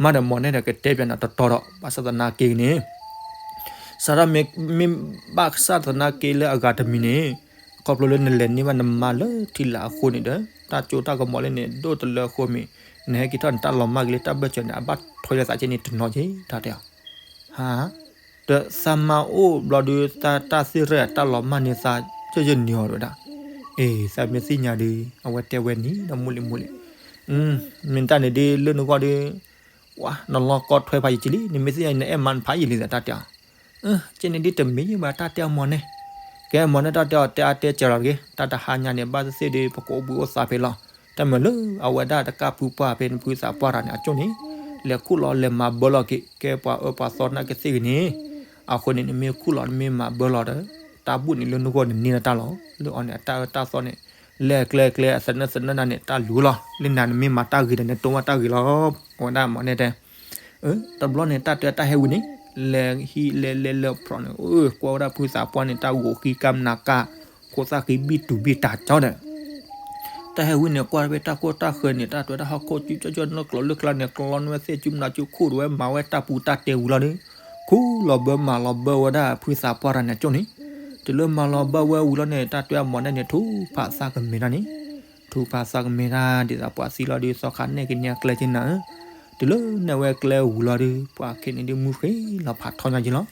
မၤဒီးမ့ၢ်န့ၣ်ဒီးကတဲပၠးနၤတတီဒီး ဘၣ်ဆၣ်သနာ်က့န့ၣ် စးထီၣ်မ့ၢ်ဘၣ်ဆၣ်သနာ်က့လၢအဂၤတမံၤန့ၣ်, ခီဖျိလၢနလဲၤန့ၢ်ဘၣ်နမါလၢထံလာ်အဃိန့ၣ်ဒီး တၢ်စိတၢ်ကမီၤလၢန့ၣ် ဒိၣ်တလၢအဃိမ့ၢ် နဟဲက့ၤထီၣ်န့ၣ် တၢ်လီၤမၢ်က့ၤလၢတၢ်ဘၢၣ်စၢၤန့ၣ် အဘၣ်ထွဲလၢသးကဲန့ၣ်တနီၤက့ၤ တၢ်တဲအီၤ. ဟါ, ဒီးသးမါအိၣ်ဘျီဒီး တၢ်သ့ၣ်ရဲၣ်တၢ်လီၤမၢ်န့ၢ်သး ယဲၢ်ယဲၢ်န့ၣ်အီၤတဝဲဒၣ်. အ့ သးမ့ၢ်သ့ၣ်ညါဒီး အဝဲတဲဝဲန့ၣ်ဒီး မူလံမူလံ, မ့ၢ်တၢ်န့ၣ်ဒ်လၢနဂီၢ်ဒီး ဝါ နလီၢ်ကီထွဲဖးယံာ်ကလံ နမ့ၢ်သ့ၣ်ညါနအဲၣ်မါနဖးယံာ်လံသး တၢ်တဲအီၤ. ကဲန့ၣ်ဒ်တမ့ၢ်ဘၣ် တၢ်တဲအီၤမ့ၢ်န့ၣ်, ကဲမ့ၢ်န့ၣ် တၢ်တဲအီၤတဲအါတဲစှၤလီၤတဂ့ၤ, တၢ်တဟါညါန့ၣ် ဘၣ်သ့ၣ်သ့ၣ်ဒီး ပကအိၣ်ဘှံးအိၣ်သါဖဲလီၤ. တၢ်မၤလၢအဝဲဒၣ်တကၢ်ဖုပှၢ်ဖဲနဖုသးပှၢ်တၢ်န့ၣ် အကၠိန့ၣ် လဲၤခူၣ်လီၤလဲၤမၤဘၢလီၤက့ၤ ကဲပှၤအၢပှၤသီနာ်က့သ့ၣ်ဂ့ၤန့ၣ်, အဃိန့ၣ် နမ့ၢ်ခူၣ်လီၤနမ့ၢ်မၤဘၢလီၤဒီး တၢ်ဘူၣ်န့ၣ်လၢနဂီၢ်န့ၣ်န့ၢ်လၢတၢ်လီၤ. လၢအီၤန့ၣ် အတၢ်အၢတၢ်သီန့ၣ် လဲၤကျဲကျဲအသနၢၣ်သနၢၣ်နၤန့ၣ် တၢ်လူၤလီၤ. လၢနၤနမ့ၢ်မၤတၢ်ဂ့ၤဒီး နတိၢ်ဘၣ်တၢ်ဂ့ၤလီၤ. အဝဲဒၣ်မ့ၢ်န့ၣ်တဲ တဘျီန့ၣ် တၢ်တဲတၢ်ဟဲဝံန့ၣ် လဲၤဟံးလဲၤလဲၤလၢဖျိးန့ၣ် ကွၢ်ဝဲဒၣ်ဖုသးပှၢ်န့ၣ် တၢ်ဂိာ်ဃံကၢ်မနၤကၢ် ခိၣ်သၣ်ဃံဘံၣ်တူၤဘံၣ်တၢ်ကၠီဒီး တၢ်ဟဲဝံန့ၣ် ကွၢ်တၢ်ဖဲတၢ်ကိၢ်တၢ်ဃၢၤန့ၣ် တၢ်တဲဝဲဒၣ်ဟီၣ်ခိၣ်ကၠူကၠီကၠီနီၢ်ကျိၤလၢကျါန့ၣ် ကျီနီၢ်ဝဲသ့ၣ်ကၠူမနၤကၠူခူၣ်တဝဲမၤဝဲတၢ်ပူၤတၢ်တဲဝံၤလီၤဒီး ခူၣ်လီၤဘၢမၤလီၤဘၢဝဲဒၣ်ဖုသးပှၢ်တၢ်န့ၣ်ကၠိန့ၣ် တုၤလၢမၤလီၤဘၢဝဲဝံၤလီၤန့ၣ် တၢ်တဲအမ့ၢ်န့ၣ်န့ၣ် ထူၣ်ဖးသးကမဲာ်တၢ်န့ၣ် ထူၣ်ဖးသးကမဲာ်တၢ် ဒ်သိးပှၤသံလီၤဒီး သီခါနဲၣ်က့ၤန့ၢ်အကျဲက့ၤနၤဧၢ တုၤလၢနဲၣ်ဝဲကျဲဝံၤလီၤဒီး ပှၤခဲန့ၣ်ဒ်မူဃ့လီၤဖးထီညါက့ၤလီၤ.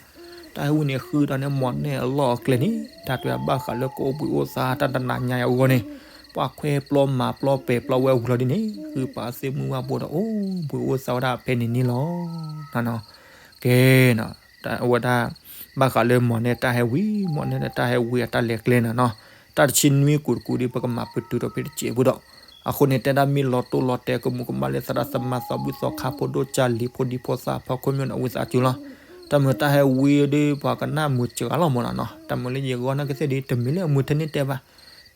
တၢ်ဟဲဝံန့ၣ်ဃုာ်ဒီးန့ၣ် မ့ၢ်နဲၣ်အလီၢ်အကျဲန့ၣ် တၢ်တဲဘၣ်ဃးလၢကအိၣ်ဘှံးအိၣ်သါတၢ်တနၤညါအဂီၢ်န့ၣ် ပှၤခွဲးပျီမၤပျီပဲာ်ပျီဝဲဝံၤလီၤဒ်န့ၣ် ဃုာ်ပာ်သ့ၣ်မုၢ်ဝၣ်ဘိဒီး အိၣ်ဘှံးအိၣ်သါဝဲဒၣ်ဖဲန့ၣ်န့ၣ်လီၤ. ကဲ အဝဲဒၣ် ဘၣ်ဃးလၢမ့ၢ်နဲၣ်တၢ်ဟဲဝံ မ့ၢ်နဲၣ်တၢ်ဟဲဝံအတၢ်လဲၤကျဲန့ၣ်နီၤ တၢ်တဆံနွံကူာ်တကူာ်ဒီး ပကမၤပတုာ်ဒီးဖဲတစဲးဖိဒီး အဃိန့ၣ် တဲဒၣ်မ့ၢ်လီၤတိၢ်လီၤတဲာ်ကမူးကမၣ်လၢသရၣ်သမါသီဘူၣ်သီခါဖိဒိၣ်ကၢ်လံၤဖိဒံဖိသၣ်ဖီခိၣ်မ့ၢ်န့ၣ် အဝံသးစူၤလီၤ. တၢ်မ့ၢ်တၢ်ဟဲဝံဒီး ပှၤကနၣ်မုာ်စှၤလီၤမ့ၢ်နီၤနီၤ တၢ်မ့ၢ်လၢယဂီၢ်နာ်က့သ့ၣ်ဒီး တမ့ၢ်လၢအမုာ်ထဲန့ၣ်တဲဘၣ်.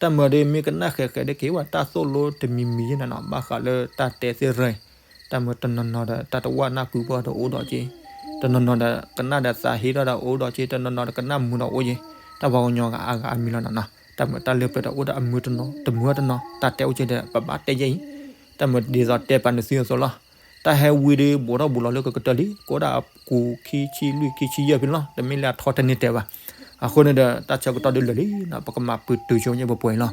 တၢ်မ့ၢ်ဒီးမ့ၢ်ကနၣ်ဃဲးဃဲးဒီးက့ၤဝဲတၢ်သိၣ်လိတမံၤမံၤယဲၢ်နီၤနီၤ ဘၣ်ဃးလၢတၢ်တဲသ့ၣ်ရၢ တၢ်မ့ၢ်တနီၤနီၤဒီး တၢ်တဝၣ်နၢ်ကုပၢ်ဒီးအိၣ်ဒီးက့ၤ, တနီၤနီၤဒီး ကနၣ်ဒီးသးဟ့ထီၣ်ဒီးအိၣ်ဒီးက့ၤ, တနီၤနီၤဒီးကနၣ်မုာ်ဒီးအိၣ်က့ၤ, တၢ်ပှၤကညီဂၤအါဂၤအါမံၤလီၤနီၤနီၤ. တၢ်မ့ၢ်တၢ်လၢပျၢၤဒီးအိၣ်ဒီးအမုာ်တနီၤ တမုာ်တနီၤ တၢ်တဲအိၣ်က့ၤဒီး ပဘၣ်တဲယဲၢ်အံၤ, တၢ်မ့ၢ်ဒ်သိးတဲပာ်နသုအသိးလီၤ. တၢ်ဟဲဝံဒီး ဘူးထီၣ်ဘူးလီၤလၢကကတၢၢ်လံ, ကအိၣ်ဒၣ်အကူာ်ခံဆံလွံၢ်ခံဆံယဲၢ်ဖဲလီၤ, တမ့ၢ်လၢအထီထဲန့ၣ်တဲဘၣ်. အဃိန့ၣ်ဒီး တၢ်ဆၢကတီၢ်ဒုးလၢာ်လံနီၤ, ပကမၤပတုာ်ဆိယဲၢ်ပှဲၤပှဲၤအံၤလီ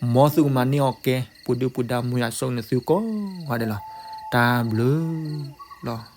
ၤ. မ်သုကမၤန့ၢ်အီၤကဲ ပူၤဒုပူၤဒါမူယၤဆိၣ်ဂ့ၤနသုကိးဂၤဒဲးလီၤ. တၢ်ဘျုးလီၤ.